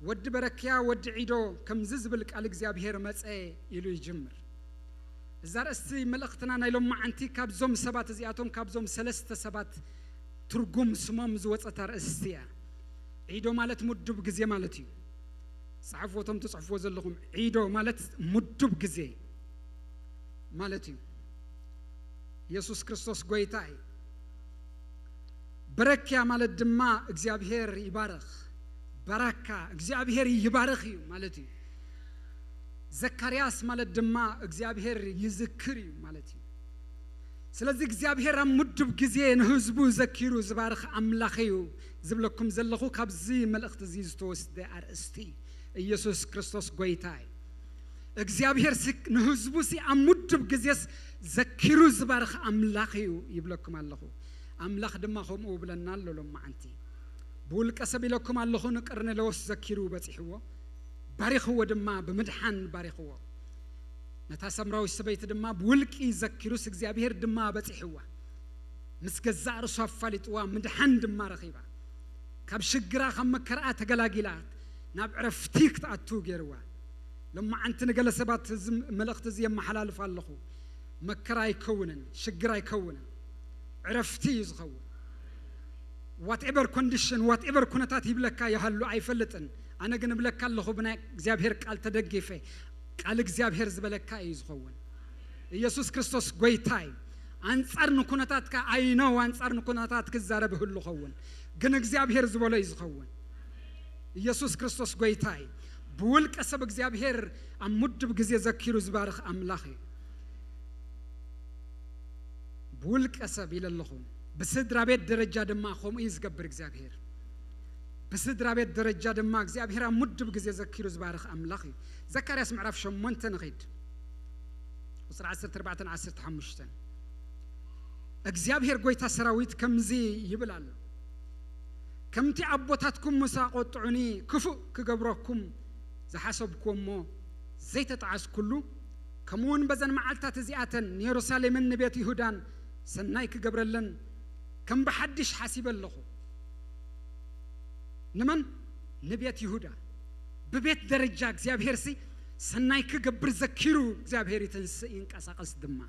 ወዲ በረክያ ወዲ ዒዶ ከምዚ ዝብል ቃል እግዚኣብሔር መጸ ኢሉ ይጅምር። እዛ ርእስቲ መልእኽትና ናይ ሎማዓንቲ ካብዞም ሰባት እዚኣቶም፣ ካብዞም ሰለስተ ሰባት ትርጉም ስሞም ዝወጸት ኣርእስቲ እያ። ዒዶ ማለት ምዱብ ግዜ ማለት እዩ። ጸሓፍዎ፣ እቶም ትጽሕፍዎ ዘለኹም፣ ዒዶ ማለት ምዱብ ግዜ ማለት እዩ። ኢየሱስ ክርስቶስ ጎይታ እዩ። በረክያ ማለት ድማ እግዚኣብሔር ይባርኽ። በራካ፣ እግዚኣብሔር ይባርኽ እዩ ማለት እዩ። ዘካርያስ ማለት ድማ እግዚኣብሔር ይዝክር እዩ ማለት እዩ። ስለዚ እግዚኣብሔር ኣብ ምዱብ ግዜ ንህዝቡ ዘኪሩ ዝባርኽ ኣምላኽ እዩ ዝብለኩም ዘለኹ፣ ካብዚ መልእኽቲ እዚ ዝተወስደ ኣርእስቲ እዩ። ኢየሱስ ክርስቶስ ጎይታ እዩ። እግዚኣብሔር ሲ-፣ ንህዝቡ ሲ ኣብ ምዱብ ግዜስ ዘኪሩ ዝባርኽ ኣምላኽ እዩ ይብለኩም ኣለኹ። ኣምላኽ ድማ ከምኡ ብለና ኣሎ ሎማዓንቲ። ብውልቀ ሰብ ኢለኩም ኣለኹ፣ ንቀርኔሌዎስ ዘኪሩ በጺሕዎ፣ ባሪኽዎ ድማ፣ ብምድሓን ባሪኽዎ። ነታ ሰምራዊት ሰበይቲ ድማ ብውልቂ ዘኪሩስ እግዚኣብሔር ድማ በጺሕዋ። ምስ ገዛእ ርእሱ ኣፋሊጥዋ፣ ምድሓን ድማ ረኺባ። ካብ ሽግራ፣ ካብ መከራኣ ተገላጊላ፣ ናብ ዕረፍቲ ክትኣቱ ገይርዋ። ሎማዓንቲ ንገለ ሰባት እዚ መልእኽቲ እዚ የመሓላልፍ ኣለኹ። መከራ ኣይከውንን፣ ሽግር ኣይከውንን፣ ዕረፍቲ እዩ ዝኸውን። Whatever condition፣ whatever ኩነታት ይብለካ ይሃሉ ኣይፈልጥን። ኣነ ግን እብለካ ኣለኹ፣ ብናይ እግዚኣብሔር ቃል ተደጊፈ፣ ቃል እግዚኣብሔር ዝበለካ እዩ ዝኸውን። ኢየሱስ ክርስቶስ ጎይታ እዩ። ኣንጻር ንኩነታትካ፣ I know፣ ኣንጻር ንኩነታት ክዛረብ ይህሉ ኸውን፣ ግን እግዚኣብሔር ዝበሎ እዩ ዝኸውን። ኢየሱስ ክርስቶስ ጎይታ እዩ። ብውልቀ ሰብ እግዚኣብሔር ኣብ ምዱብ ግዜ ዘኪሩ ዝባርኽ ኣምላኽ እዩ። ብውልቀ ሰብ ኢለ ኣለኹ። ብስድራ ቤት ደረጃ ድማ ከምኡ እዩ ዝገብር እግዚኣብሔር። ብስድራ ቤት ደረጃ ድማ እግዚኣብሔር ኣብ ምዱብ ግዜ ዘኪሩ ዝባርኽ ኣምላኽ እዩ። ዘካርያስ ምዕራፍ ሸሞንተ ንኺድ። ቁጽሪ ዓሰርተ ኣርባዕተን ዓሰርተ ሓሙሽተን። እግዚኣብሔር ጎይታ ሰራዊት ከምዚ ይብል ኣሎ። ከምቲ ኣቦታትኩም ምስ ኣቖጥዑኒ ክፉእ ክገብረኩም ዝሓሰብኩዎ እሞ ዘይተጣዓስኩሉ፣ ከምኡ እውን በዘን መዓልታት እዚኣተን ንየሩሳሌምን ንቤት ይሁዳን ሰናይ ክገብረለን ከም ብሓድሽ ሓሲበ ኣለኹ። ንመን? ንቤት ይሁዳ። ብቤት ደረጃ እግዚኣብሔር ሲ ሰናይ ክገብር ዘኪሩ እግዚኣብሔር ይትንስእ ይንቀሳቐስ ድማ።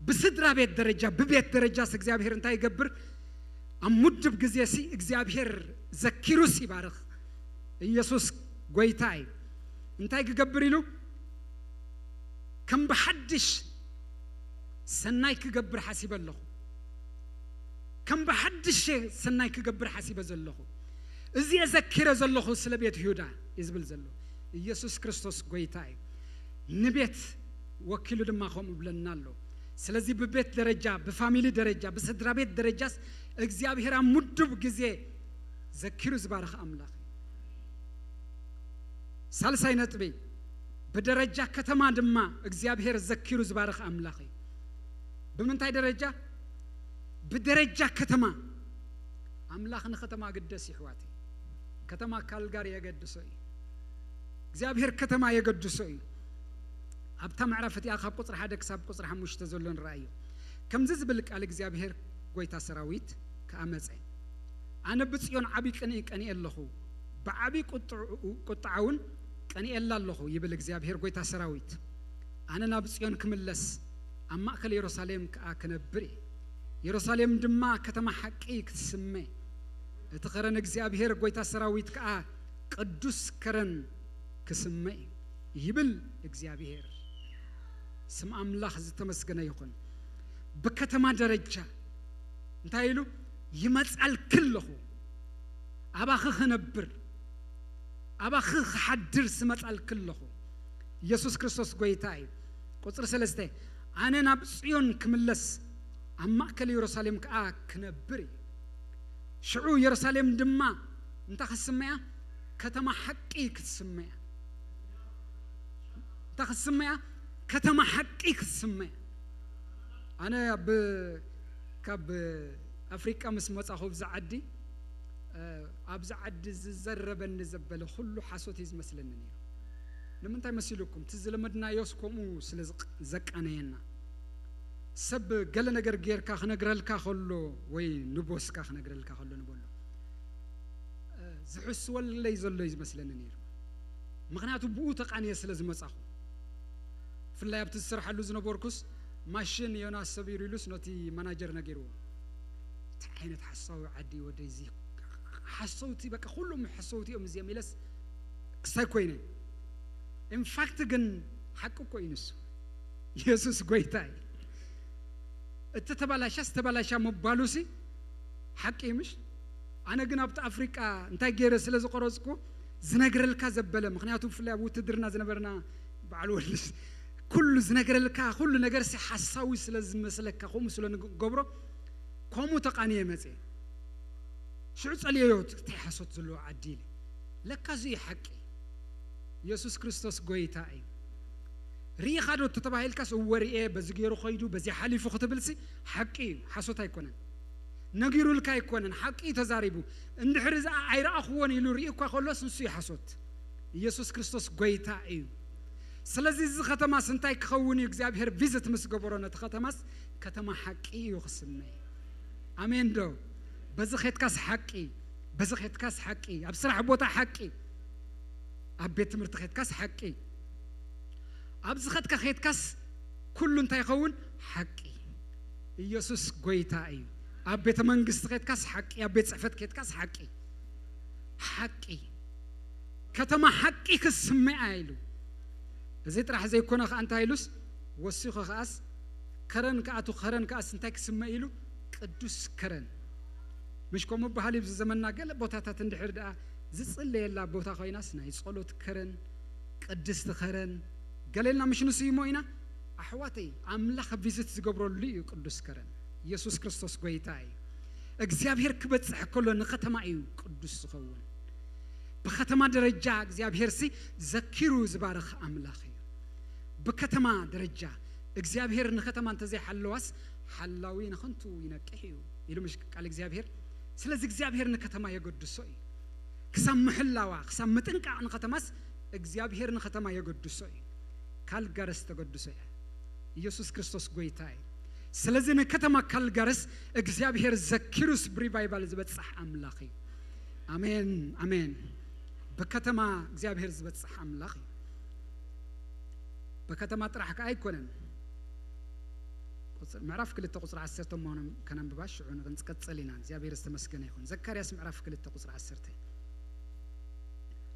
ብስድራ ቤት ደረጃ፣ ብቤት ደረጃስ እግዚኣብሔር እንታይ ይገብር? ኣብ ምዱብ ግዜ ሲ እግዚኣብሔር ዘኪሩስ ይባርኽ። ኢየሱስ ጎይታ እዩ። እንታይ ክገብር ኢሉ? ከም ብሓድሽ ሰናይ ክገብር ሓሲበ ኣለኹ። ከም ብሓድሽ ሰናይ ክገብር ሓሲበ ዘለኹ። እዚ እየ ዘኪረ ዘለኹ ስለ ቤት ይሁዳ እዩ ዝብል ዘሎ። ኢየሱስ ክርስቶስ ጎይታ እዩ። ንቤት ወኪሉ ድማ ከምኡ ብለና ኣሎ። ስለዚ ብቤት ደረጃ፣ ብፋሚሊ ደረጃ፣ ብስድራ ቤት ደረጃስ እግዚኣብሔር ኣብ ምዱብ ግዜ ዘኪሩ ዝባርኽ ኣምላኽ እዩ። ሳልሳይ ነጥቢ፣ ብደረጃ ከተማ ድማ እግዚኣብሔር ዘኪሩ ዝባርኽ ኣምላኽ እዩ። ብምንታይ ደረጃ? ብደረጃ ከተማ። ኣምላኽ ንከተማ ግደስ ይሕዋተይ። ከተማ ካልጋሪ የገድሶ እዩ። እግዚኣብሔር ከተማ የገድሶ እዩ። ኣብታ ምዕራፍ እቲኣ ካብ ቁጽሪ ሓደ ክሳብ ቁጽሪ ሓሙሽተ ዘሎ ንረኣዮ። ከምዚ ዝብል ቃል እግዚኣብሔር ጎይታ ሰራዊት ከኣ መጸ። ኣነ ብጽዮን ዓቢ ቅንኢ ቀኒኤ ኣለኹ፣ ብዓቢ ቁጥዑ-፣ ቁጥዓ እውን ቀኒኤላ ኣለኹ ይብል እግዚኣብሔር ጎይታ ሰራዊት። ኣነ ናብ ጽዮን ክምለስ፣ ኣብ ማእከል የሩሳሌም ከኣ ክነብር እየ። የሩሳሌም ድማ ከተማ ሓቂ ክትስመ፣ እቲ ኸረን እግዚኣብሔር ጎይታ ሰራዊት ከኣ ቅዱስ ከረን ክስመ እዩ ይብል እግዚኣብሔር። ስም ኣምላኽ ዝተመስገነ ይኹን። ብከተማ ደረጃ እንታይ ኢሉ? ይመጻልኪ ኣለኹ፣ ኣባኺ ክነብር፣ ኣባኺ ክሓድር ስመጻልኪ ኣለኹ። ኢየሱስ ክርስቶስ ጎይታ እዩ። ቁጽሪ ሰለስተ፣ ኣነ ናብ ጽዮን ክምለስ፣ ኣብ ማእከል የሩሳሌም ከኣ ክነብር እዩ። ሽዑ የሩሳሌም ድማ እንታይ ክስመያ? ከተማ ሓቂ ክትስመያ። እንታይ ክትስመያ? ከተማ ሓቂ ክትስመያ። ኣነ ኣብ፣ ካብ ኣፍሪቃ ምስ መጻኹ ኣብዚ ዓዲ፣ እ፣ ኣብዚ ዓዲ ዝዘረበኒ ዘበለ ኩሉ ሓሶት እዩ ዝመስለኒ ነይሩ። ንምንታይ መሲልኩም? እቲ ዝለመድናዮስ ከምኡ ስለ ዝቕ-፣ ዘቃነየና። ሰብ ገለ ነገር ጌርካ ክነግረልካ ከሎ ወይ ንቦስካ ክነግረልካ ከሎ ንበሎ። እ፣ ዝሕስወለይ ዘሎ እዩ ዝመስለኒ ነይሩ። ምኽንያቱ ብኡ ተቃንየ ስለ ዝመጻኹ። ብፍላይ ኣብቲ ዝሰርሓሉ ዝነበርኩስ ማሽን ዮናስ ሰቢሩ ኢሉስ ነቲ ማናጀር ነጊርዎ። እንታይ ዓይነት ሓሳዊ ዓዲ እዩ ወደይ እዚ? ሓሰውቲ በቃ ኩሎም ሓሰውቲ እዮም እዚኦም ኢለስ ክሳይ ኮይነ። ኢንፋክት ግን ሓቂ እኮ እዩ ንሱ። ኢየሱስ ጎይታ እዩ። እቲ ተባላሻስ ተባላሻ ምባሉሲ ሓቂ እዩ ምሽ? ኣነ ግን ኣብቲ ኣፍሪቃ እንታይ ገይረ ስለ ዝቆረጽኩ ዝነግረልካ ዘበለ፣ ምኽንያቱ ብፍላይ ኣብ ውትድርና ዝነበርና በዓል ወልድስ ኩሉ ዝነግረልካ ኩሉ ነገር ሲ ሓሳዊ ስለ ዝመስለካ ከምኡ ስለ ንገብሮ ከምኡ ተቃንየ መጽየ። ሽዑ ጸልየዮ እንታይ ሓሶት ዘለዎ ዓዲ ኢለ ለካ እዚ እዩ ሓቂ። ኢየሱስ ክርስቶስ ጎይታ እዩ። ርኢኻ ዶ ተተባሂልካስ እወ ርኤ በዚ ገይሩ ኸይዱ በዚ ሓሊፉ ክትብልሲ ሓቂ እዩ፣ ሓሶት ኣይኮነን። ነጊሩልካ ኣይኮነን፣ ሓቂ እዩ ተዛሪቡ። እንድሕር እዛ ኣይረኣኽዎን ኢሉ ርኢ እኳ ከሎስ ንሱ እዩ ሓሶት። ኢየሱስ ክርስቶስ ጎይታ እዩ። ስለዚ እዚ ከተማስ እንታይ ክኸውን እዩ እግዚኣብሔር ቪዝት ምስ ገበሮ ነቲ ከተማስ ከተማ ሓቂ እዩ ክስመ። ኣሜን ዶ? በዚ ኸትካስ ሓቂ፣ በዚ ኸትካስ ሓቂ፣ ኣብ ስራሕ ቦታ ሓቂ፣ ኣብ ቤት ትምህርቲ ኸትካስ ሓቂ፣ ኣብዚ ኸትካ ኸትካስ ኩሉ እንታይ ይኸውን? ሓቂ። ኢየሱስ ጎይታ እዩ። ኣብ ቤተ መንግስቲ ኸትካስ ሓቂ፣ ኣብ ቤት ጽሕፈት ኸትካስ ሓቂ። ሓቂ። ከተማ ሓቂ ክስመያ ኢሉ። እዚ ጥራሕ ዘይኮነ ኸኣ እንታይ ኢሉስ ወሲኹ ኸኣስ ከረን ከኣቱ ከረን ከኣስ እንታይ ክስመ ኢሉ ቅዱስ ከረን። ምሽ ከምኡ በሃል እዩ ኣብዚ ዘመንና ገለ ቦታታት እንድሕር ደኣ ዝጽለየላ ቦታ ኮይናስ ናይ ጸሎት ከረን ቅድስቲ ከረን ገሌልና ምሽ ንስይሞ ኢና። ኣሕዋተይ ኣምላኽ ቪዝት ዝገብረሉ እዩ ቅዱስ ከረን። ኢየሱስ ክርስቶስ ጎይታ እዩ። እግዚኣብሔር ክበጽሕ ከሎ ንኸተማ እዩ ቅዱስ ዝኸውን። ብኸተማ ደረጃ እግዚኣብሔር ሲ ዘኪሩ ዝባርኽ ኣምላኽ እዩ። ብከተማ ደረጃ እግዚኣብሔር ንኸተማ እንተዘይሓለዋስ ሓላዊ ንኸንቱ ይነቅሕ እዩ ኢሉ ምሽ ቃል እግዚኣብሔር። ስለዚ እግዚኣብሔር ንከተማ የገድሶ እዩ። ክሳብ ምሕላዋ ክሳብ ምጥንቃቕ ንኸተማስ እግዚኣብሔር ንኸተማ የገድሶ እዩ። ካልጋርስ ተገድሶ እያ። ኢየሱስ ክርስቶስ ጎይታ እዩ። ስለዚ ንከተማ ካልጋርስ እግዚኣብሔር ዘኪሩስ ብሪቫይቫል ዝበጽሕ ኣምላኽ እዩ። ኣሜን ኣሜን። ብከተማ እግዚኣብሔር ዝበጽሕ ኣምላኽ እዩ። ብከተማ ጥራሕ ከኣ ኣይኮነን። ቁጽሪ- ምዕራፍ ክልተ ቁጽሪ ዓሰርተ እሞ ከነንብባ ሽዑ ንክንቀጽል ኢና። እግዚኣብሔር ዝተመስገነ ይኹን። ዘካርያስ ምዕራፍ ክልተ ቁጽሪ ዓሰርተ።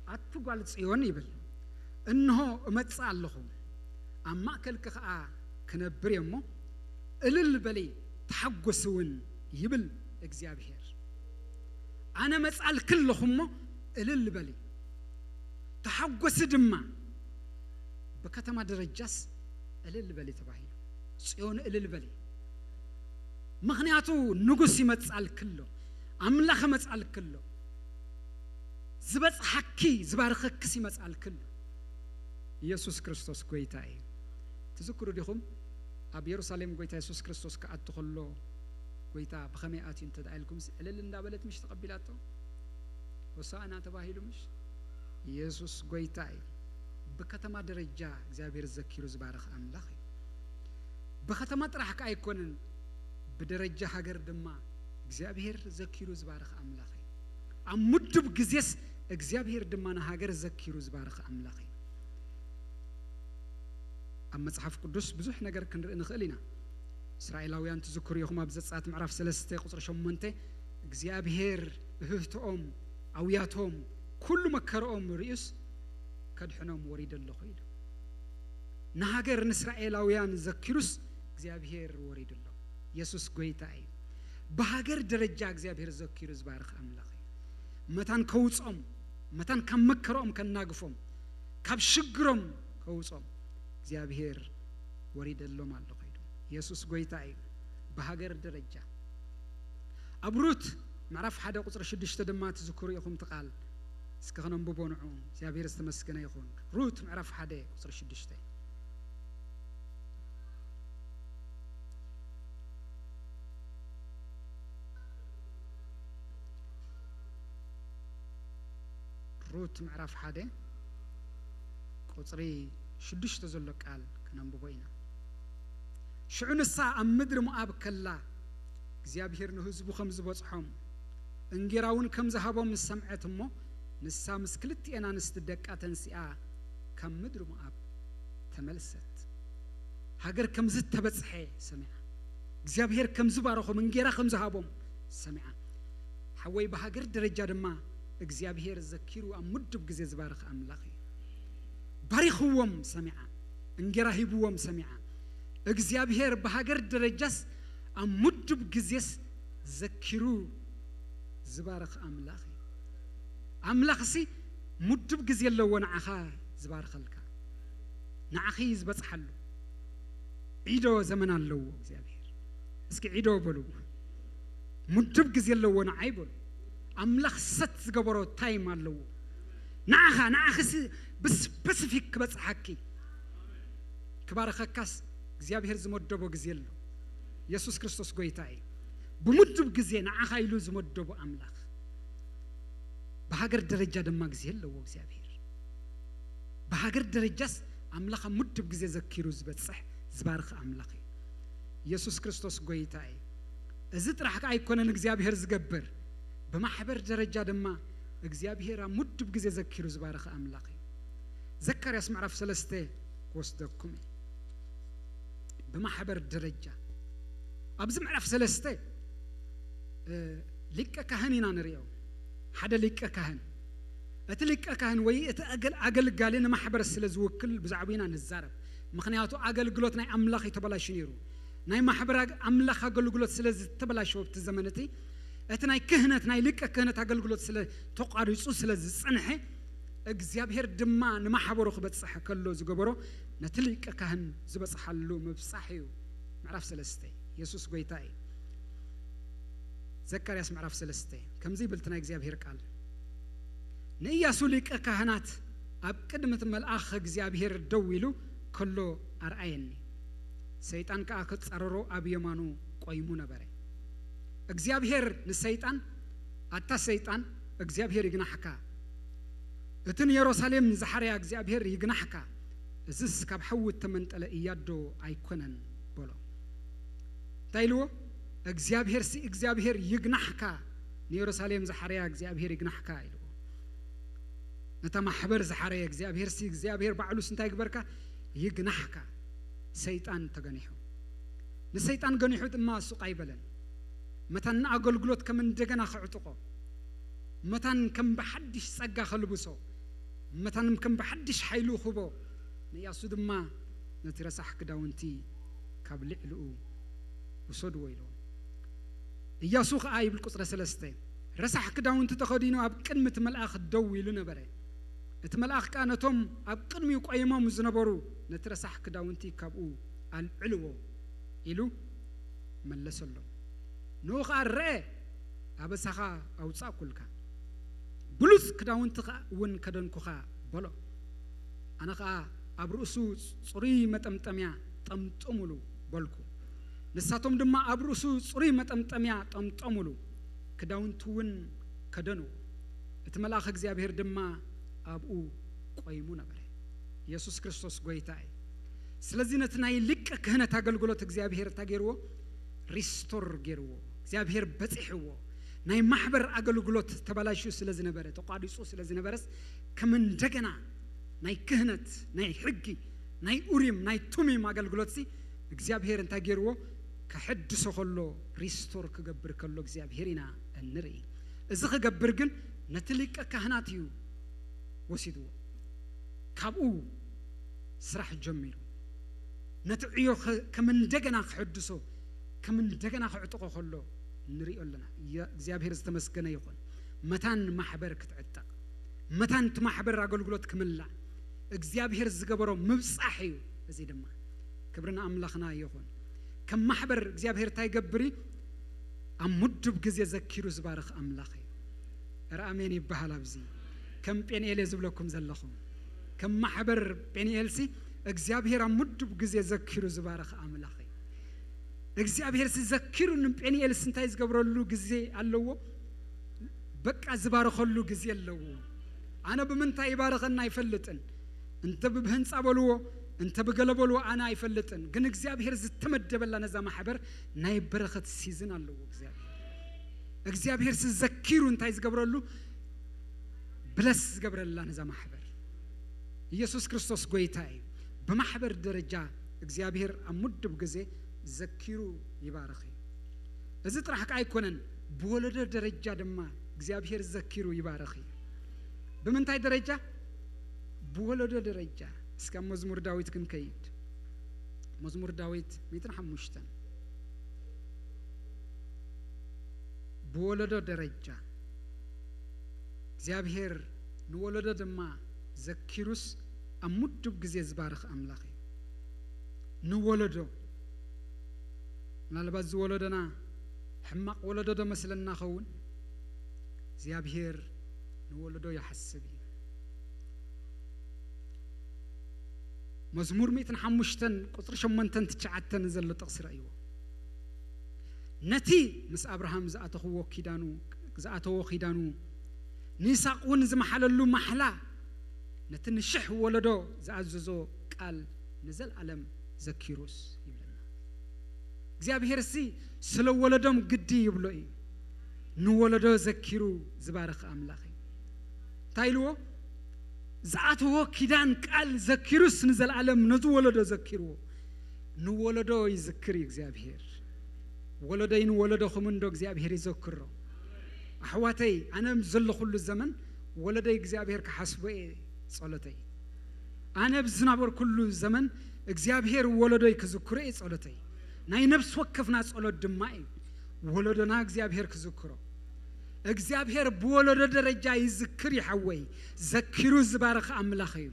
ኣቲ ጓል ጽዮን ይብል፣ እንሆ እመጽእ ኣለኹ፣ ኣብ ማእከልኪ ኸኣ ክነብር እየ እሞ እልል በሊ ተሓጎሲ እውን ይብል እግዚኣብሔር። ኣነ መጻልኪ ኣለኹ እሞ እልል በሊ ተሓጎሲ ድማ። ብከተማ ደረጃስ እልል በሊ ተባሂሉ። ጽዮን እልል በሊ፣ ምኽንያቱ ንጉስ ይመጻልኪ ኣሎ፣ ኣምላኽ ይመጻልኪ ኣሎ፣ ዝበጽሓኪ ዝባርኸክስ ይመጻልኪ ኣሎ። ኢየሱስ ክርስቶስ ጎይታ እዩ። ትዝክሩ ዲኹም? ኣብ የሩሳሌም ጎይታ የሱስ ክርስቶስ ክኣቱ ከሎ ጎይታ ብኸመይ ኣትዩ እንተ ደኣ ኢልኩምስ ዕልል እንዳበለት ምሽ ተቐቢላቶ? ሆሳዕና ተባሂሉ ምሽ? ኢየሱስ ጎይታ እዩ። ብከተማ ደረጃ እግዚኣብሔር ዘኪሩ ዝባርኽ ኣምላኽ እዩ። ብከተማ ጥራሕ ከኣ ኣይኮነን፣ ብደረጃ ሃገር ድማ እግዚኣብሔር ዘኪሩ ዝባርኽ ኣምላኽ እዩ። ኣብ ምዱብ ግዜስ እግዚኣብሔር ድማ ንሃገር ዘኪሩ ዝባርኽ ኣምላኽ እዩ። ኣብ መጽሓፍ ቅዱስ ብዙሕ ነገር ክንርኢ ንኽእል ኢና። እስራኤላውያን ትዝክሩ ኢኹም፣ ኣብ ዘጸኣት ምዕራፍ ሰለስተ ቁጽሪ ሸሞንተ እግዚኣብሔር እህህትኦም፣ ኣውያቶም፣ ኩሉ መከረኦም ርእዩስ ከድሕኖም ወሪደ ኣለኹ ኢሉ። ንሃገር ንእስራኤላውያን ዘኪሩስ እግዚኣብሔር ወሪዱ ኣሎ። ኢየሱስ ጎይታ እዩ። ብሃገር ደረጃ እግዚኣብሔር ዘኪሩ ዝባርኽ ኣምላኽ እዩ። መታን ከውጾም፣ መታን ካብ መከረኦም ከናግፎም፣ ካብ ሽግሮም ከውጾም እግዚኣብሔር ወሪደሎም ኣሎ ከይዱ። ኢየሱስ ጎይታ እዩ። ብሃገር ደረጃ ኣብ ሩት ምዕራፍ ሓደ ቁጽሪ ሽዱሽተ ድማ ትዝክሩ ኢኹም እቲ ቃል። እስኪ ከነንብቦ ንዑ። እግዚኣብሔር ዝተመስገነ ይኹን። ሩት ምዕራፍ ሓደ ቁጽሪ ሽዱሽተ። ሩት ምዕራፍ ሓደ ቁጽሪ ሽዱሽተ ዘሎ ቃል ከነንብቦ ኢና። ሽዑ ንሳ ኣብ ምድሪ ሞኣብ ከላ እግዚኣብሔር ንህዝቡ ከም ዝበጽሖም እንጌራ እውን ከም ዝሃቦም ምስ ሰምዐት እሞ፣ ንሳ ምስ ክልቲኤን ኣንስቲ ደቃ ተንሲኣ ካብ ምድሪ ሞኣብ ተመልሰት። ሃገር ከም ዝተበጽሐ ሰሚዓ። እግዚኣብሔር ከም ዝባረኾም፣ እንጌራ ከም ዝሃቦም ሰሚዓ። ሓወይ፣ ብሃገር ደረጃ ድማ እግዚኣብሔር ዘኪሩ ኣብ ምዱብ ግዜ ዝባርኽ ኣምላኽ እዩ። ባሪኽዎም ሰሚዓ፣ እንጌራ ሂብዎም ሰሚዓ። እግዚኣብሔር ብሃገር ደረጃስ ኣብ ምዱብ ግዜስ ዘኪሩ ዝባርኽ ኣምላኽ እዩ። ኣምላኽሲ ምዱብ ግዜ ኣለዎ ንዓኻ ዝባርኸልካ፣ ንዓኺ ዝበጽሓሉ። ዒዶ ዘመን ኣለዎ እግዚኣብሔር። እስኪ ዒዶ በሉ። ምዱብ ግዜ ኣለዎ ንዓይ በሉ። ኣምላኽ ሰት ዝገበሮ ታይም ኣለዎ ንዓኻ። ንዓኺሲ ብስፐሲፊክ ክበጽሓኪ፣ ክባርኸካስ እግዚኣብሔር ዝመደቦ ግዜ ኣሎ። የሱስ ክርስቶስ ጎይታ እዩ። ብምዱብ ግዜ ንዓኻ ኢሉ ዝመደቦ ኣምላኽ። ብሃገር ደረጃ ድማ ግዜ ኣለዎ እግዚኣብሔር። ብሃገር ደረጃስ ኣምላኽ ኣብ ምዱብ ግዜ ዘኪሩ ዝበጽሕ ዝባርኽ ኣምላኽ እዩ። የሱስ ክርስቶስ ጎይታ እዩ። እዚ ጥራሕ ከኣ ኣይኮነን እግዚኣብሔር ዝገብር፣ ብማሕበር ደረጃ ድማ እግዚኣብሔር ኣብ ምዱብ ግዜ ዘኪሩ ዝባርኽ ኣምላኽ እዩ። ዘካርያስ ምዕራፍ ሰለስተ ክወስደኩም እየ። ብማሕበር ደረጃ ኣብዚ ምዕራፍ ሰለስተ፣ እ፣ ሊቀ ካህን ኢና ንርእዮ። ሓደ ሊቀ ካህን፣ እቲ ሊቀ ካህን ወይ እቲ ኣገል-፣ ኣገልጋሊ ንማሕበር ስለ ዝውክል ብዛዕባ ኢና ንዛረብ። ምኽንያቱ ኣገልግሎት ናይ ኣምላኽ እዩ ተበላሹ ነይሩ። ናይ ማሕበር ኣግ-፣ ኣምላኽ ኣገልግሎት ስለ ዝተበላሸወ ኣብቲ ዘመን እቲ፣ እቲ ናይ ክህነት፣ ናይ ሊቀ ክህነት ኣገልግሎት ስለ ተቋሪጹ ስለ ዝጸንሐ፣ እግዚኣብሔር ድማ ንማሕበሩ ክበጽሕ ከሎ ዝገበሮ ነቲ ሊቀ ካህን ዝበጽሓሉ ምብጻሕ እዩ። ምዕራፍ ሰለስተ፣ የሱስ ጎይታ እዩ። ዘካርያስ ምዕራፍ ሰለስተ ከምዚ ይብል እቲ ናይ እግዚኣብሔር ቃል፣ ንኢያሱ ሊቀ ካህናት ኣብ ቅድሚ እቲ መልኣኽ እግዚኣብሔር ደው ኢሉ ከሎ ኣርኣየኒ። ሰይጣን ከኣ ክጻረሮ ኣብ የማኑ ቆይሙ ነበረ። እግዚኣብሔር ንሰይጣን፣ ኣታ ሰይጣን፣ እግዚኣብሔር ይግናሕካ፣ እቲ ንየሩሳሌም ዝሓረያ እግዚኣብሔር ይግናሕካ፣ እዝስ ካብ ሓዊ እተመንጠለ እያዶ ኣይኮነን በሎ። እንታይ ኢልዎ? እግዚኣብሔርሲ እግዚኣብሔር ይግናሕካ፣ ንየሩሳሌም ዝሓረያ እግዚኣብሔር ይግናሕካ ኢልዎ። ነታ ማሕበር ዝሓረየ እግዚኣብሔርሲ እግዚኣብሔር ባዕሉስ እንታይ ግበርካ? ይግናሕካ። ሰይጣን ተገኒሑ። ንሰይጣን ገኒሑ ድማ ሱቕ ኣይበለን። መታን ንኣገልግሎት ከም እንደገና ክዕጥቖ፣ መታን ከም ብሓድሽ ጸጋ ከልብሶ፣ መታን ከም ብሓድሽ ሓይሉ ክቦ፣ ንእያሱ ድማ ነቲ ረሳሕ ክዳውንቲ ካብ ልዕሊኡ ውሰድዎ ኢልዎ። እያሱ ኸኣ ይብል ቁጽሪ ሰለስተ፣ ረሳሕ ክዳውንቲ ተኸዲኑ ኣብ ቅድሚ እቲ መልኣኽ ደው ኢሉ ነበረ። እቲ መልኣኽ ከኣ ነቶም ኣብ ቅድሚኡ ቆይሞም ዝነበሩ ነቲ ረሳሕ ክዳውንቲ ካብኡ ኣልዕልዎ ኢሉ መለሰሎም። ንኡ ኸኣ ረአ፣ ኣበሳኻ ኣውጻእኩልካ፣ ብሉጽ ክዳውንቲ ኸኣ እውን ከደንኩኻ በሎ። ኣነ ኸኣ ኣብ ርእሱ ጽሩይ መጠምጠምያ ጠምጥሙሉ በልኩ። ንሳቶም ድማ ኣብ ርእሱ ጽሩይ መጠምጠምያ ጠምጠሙሉ፣ ክዳውንቱ እውን ከደንዎ። እቲ መልኣኽ እግዚኣብሔር ድማ ኣብኡ ቆይሙ ነበረ። የሱስ ክርስቶስ ጎይታ እዩ። ስለዚ ነቲ ናይ ሊቀ ክህነት ኣገልግሎት እግዚኣብሔር እንታይ ገይርዎ? ሪስቶር ገይርዎ። እግዚኣብሔር በጺሕዎ። ናይ ማሕበር ኣገልግሎት ተበላሽዩ ስለ ዝነበረ፣ ተቋሪጹ ስለ ዝነበረስ፣ ከም እንደገና ናይ ክህነት፣ ናይ ሕጊ፣ ናይ ኡሪም፣ ናይ ቱሚም ኣገልግሎትሲ እግዚኣብሔር እንታይ ገይርዎ? ከሐድሶ ከሎ፣ ሪስቶር ክገብር ከሎ እግዚኣብሔር ኢና እንርኢ። እዚ ክገብር ግን ነቲ ሊቀ ካህናት እዩ ወሲድዎ። ካብኡ ስራሕ ጀሚሩ። ነቲ ዕዮ ከ-፣ ከም እንደገና ክሕድሶ፣ ከም እንደገና ክዕጥቆ ከሎ ንሪኦ ኣለና። የ-፣ እግዚኣብሔር ዝተመስገነ ይኹን። መታን ማሕበር ክትዕጠቕ፣ መታን እቲ ማሕበር ኣገልግሎት ክምላእ፣ እግዚኣብሔር ዝገበሮ ምብጻሕ እዩ። እዚ ድማ ክብሪ ንኣምላኽና ይኹን። ከም ማሕበር እግዚኣብሔር እንታይ ይገብር እዩ? ኣብ ምዱብ ግዜ ዘኪሩ ዝባርኽ ኣምላኽ እዩ። ኧረ ኣሜን ይበሃል ኣብዚ። ከም ጴንኤል እየ ዝብለኩም ዘለኹ። ከም ማሕበር ጴንኤልሲ እግዚኣብሔር ኣብ ምዱብ ግዜ ዘኪሩ ዝባርኽ ኣምላኽ እዩ። እግዚኣብሔርሲ ዘኪሩ ንጴንኤልስ እንታይ ዝገብረሉ ግዜ ኣለዎ? በቃ ዝባርኸሉ ግዜ ኣለዎ። ኣነ ብምንታይ ይባርኸና ኣይፈልጥን። እንተ ብህንጻ በልዎ፣ እንተ ብገለ በልዎ ኣነ ኣይፈልጥን። ግን እግዚኣብሔር ዝተመደበላ ነዛ ማሕበር ናይ በረኸት ሲዝን ኣለዎ እግዚኣብሔር። እግዚኣብሔር ሲ ዘኪሩ እንታይ ዝገብረሉ? ብለስ ዝገብረላ ነዛ ማሕበር። ኢየሱስ ክርስቶስ ጎይታ እዩ። ብማሕበር ደረጃ እግዚኣብሔር ኣብ ምዱብ ግዜ ዘኪሩ ይባርኽ እዩ። እዚ ጥራሕ ከኣ ኣይኮነን፣ ብወለዶ ደረጃ ድማ እግዚኣብሔር ዘኪሩ ይባርኽ እዩ። ብምንታይ ደረጃ? ብወለዶ ደረጃ። እስከ ኣብ መዝሙር ዳዊት ክንከይድ። መዝሙር ዳዊት ሚእትን ሓሙሽተን። ብወለዶ ደረጃ እግዚኣብሔር ንወለዶ ድማ ዘኪሩስ ኣብ ምዱብ ግዜ ዝባርኽ ኣምላኽ እዩ። ንወለዶ፣ ምናልባት እዚ ወለዶና ሕማቕ ወለዶ ዶ መስለና ኸውን? እግዚኣብሔር ንወለዶ ይሓስብ እዩ። መዝሙር ሚእትን ሓሙሽተን ቁጽሪ ሸሞንተን ትሽዓተን ዘሎ ጥቕሲ ረእይዎ። ነቲ ምስ ኣብርሃም ዝኣተኽዎ ኪዳኑ፣ ዝኣተዎ ኪዳኑ፣ ንይስሐቅ እውን ዝመሓለሉ ማሕላ፣ ነቲ ንሽሕ ወለዶ ዝኣዘዞ ቃል ንዘለኣለም ዘኪሩስ ይብለና። እግዚኣብሔር ሲ ስለ ወለዶም ግዲ ይብሎ እዩ። ንወለዶ ዘኪሩ ዝባርኽ ኣምላኽ እዩ። እንታይ ኢልዎ? ዝኣተዎ ኪዳን ቃል ዘኪሩስ ንዘለኣለም ነዚ ወለዶ ዘኪርዎ። ንወለዶ ይዝክር እዩ እግዚኣብሔር። ወለዶይ ንወለዶኹም እንዶ እግዚኣብሔር ይዘክሮ። ኣሕዋተይ፣ ኣነ ዘለኹሉ ዘመን ወለዶይ እግዚኣብሔር ክሓስቦ እየ ጸሎተይ። ኣነ ኣብ ዝነበርኩሉ ዘመን እግዚኣብሔር ወለዶይ ክዝክሮ እየ ጸሎተይ። ናይ ነፍሲ ወከፍና ጸሎት ድማ እዩ ወለዶና እግዚኣብሔር ክዝክሮ። እግዚኣብሔር ብወለዶ ደረጃ ይዝክር ይሓወይ። ዘኪሩ ዝባርኽ ኣምላኽ እዩ።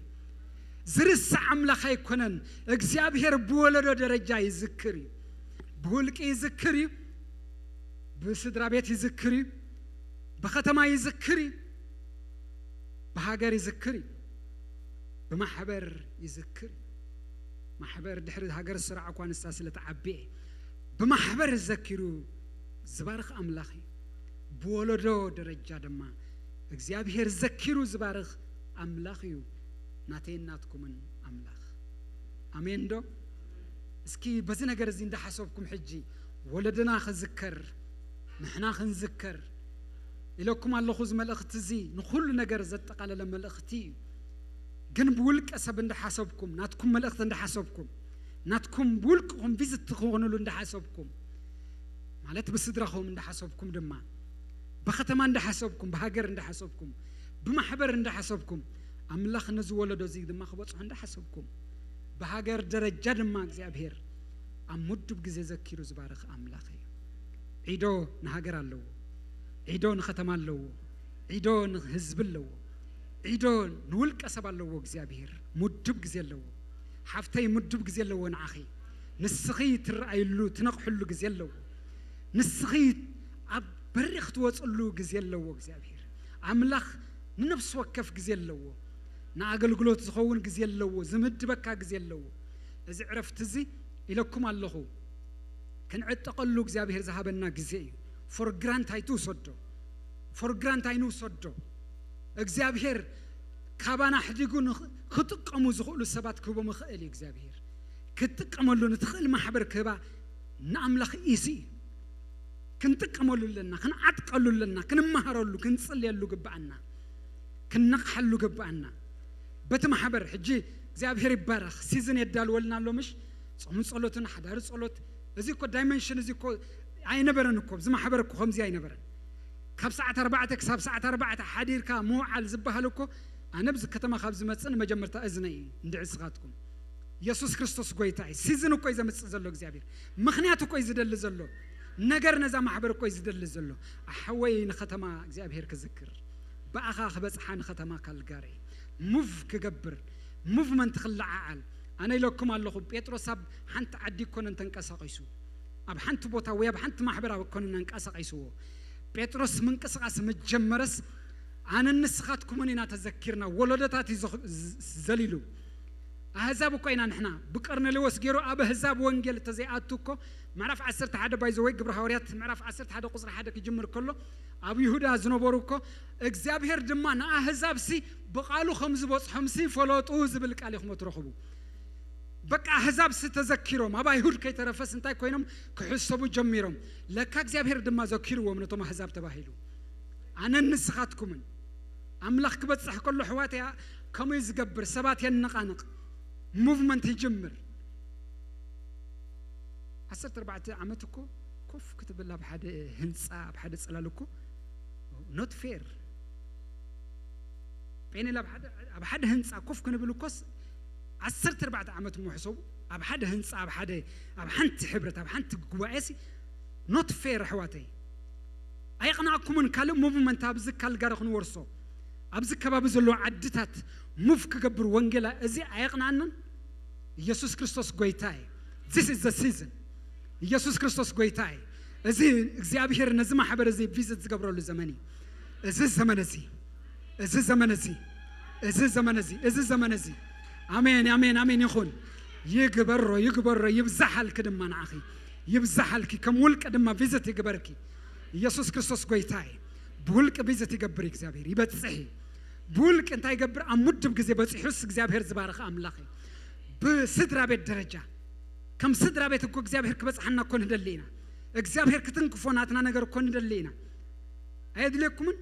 ዝርስዕ ኣምላኽ ኣይኮነን። እግዚኣብሔር ብወለዶ ደረጃ ይዝክር እዩ። ብውልቂ ይዝክር እዩ። ብስድራ ቤት ይዝክር እዩ። ብኸተማ ይዝክር እዩ። ብሃገር ይዝክር እዩ። ብማሕበር ይዝክር እዩ። ማሕበር ድሕሪ ሃገር ዝስራዕ እኳ ንሳ ስለ ትዓቢ እየ። ብማሕበር ዘኪሩ ዝባርኽ ኣምላኽ እዩ። ብወለዶ ደረጃ ድማ እግዚኣብሔር ዘኪሩ ዝባርኽ ኣምላኽ እዩ። ናተይን ናትኩምን ኣምላኽ። ኣሜን ዶ? እስኪ በዚ ነገር እዚ እንዳሓሰብኩም ሕጂ ወለድና ክዝከር፣ ንሕና ክንዝከር ኢለኩም ኣለኹ። እዚ መልእኽቲ እዚ ንኹሉ ነገር ዘጠቓለለ መልእኽቲ እዩ። ግን ብውልቀ ሰብ እንዳሓሰብኩም፣ ናትኩም መልእኽቲ እንዳሓሰብኩም፣ ናትኩም ብውልቅኹም ቪዝት ትኾኑሉ እንዳሓሰብኩም፣ ማለት ብስድራኹም እንዳሓሰብኩም ድማ፣ ብኸተማ እንዳሓሰብኩም፣ ብሃገር እንዳሓሰብኩም፣ ብማሕበር እንዳሓሰብኩም፣ ኣምላኽ ነዚ ወለዶ እዚ ድማ ክበጽሖ እንዳሓሰብኩም፣ ብሃገር ደረጃ ድማ እግዚኣብሔር ኣብ ምዱብ ግዜ ዘኪሩ ዝባርኽ ኣምላኽ እዩ። ዒዶ ንሃገር ኣለዎ። ዒዶ ንኸተማ ኣለዎ። ዒዶ ንህዝቢ ኣለዎ። ዒዶ ንውልቀ ሰብ ኣለዎ። እግዚኣብሔር ምዱብ ግዜ ኣለዎ። ሓፍተይ ምዱብ ግዜ ኣለዎ ንዓኺ። ንስኺ ትረኣይሉ ትነቕሕሉ ግዜ ኣለዎ። ንስኺ ኣብ በሪኽ ትወፅሉ ግዜ ኣለዎ። እግዚኣብሔር ኣምላኽ ንነፍሲ ወከፍ ግዜ ኣለዎ። ንኣገልግሎት ዝኸውን ግዜ ኣለዎ። ዝምድበካ ግዜ ኣለዎ። እዚ ዕረፍቲ እዚ ኢለኩም ኣለኹ። ክንዕጠቐሉ እግዚኣብሔር ዝሃበና ግዜ እዩ። ፎር ግራንት ኣይትውሰዶ። ፎር ግራንት ኣይንውሰዶ። እግዚኣብሔር ካባና ኣሕዲጉ ንኽ-፣ ክጥቀሙ ዝኽእሉ ሰባት ክህቦም ይኽእል እዩ እግዚኣብሔር። ክትጥቀመሉ ንትኽእል ማሕበር ክህባ ንኣምላኽ ኢሲ እዩ። ክንጥቀመሉ ኣለና፣ ክንዓጥቀሉ ኣለና፣ ክንመሃረሉ፣ ክንጽልየሉ ግብኣና፣ ክንነቕሓሉ ግብኣና። በቲ ማሕበር ሕጂ እግዚኣብሔር ይባረኽ። ሲዝን የዳልወልና ኣሎ ምሽ? ጾምን ጸሎትን፣ ሓዳሪ ጸሎት። እዚ እኮ ዳይመንሽን እዚ እኮ ኣይነበረን እኮ። እዚ ማሕበር እኮ ከምዚ ኣይነበረን። ካብ ሰዓት ኣርባዕተ ክሳብ ሰዓት ኣርባዕተ ሓዲርካ ምውዓል ዝበሃል እኮ፣ ኣነ ኣብዚ ከተማ ካብ ዝመጽእ ንመጀመርታ እዝነ እዩ እንድዒ ንስኻትኩም። የሱስ ክርስቶስ ጎይታ እዩ። ሲዝን እኮ እዩ ዘምጽእ ዘሎ እግዚኣብሔር። ምኽንያት እኮ እዩ ዝደሊ ዘሎ። ነገር ነዛ ማሕበር እኮ እዩ ዝደሊ ዘሎ። ኣሕወይ ንኸተማ እግዚኣብሔር ክዝክር። ብኣኻ ክበጽሓ ንኸተማ ካልጋሪ። ሙቭ ክገብር። ሙቭመንት ክለዓዓል። ኣነ ኢለኩም ኣለኹ፣ ጴጥሮስ ኣብ ሓንቲ ዓዲ እኮነን ተንቀሳቒሱ። ኣብ ሓንቲ ቦታ ወይ ኣብ ሓንቲ ማሕበር ኣብ እኮነን ኣንቀሳቒስዎ። ጴጥሮስ ምንቅስቓስ መጀመረስ፣ ኣነን ንስኻትኩምን ኢና ተዘኪርና። ወለዶታት እዩ ዘኽ-፣ ዝ-፣ ዘሊሉ። ኣህዛብ እኮ ኢና ንሕና። ብቀርኔሌዎስ ገይሩ ኣብ ኣህዛብ ወንጌል እንተዘይኣቱ እኮ፣ ምዕራፍ ዓሰርተ ሓደ ባይዘወይ ግብሪ ሃዋርያት ምዕራፍ ዓሰርተ ሓደ ቁጽሪ ሓደ ክጅምር ከሎ፣ ኣብ ይሁዳ ዝነበሩ እኮ፣ እግዚኣብሔር ድማ ንኣህዛብ ሲ ብቓሉ ከም ዝበጽሖም ሲ ፈለጡ ዝብል ቃል ኢኹም ትረኽቡ። በቃ ኣህዛብ ስተዘኪሮም ኣብ ኣይሁድ ከይተረፈስ እንታይ ኮይኖም ክሕሰቡ ጀሚሮም። ለካ እግዚኣብሔር ድማ ዘኪርዎም ነቶም ኣህዛብ ተባሂሉ። ኣነን ንስኻትኩምን ኣምላኽ ክበጽሕ ከሎ ኣሕዋተያ ከምኡ እዩ ዝገብር። ሰባት የነቓንቕ፣ ሙቭመንት ይጅምር። ዓሰርተ ኣርባዕተ ዓመት እኮ ኮፍ ክትብል ኣብ ሓደ ህንፃ ኣብ ሓደ ፅላል እኮ ኖት ፌር። ጴኔል ኣብ ሓደ ኣብ ሓደ ህንፃ ኮፍ ክንብል እኮስ ዓሰርተ ኣርባዕተ ዓመት እሞ ሕሰቡ። ኣብ ሓደ ህንፃ ኣብ ሓደ ኣብ ሓንቲ ሕብረት ኣብ ሓንቲ ጉባኤ ሲ ኖት ፌር ኣሕዋተይ። ኣየቕናእኩምን ካልእ ሙቭመንት ኣብዚ ካልጋሪ ክንወርሶ ኣብዚ ከባቢ ዘለዎ ዓድታት ሙቭ ክገብር ወንጌላ እዚ ኣየቕናእናን። ኢየሱስ ክርስቶስ ጎይታ እዩ። This is the season። ኢየሱስ ክርስቶስ ጎይታ እዩ። እዚ እግዚኣብሔር ነዚ ማሕበር እዚ ቪዝት ዝገብረሉ ዘመን እዩ። እዚ ዘመን እዚ እዚ ዘመን እዚ እዚ ዘመን እዚ እዚ ዘመን እዚ ኣሜን ኣሜን ኣሜን ይኹን። ይግበሮ ይግበሮ። ይብዛሓልኪ ድማ ንዓኺ ይብዛሓልኪ። ከም ውልቂ ድማ ቪዝት ይግበርኪ። ኢየሱስ ክርስቶስ ጎይታ እዩ። ብውልቂ ቪዝት ይገብር እግዚኣብሔር ይበጽሕ እዩ። ብውልቂ እንታይ ይገብር? ኣብ ምድብ ግዜ በጺሑስ እግዚኣብሔር ዝባረኸ ኣምላኽ እዩ። ብስድራ ቤት ደረጃ ከም ስድራ ቤት እኮ እግዚኣብሔር ክበጽሓና እኮ ንደሊ ኢና። እግዚኣብሔር ክትንክፎ ናትና ነገር እኮ ንደሊ ኢና። ኣየድልየኩምን?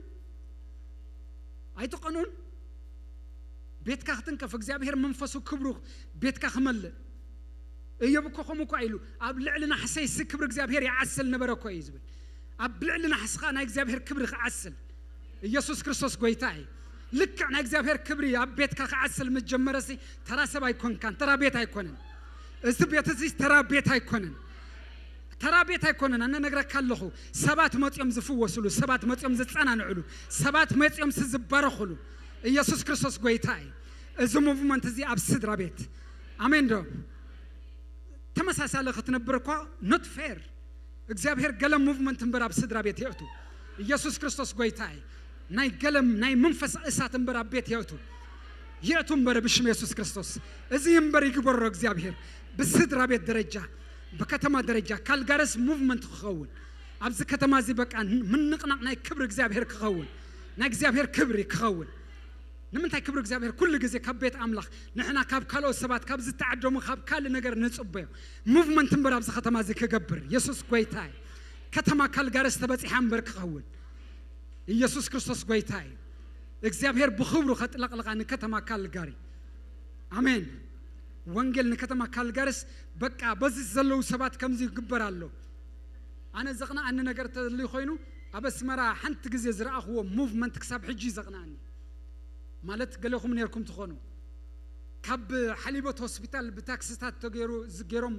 ኣይትቐኑን? ቤትካ ክትንከፍ እግዚኣብሔር መንፈሱ ክብሩ ቤትካ ክመልእ። እዮብ እኮ ከምኡ እኮ ኢሉ ኣብ ልዕሊ ናሕሰይሲ ክብሪ እግዚኣብሔር ይዓስል ነበረ እኮ እዩ ዝብል። ኣብ ልዕሊ ናሕስኻ ናይ እግዚኣብሔር ክብሪ ክዓስል ኢየሱስ ክርስቶስ ጎይታ እዩ። ልክዕ ናይ እግዚኣብሔር ክብሪ ኣብ ቤትካ ክዓስል ምስ ጀመረሲ ተራ ሰብ ኣይኮንካን፣ ተራ ቤት ኣይኮነን። እዚ ቤት እዚ ተራ ቤት ኣይኮነን። ተራ ቤት ኣይኮነን። ኣነ ነግረካ ኣለኹ። ሰባት መጽዮም ዝፍወስሉ፣ ሰባት መጽዮም ዝጸናንዕሉ፣ ሰባት መጽዮም ዝባረኽሉ ኢየሱስ ክርስቶስ ጎይታ እዩ። እዚ ሙቭመንት እዚ ኣብ ስድራ ቤት ኣሜን ዶ? ተመሳሳሊ ክትነብር እኳ ኖት ፌር። እግዚኣብሔር ገለ ሙቭመንት እምበር ኣብ ስድራ ቤት የእቱ። ኢየሱስ ክርስቶስ ጎይታ እዩ። ናይ ገለም ናይ መንፈስ እሳት እምበር ኣብ ቤት የእቱ። የእቱ እምበር ብሽም ኢየሱስ ክርስቶስ። እዚ እምበር ይግበሮ እግዚኣብሔር። ብስድራ ቤት ደረጃ፣ ብከተማ ደረጃ ካልጋርስ ሙቭመንት ክኸውን፣ ኣብዚ ከተማ እዚ በቃ ምንቕናቕ ናይ ክብሪ እግዚኣብሔር ክኸውን፣ ናይ እግዚኣብሔር ክብሪ ክኸውን። ንምንታይ ክብሪ እግዚኣብሔር ኩሉ ግዜ ካብ ቤት ኣምላኽ ንሕና ካብ ካልኦት ሰባት ካብ ዝተዓደሙ ካብ ካልእ ነገር ንጽበዮ? ሙቭመንት እምበር ኣብዚ ከተማ እዚ ክገብር ኢየሱስ ጎይታ እዩ። ከተማ ካልጋርስ ተበጺሓ እምበር ክኸውን ኢየሱስ ክርስቶስ ጎይታ እዩ። እግዚኣብሔር ብኽብሩ ከጥለቕልቓ ንከተማ ካልጋሪ። ኣሜን። ወንጌል ንከተማ ካልጋርስ በቃ በዚ ዘለዉ ሰባት ከምዚ ይግበር ኣሎ። ኣነ ዘቕንኣኒ ነገር ተልዩ ኮይኑ ኣብ ኣስመራ ሓንቲ ግዜ ዝረኣኽዎ ሙቭመንት ክሳብ ሕጂ ዘቕንኣኒ። ማለት ገሌኹም ነርኩም ትኾኑ። ካብ ሓሊቦት ሆስፒታል ብታክስታት ተገይሩ ዝገይሮም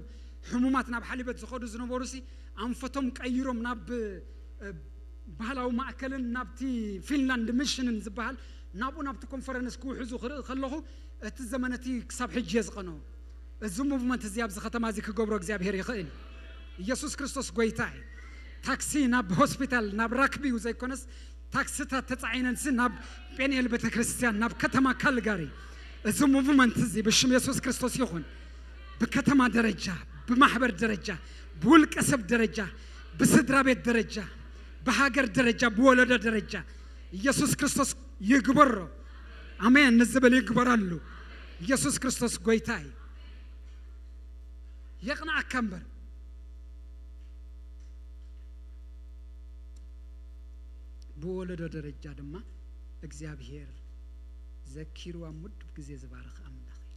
ሕሙማት ናብ ሓሊቦት ዝኸዱ ዝነበሩ ሲ ኣንፈቶም ቀይሮም ናብ እ፣ ባህላዊ ማእከልን ናብቲ ፊንላንድ ሚሽንን ዝበሃል ናብኡ ናብቲ ኮንፈረንስ ክውሕዙ ክርኢ ከለኹ እቲ ዘመን እቲ ክሳብ ሕጂ እየ ዝቐንኦ። እዚ ሙቭመንት እዚ ኣብዚ ከተማ እዚ ክገብሮ እግዚኣብሔር ይኽእል። ኢየሱስ ክርስቶስ ጎይታ እዩ። ታክሲ ናብ ሆስፒታል ናብ ራክቢው ዘይኮነስ ታክስታት ተጻዒነንሲ ናብ ጴንኤል ቤተክርስትያን ናብ ከተማ ካልጋሪ እዚ ሙቭመንት እዚ ብሽም የሱስ ክርስቶስ ይኹን። ብከተማ ደረጃ፣ ብማሕበር ደረጃ፣ ብውልቀ ሰብ ደረጃ፣ ብስድራ ቤት ደረጃ፣ ብሃገር ደረጃ፣ ብወለዶ ደረጃ ኢየሱስ ክርስቶስ ይግበሮ። ኣሜን ንዝብል ይግበረሉ። ኢየሱስ ክርስቶስ ጎይታ እዩ። የቕንኣካ እምበር ብወለዶ ደረጃ ድማ እግዚኣብሔር ዘኪሩ ኣብ ምዱብ ግዜ ዝባርኽ ኣምላኽ እዩ።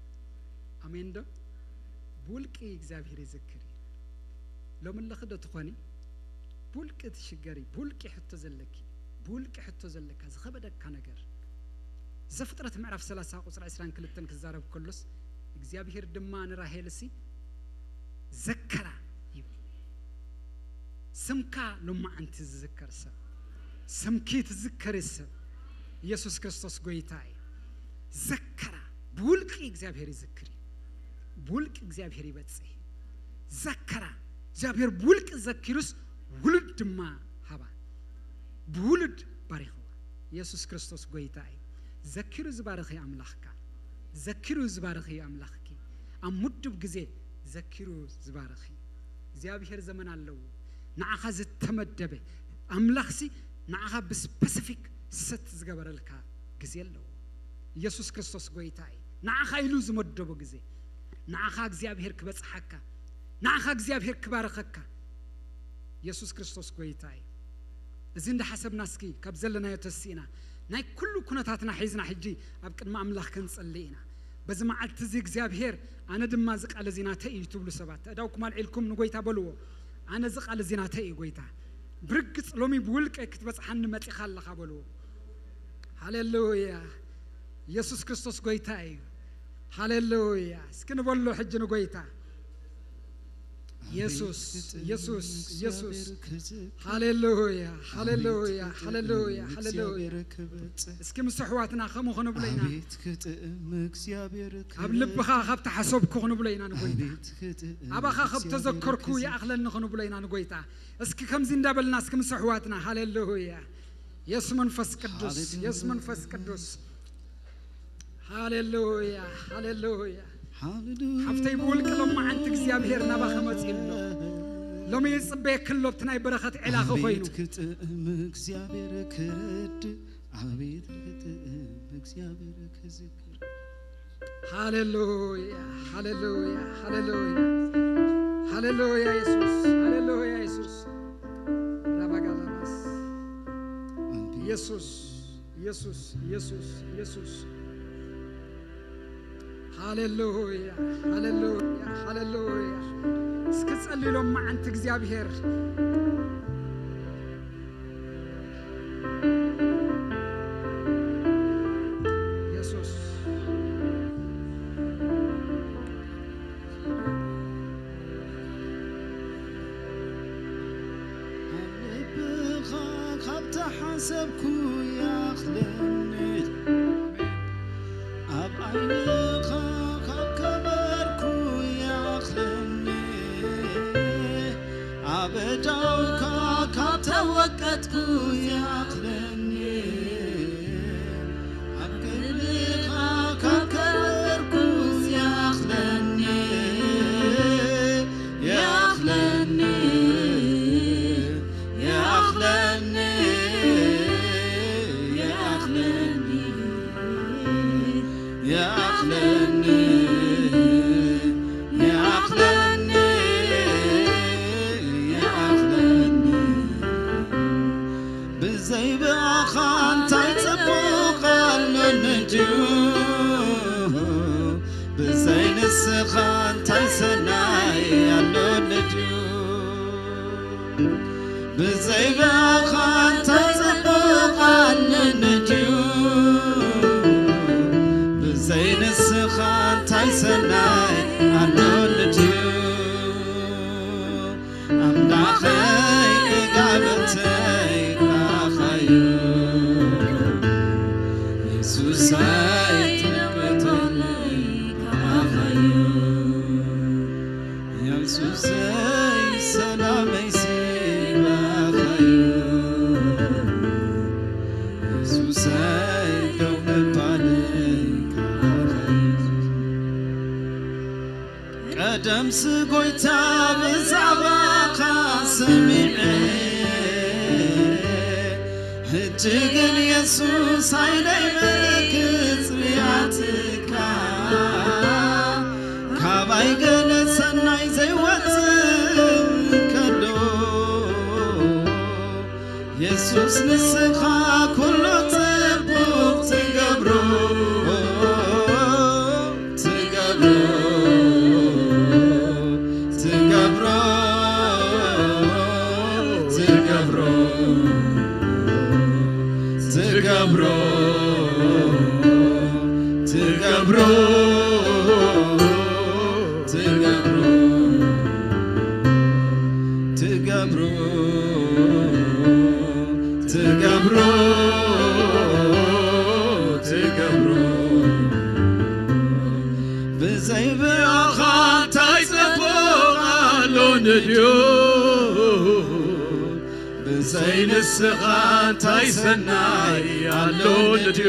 ኣሜን ዶ? ብውልቂ እግዚኣብሔር ይዝክር እዩ። ሎሚ ኣለኺ ዶ ትኾኒ? ብውልቂ ትሽገሪ፣ ብውልቂ ሕቶ ዘለኪ፣ ብውልቂ ሕቶ ዘለካ ዝኸበደካ ነገር ዘፍጥረት ምዕራፍ ሰላሳ ቁፅሪ ዕስራን ክልተን ክዛረብ ከሎስ እግዚኣብሔር ድማ ንራሄልሲ ዘከራ ይብል። ስምካ ሎማዓንቲ ዝዝከር ሰብ፣ ስምኪ ትዝከሪ ሰብ ኢየሱስ ክርስቶስ ጎይታ እዩ። ዘከራ ብውልቂ እግዚኣብሔር ይዝክር እዩ። ብውልቂ እግዚኣብሔር ይበጽሕ እዩ። ዘከራ እግዚኣብሔር ብውልቂ ዘኪሩስ ውሉድ ድማ ሃባ። ብውሉድ ባሪኽዋ። ኢየሱስ ክርስቶስ ጎይታ እዩ። ዘኪሩ ዝባርኽ እዩ ኣምላኽካ። ዘኪሩ ዝባርኽ እዩ ኣምላኽኪ። ኣብ ምዱብ ግዜ ዘኪሩ ዝባርኽ እዩ። እግዚኣብሔር ዘመን ኣለዎ። ንዓኻ ዝተመደበ ኣምላኽሲ ንዓኻ ብስፐሲፊክ ሰት ዝገበረልካ ግዜ ኣለዎ። ኢየሱስ ክርስቶስ ጎይታ እዩ። ንዓኻ ኢሉ ዝመደቦ ግዜ ንዓኻ እግዚኣብሔር ክበጽሓካ፣ ንዓኻ እግዚኣብሔር ክባርኸካ። የሱስ ክርስቶስ ጎይታ እዩ። እዚ እንዳሓሰብና እስኪ ካብ ዘለናዮ ተሲእና ናይ ኩሉ ኩነታትና ሒዝና ሕጂ ኣብ ቅድሚ ኣምላኽ ክንጽሊ ኢና። በዚ መዓልቲ እዚ እግዚኣብሔር ኣነ ድማ እዚ ቃል እዚ ናተይ እዩ ትብሉ ሰባት ኣእዳውኩም ኣልዒልኩም ንጎይታ በልዎ። ኣነ እዚ ቃል እዚ ናተይ እዩ ጎይታ። ብርግጽ ሎሚ ብውልቀይ ክትበጽሓኒ መጺኻ ኣለኻ በልዎ። ሃሌሉያ። የሱስ ክርስቶስ ጎይታ እዩ። ሃሌሉያ። እስኪ ንበሎ ሕጂ ንጎይታ። የሱስ፣ የሱስ፣ የሱስ። ሃሌሉያ፣ ሃሌሉያ፣ ሃሌሉያ፣ ሃሌሉያ። እስኪ ምስ ኣሕዋትና ከምኡ ክንብሎ ኢና። ኣብ ልብኻ ካብ ተሓሰብኩ ክንብሎ ኢና ንጎይታ። ኣባኻ ካብ ተዘከርኩ ይኣኽለኒ ክንብሎ ኢና ንጎይታ። እስኪ ከምዚ እንዳበልና እስኪ ምስ ኣሕዋትና። ሃሌሉያ። የስ መንፈስ ቅዱስ፣ የስ መንፈስ ቅዱስ። ሃሌሉያ፣ ሃሌሉያ። ሓፍተይ ብውልቂ ሎማዓንቲ እግዚኣብሔር ናባኸ መጺኡ ኣሎ። ሎሚ ይጽበየኪ ኣሎ ኣብቲ ናይ በረኸት ዒላኺ ኮይኑ። ክጥዕም እግዚኣብሔር ክረድ፣ ኣቤት ክጥዕም እግዚኣብሔር ክዝክር። ሃሌሉያ፣ ሃሌሉያ፣ ሃሌሉያ። ሃሌሉያ የሱስ፣ ሃሌሉያ የሱስ። ራባጋላማስ። የሱስ፣ የሱስ፣ የሱስ፣ የሱስ። ሃሌሉያ፣ ሃሌሉያ፣ ሃሌሉያ። እስኪ ጸልዩ ሎማዓንቲ እግዚኣብሔር። የሱስ። ኣብ ልብኻ ካብ ተሓሰብኩ ይኣኽለኒ፣ ኣብ ዓይንኻ ካብ ከበርኩ ይኣኽለኒ፣ ኣብ እዳውካ ካብ ተወቀጥኩ ይኣኽለኒ። ኣብ ክብርኻ ካብ ከበርኩ ይኣኽለኒ፣ ይኣኽለኒ፣ ይኣኽለኒ፣ ይኣኽለኒ፣ ይኣኽለኒ፣ ይኣኽለኒ፣ ይኣኽለኒ። ብዘይ ብኣኻ እንታይ ጽቡቕ ኣሎኒ ድዩ? ብዘይ ንስኻ እንታይ ሰናይ ኣሎኒ ድዩ? ብዘይ ብኣኻ እንታይ ጽቡቕ ኣሎኒ ድዩ? ብዘይ ንስኻ እንታይ ሰናይ ኣሎኒ ድዩ? ኣምላኸይ እጋብተይ ብኣኻዩ፣ የሱሰይ ትምክሕተይ ብኣኻዩ፣ የሱሰይ ሰላመይሲ ብኣኻዩ፣ የሱሰይ ደው ምባለይ ብኣኻዩ። ቀደምስ ጎይታ ብዛዕባኻ ሰሚዐ፣ ሕጂ ግን የሱስ ኣይለይ በርክት ብያትካ፣ ካባይ ገለ ሰናይ ዘይወጽእ ከሎ፣ የሱስ ንስኻ ኩሉ ጽቡቕ ትገብሮ፣ ትገብሮ፣ ትገብሮ፣ ትገብሮ፣ ትገብሮ፣ ትገብሮ፣ ትገብሮ፣ ትገብሮ፣ ትገብሮ፣ ትገብሮ። ብዘይ ብኣኻ እንታይ ጽቡቕ ኣሎ ንድዩ? ብዘይ ንስኻ እንታይ ሰናይ ኣሎ ንድዩ?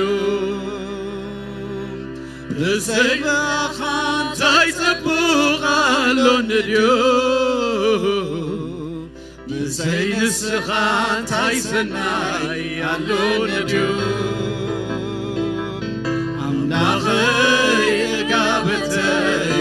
ብዘይ ብኣኻ እንታይ ጽቡቕ ኣሎ ንድዩ? ብዘይ ንስኻ እንታይ ሰናይ ኣሎ ንድዩ? ኣምላኸይ እጋብተይ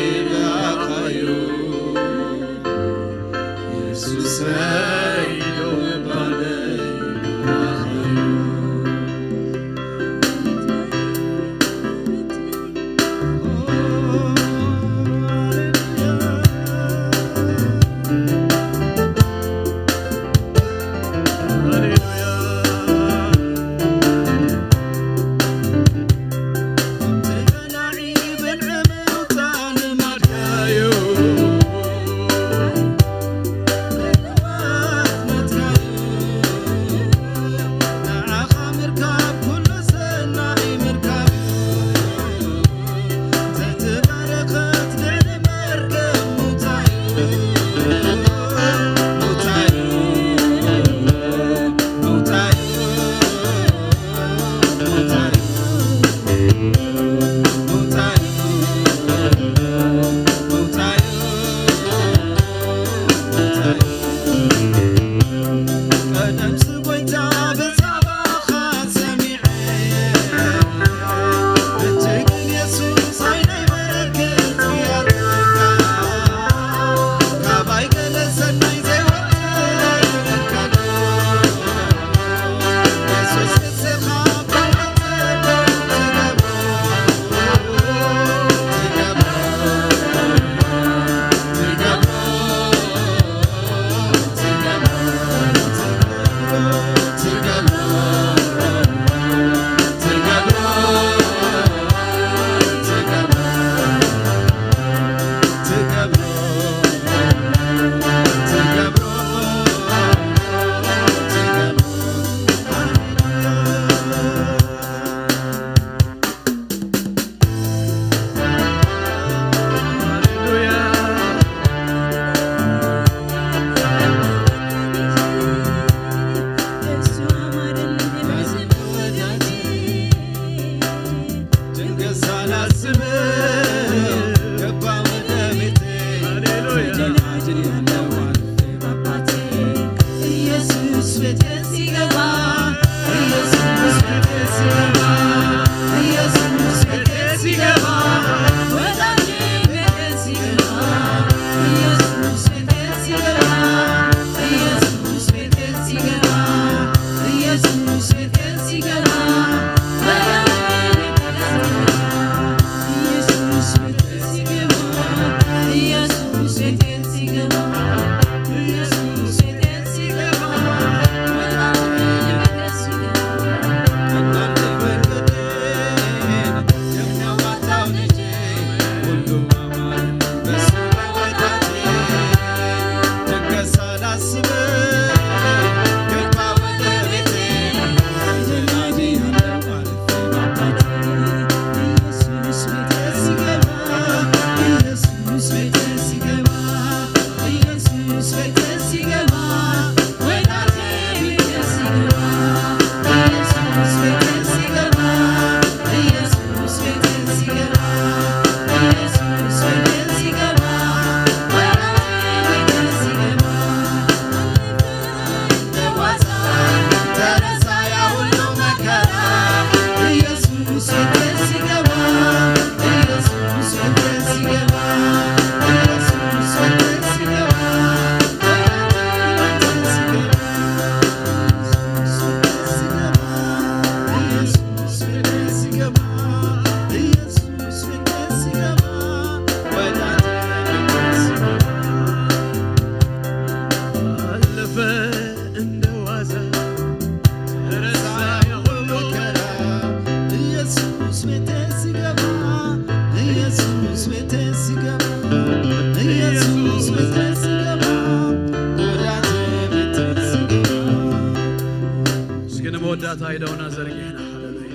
እስኪ ንመወዳእታ ኢደውና ዘርጊሕና፣ ሃሌሉያ፣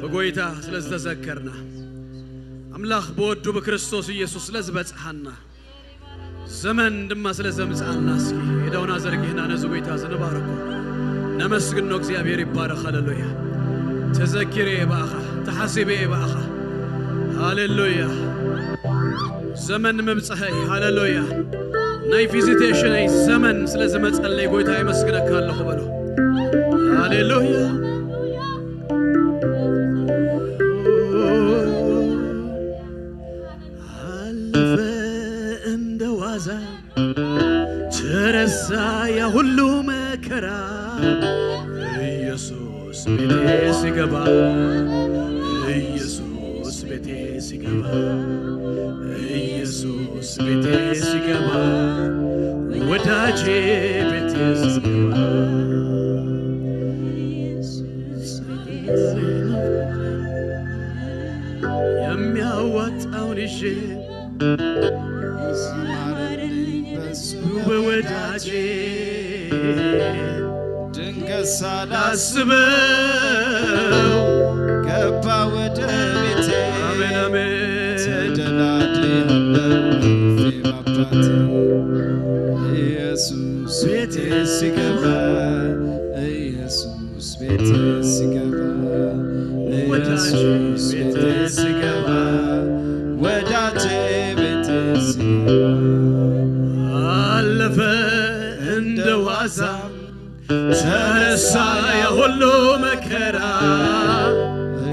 ብጎይታ ስለ ዝተዘከርና፣ ኣምላኽ ብወዱ ብክርስቶስ ኢየሱስ ስለ ዝበጽሓና፣ ዘመን ድማ ስለ ዘምጽኣና፣ እስኪ ኢደውና ዘርጊሕና ነዚ ጎይታ እዚ ንባርኮ፣ ነመስግኖ። እግዚኣብሔር ይባረኽ። ሃሌሉያ። ተዘኪረ እየ ብኣኻ፣ ተሓሲበ እየ ብኣኻ። ሃሌሉያ። ዘመን ምብጽሐይ፣ ሃሌሉያ፣ ናይ ቪዚቴሽነይ ዘመን ስለ ዝመጸለይ ጎይታ የመስግነካ ኣለኹ በሎ። ሃሌሉያ። ኣለፈ እንደ ዋዛ ቸረ ተራ ኢየሱስ ቤቴ ሲገባ፣ ኢየሱስ ቤቴ ሲገባ፣ ኢየሱስ ቤቴ ሲገባ፣ ወዳጄ ቤቴ ሲገባ፣ የሚያዋጣውን ይዤ በወዳጄ ድንገት ሳላስበው ገባ ወደ ቤቴ። አሜን፣ አሜን። ተደላድያለሁ አባቴ። ኢየሱስ ቤቴ ሲገባ፣ ኢየሱስ ቤቴ ሲገባ፣ ኢየሱስ ቤቴ ሲገባ፣ ወዳጄ ቤቴ ሲገባ፣ አለፈ እንደ ዋዛ ተረሳ ያ ሁሉ መከራ።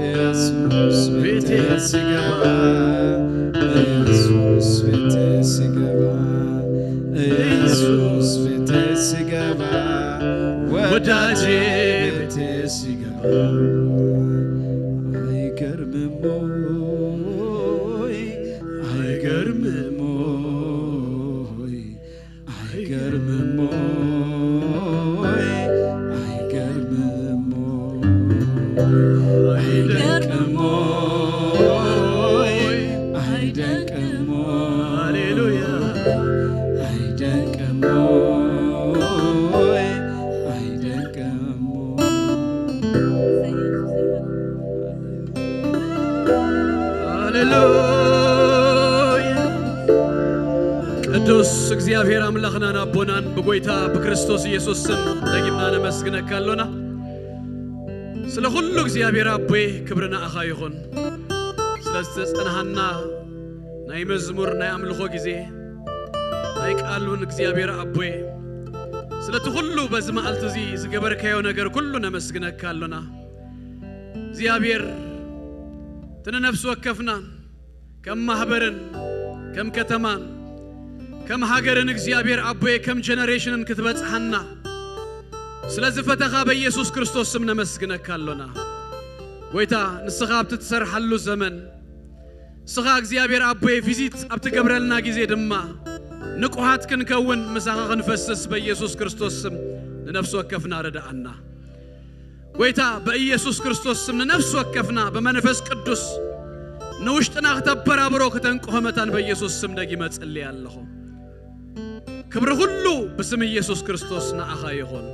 ኢየሱስ ቤቴ ሲገባ፣ ኢየሱስ ቤቴ ሲገባ፣ ኢየሱስ ቤቴ ሲገባ፣ ወዳጄ ቤቴ ሲገባ፣ አይገርምም ወይ? አይገርምም ወይ? አይገርምም ወይ? አይገርምም ወይ? አይደንቅም ወይ? አይደንቅም ወይ? ሃሌሉያ። አይደንቅም ወይ? አይደንቅም ወይ? ሃሌሉያ። ቅዱስ እግዚኣብሔር ኣምላኽናን ኣቦናን ብጎይታ ብክርስቶስ ኢየሱስ ስም ደጊምና ነመስግነካ ኣሎና። ስለ ኩሉ እግዚኣብሔር ኣቦይ ክብሪ ንኣኻ ይኹን። ስለ ዝተጸንሃና ናይ መዝሙር ናይ ኣምልኾ ግዜ ናይ ቃሉን እግዚኣብሔር ኣቦይ ስለቲ ኩሉ በዚ መዓልቲ እዚ ዝገበርካዮ ነገር ኩሉ ነመስግነካ ኣሎና። እግዚኣብሔር እቲ ንነፍሲ ወከፍናን ከም ማህበርን ከም ከተማን ከም ሃገርን እግዚኣብሔር ኣቦየ ከም ጀነሬሽንን ክትበጽሓና ስለ ዝፈተኻ በኢየሱስ ክርስቶስ ስም ነመስግነካ ኣሎና። ጎይታ ንስኻ ኣብቲ ትሰርሓሉ ዘመን ንስኻ እግዚኣብሔር ኣቦየ ቪዚት ኣብ ትገብረልና ግዜ ድማ ንቁሃት ክንከውን ምሳኻ ክንፈስስ በኢየሱስ ክርስቶስ ስም ንነፍሲ ወከፍና ረድኣና። ጎይታ በኢየሱስ ክርስቶስ ስም ንነፍሲ ወከፍና ብመንፈስ ቅዱስ ንውሽጥና ክተበራብሮ ክተንቅሆ መታን በኢየሱስ ስም ደጊመ እጽሊ ኣለኹ። ክብሪ ኩሉ ብስም ኢየሱስ ክርስቶስ ንኣኻ ይኹን።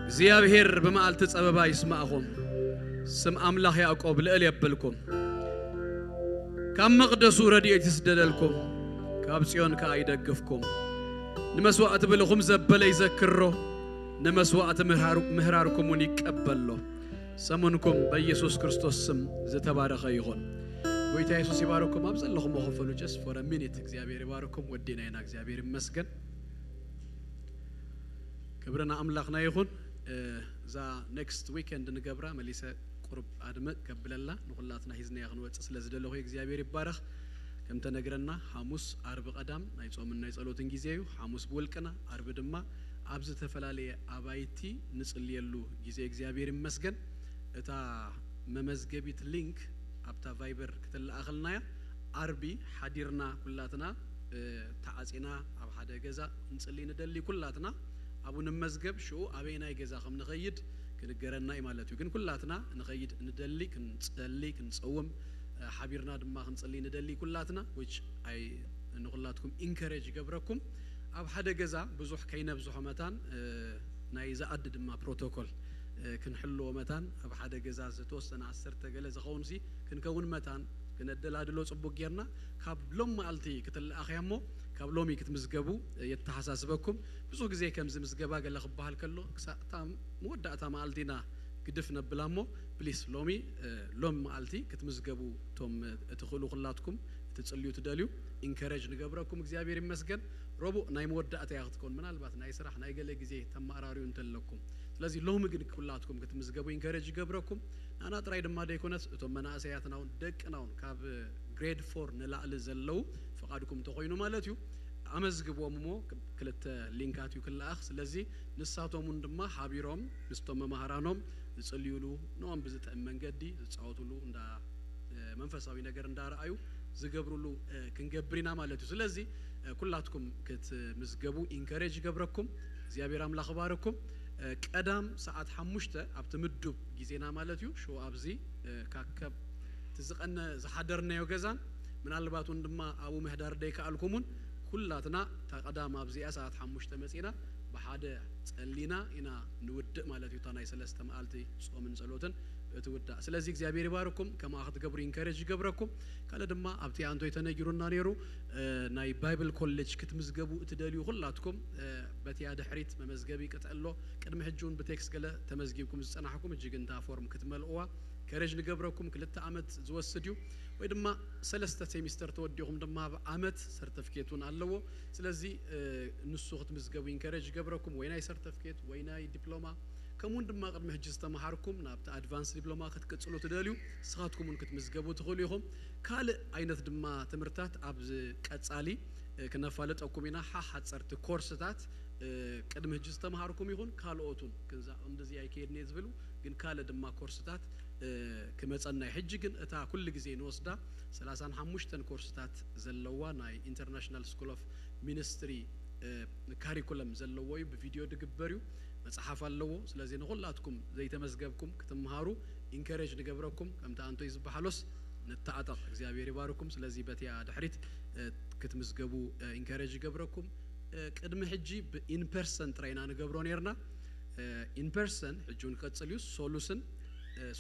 እግዚኣብሔር ብመዓልቲ ጸበባ ይስማዕኹም። ስም ኣምላኽ ያዕቆብ ልዕል የብልኩም። ካብ መቕደሱ ረድኤት ይስደደልኩም፣ ካብ ጽዮን ከኣ ይደግፍኩም። ንመስዋእቲ ብልኹም ዘበለ ይዘክሮ፣ ንመስዋእቲ ምህራሩ-፣ ምህራርኩም እውን ይቀበሎ። ሰሙንኩም በኢየሱስ ክርስቶስ ስም ዝተባረኸ ይኹን። ጎይታ የሱስ ይባርኩም። ኣብ ዘለኹም ክፈሉ just for a minute። እግዚኣብሔር ይባርኩም። ወዲና ኢና። እግዚኣብሔር ይመስገን። ክብሪ ንኣምላኽና ይኹን። እ፣ እዛ ኔክስት ዊኬንድ ንገብራ መሊሰ ቁሩብ ኣድምቕ ከብለላ ንኹላትና ሒዝናያ ክንወጽእ ስለ ዝደለኹ እግዚኣብሔር ይባረኽ። ከም ተነግረና ሓሙስ፣ ዓርቢ ቀዳም ናይ ጾምን ናይ ጸሎትን ግዜ እዩ። ሓሙስ ብውልቅና፣ ዓርቢ ድማ ኣብ ዝተፈላለየ ኣባይቲ ንጽልየሉ ግዜ እግዚኣብሔር ይመስገን። እታ መመዝገቢት ሊንክ ኣብታ ቫይበር ክትለኣኸልና እያ። ዓርቢ ሓዲርና ኩላትና፣ እ፣ ተዓጺና ኣብ ሓደ ገዛ እንጽሊ ንደሊ ኩላትና ኣብኡ ንመዝገብ፣ ሽኡ ኣበየናይ ገዛ ከም ንኸይድ ክንገረና እዩ ማለት እዩ። ግን ኩላትና ንኸይድ ንደሊ፣ ክንጸሊ፣ ክንጸውም፣ እ፣ ሓቢርና ድማ ክንጽሊ ንደሊ ኩላትና፣ which ኣይ ንኹላትኩም ኢንከሬጅ ይገብረኩም። ኣብ ሓደ ገዛ ብዙሕ ከይነብዝሖ መታን፣ እ፣ ናይ ዝኣዲ ድማ ፕሮቶኮል፣ እ፣ ክንሕልዎ መታን ኣብ ሓደ ገዛ ዝተወሰነ ዓሰርተ ገለ ዝኸውን ሲ ክንከውን መታን ክነደላድሎ ጽቡቅ ጌርና ካብ ሎም መዓልቲ ክትለኣኽያ እሞ ካብ ሎሚ ክትምዝገቡ፣ እ፣ የተሓሳስበኩም። ብዙሕ ግዜ ከምዚ ምዝገባ ገለ ክበሃል ከሎ ክሳዕ እታ መወዳእታ መዓልቲ ኢና ግድፍ ነብላ እሞ ፕሊስ ሎሚ፣ እ፣ ሎም መዓልቲ ክትምዝገቡ እቶም፣ እ፣ እትኽእሉ ኩላትኩም እትጽልዩ ትደልዩ ኢንከሬጅ ንገብረኩም። እግዚኣብሔር ይመስገን። ረቡዕ ናይ መወዳእታ እያ ክትከውን። ምናልባት ናይ ስራሕ ናይ ገለ ግዜ ተመራርዩ እንተለኩም። ስለዚ ሎሚ ግን ኩላትኩም ክትምዝገቡ ኢንከሬጅ ይገብረኩም። ንኣና ጥራይ ድማ ደይኮነስ እቶም መናእሰያትና እውን ደቅና እውን ካብ ግሬድ ፎር ንላዕሊ ዘለዉ ፍቓድኩም እንተኾይኑ ማለት እዩ። ኣመዝግብዎም እሞ ክልተ ሊንካት እዩ ክለኣኽ። ስለዚ ንሳቶም እውን ድማ ሓቢሮም ምስቶም መማህራኖም ዝጽልዩሉ፣ ንኦም ብዝጥዕም መንገዲ ዝጻወቱሉ፣ እንዳ መንፈሳዊ ነገር እንዳረኣዩ ዝገብሩሉ ክንገብር ኢና ማለት እዩ። ስለዚ ኩላትኩም ክትምዝገቡ ኢንከሬጅ ይገብረኩም። እግዚኣብሔር ኣምላኽ ባረኩም። ቀዳም ሰዓት ሓሙሽተ ኣብቲ ምዱብ ግዜና ማለት እዩ። ሽው ኣብዚ ካከብ እቲ ዝቐነ ዝሓደርናዮ ገዛን ምናልባት እውን ድማ ኣብኡ ምህዳር ደይከኣልኩምን ኩላትና እታ ቀዳም ኣብዚኣ ሰዓት ሓሙሽተ መጺና ብሓደ ጸሊና ኢና ንውድእ ማለት እዩ። እታ ናይ ሰለስተ መዓልቲ ጾምን ጸሎትን እትውዳእ። ስለዚ እግዚኣብሔር ይባርኩም፣ ከምኣ ክትገብሩ ኢንከሬጅ ይገብረኩም። ካልእ ድማ ኣብቲ ኣንቶይ ተነጊሩና ነይሩ፣ ናይ ባይብል ኮሌጅ ክትምዝገቡ እትደልዩ ኩላትኩም በቲያ ድሕሪት መመዝገቢ ቅጥዒ ኣሎ። ቅድሚ ሕጂ እውን ብቴክስት ገለ ተመዝጊብኩም ዝጸናሕኩም፣ እጅግ እንታ ፎርም ክትመልእዋ ኢንከሬጅ ንገብረኩም። ክልተ ዓመት ዝወስድ እዩ፣ ወይ ድማ ሰለስተ ሴሚስተር ተወዲኹም ድማ ኣብ ዓመት ሰርተፍኬት እውን ኣለዎ። ስለዚ ንሱ ክትምዝገቡ ኢንከሬጅ ይገብረኩም፣ ወይ ናይ ሰርተፍኬት ወይ ናይ ዲፕሎማ፣ ከምኡውን ድማ ቅድሚ ሕጂ ዝተምሃርኩም ናብቲ ኣድቫንስ ዲፕሎማ ክትቅጽሉ ትደልዩ፣ ንስኻትኩም እውን ክትምዝገቡ ትኽእሉ ኢኹም። ካልእ ዓይነት ድማ ትምህርታት ኣብ ቀጻሊ ክነፋልጠኩም ኢና። ሓሓጸርቲ ኮርስታት ቅድሚ ሕጂ ዝተምሃርኩም ይኹን ካልኦቱን ክንዛ ከምዚ ኣይከየድን እየ ዝብሉ ግን ካልእ ድማ ኮርስታት ክመጸና እዩ። ሕጂ ግን እታ ኩሉ ግዜ ንወስዳ ሰላሳን ሓሙሽተን ኮርስታት ዘለዋ ናይ ኢንተርናሽናል ስኩል ኦፍ ሚኒስትሪ ካሪኩለም ዘለዎ እዩ። ብቪድዮ ድግበር እዩ። መጽሓፍ ኣለዎ። ስለዚ ንኹላትኩም ዘይተመዝገብኩም ክትምሃሩ ኢንከሬጅ ንገብረኩም። ከምቲ ኣንቶይ ዝበሃሎስ ንተዓጠቕ። እግዚኣብሔር ይባርኩም። ስለዚ በቲያ ድሕሪት ክትምዝገቡ ኢንከሬጅ ይገብረኩም። ቅድሚ ሕጂ ብኢንፐርሰን ጥራይና ንገብሮ ነርና። ኢንፐርሰን ሕጂ እውን ክቐጽል እዩ። ሶሉስን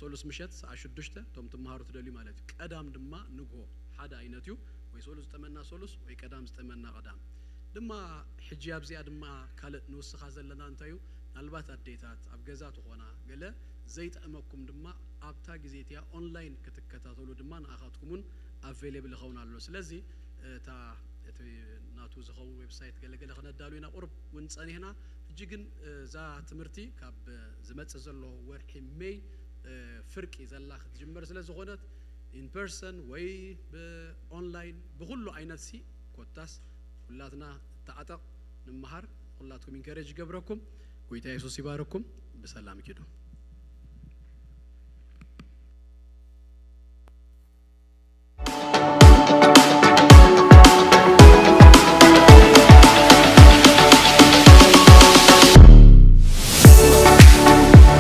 ሶሉስ ምሸት ሰዓ ሽዱሽተ እቶም ትምሃሩ ትደልዩ ማለት እዩ። ቀዳም ድማ ንግሆ ሓደ ዓይነት እዩ። ወይ ሶሉስ ዝጠመና ሶሉስ ወይ ቀዳም ዝጠመና ቀዳም ድማ። ሕጂ ኣብዚኣ ድማ ካልእ ንውስኻ ዘለና እንታይ እዩ? ምናልባት ኣዴታት ኣብ ገዛ ትኾና ገለ ዘይጠዕመኩም ድማ ኣብታ ግዜ እቲኣ ኦንላይን ክትከታተሉ ድማ ንኣኻትኩም እውን ኣቬሌብል ይኸውን ኣሎ። ስለዚ እታ እቲ ናቱ ዝኸውን ዌብሳይት ገለገለ ክነዳሉ ኢና ቁርብ እውን ጸኒሕና። ሕጂ ግን እዛ ትምህርቲ ካብ ዝመጽእ ዘሎ ወርሒ ሜይ ፍርቂ ዘላ ክትጅመር ስለ ዝኾነት ኢንፐርሰን ወይ ብኦንላይን ብኩሉ ዓይነት ሲ ኮታስ ኩላትና ተዓጠቕ ንምሃር። ኩላትኩም ኢንከሬጅ ይገብረኩም። ጎይታ የሱስ ይባረኩም። ብሰላም ኪዱ።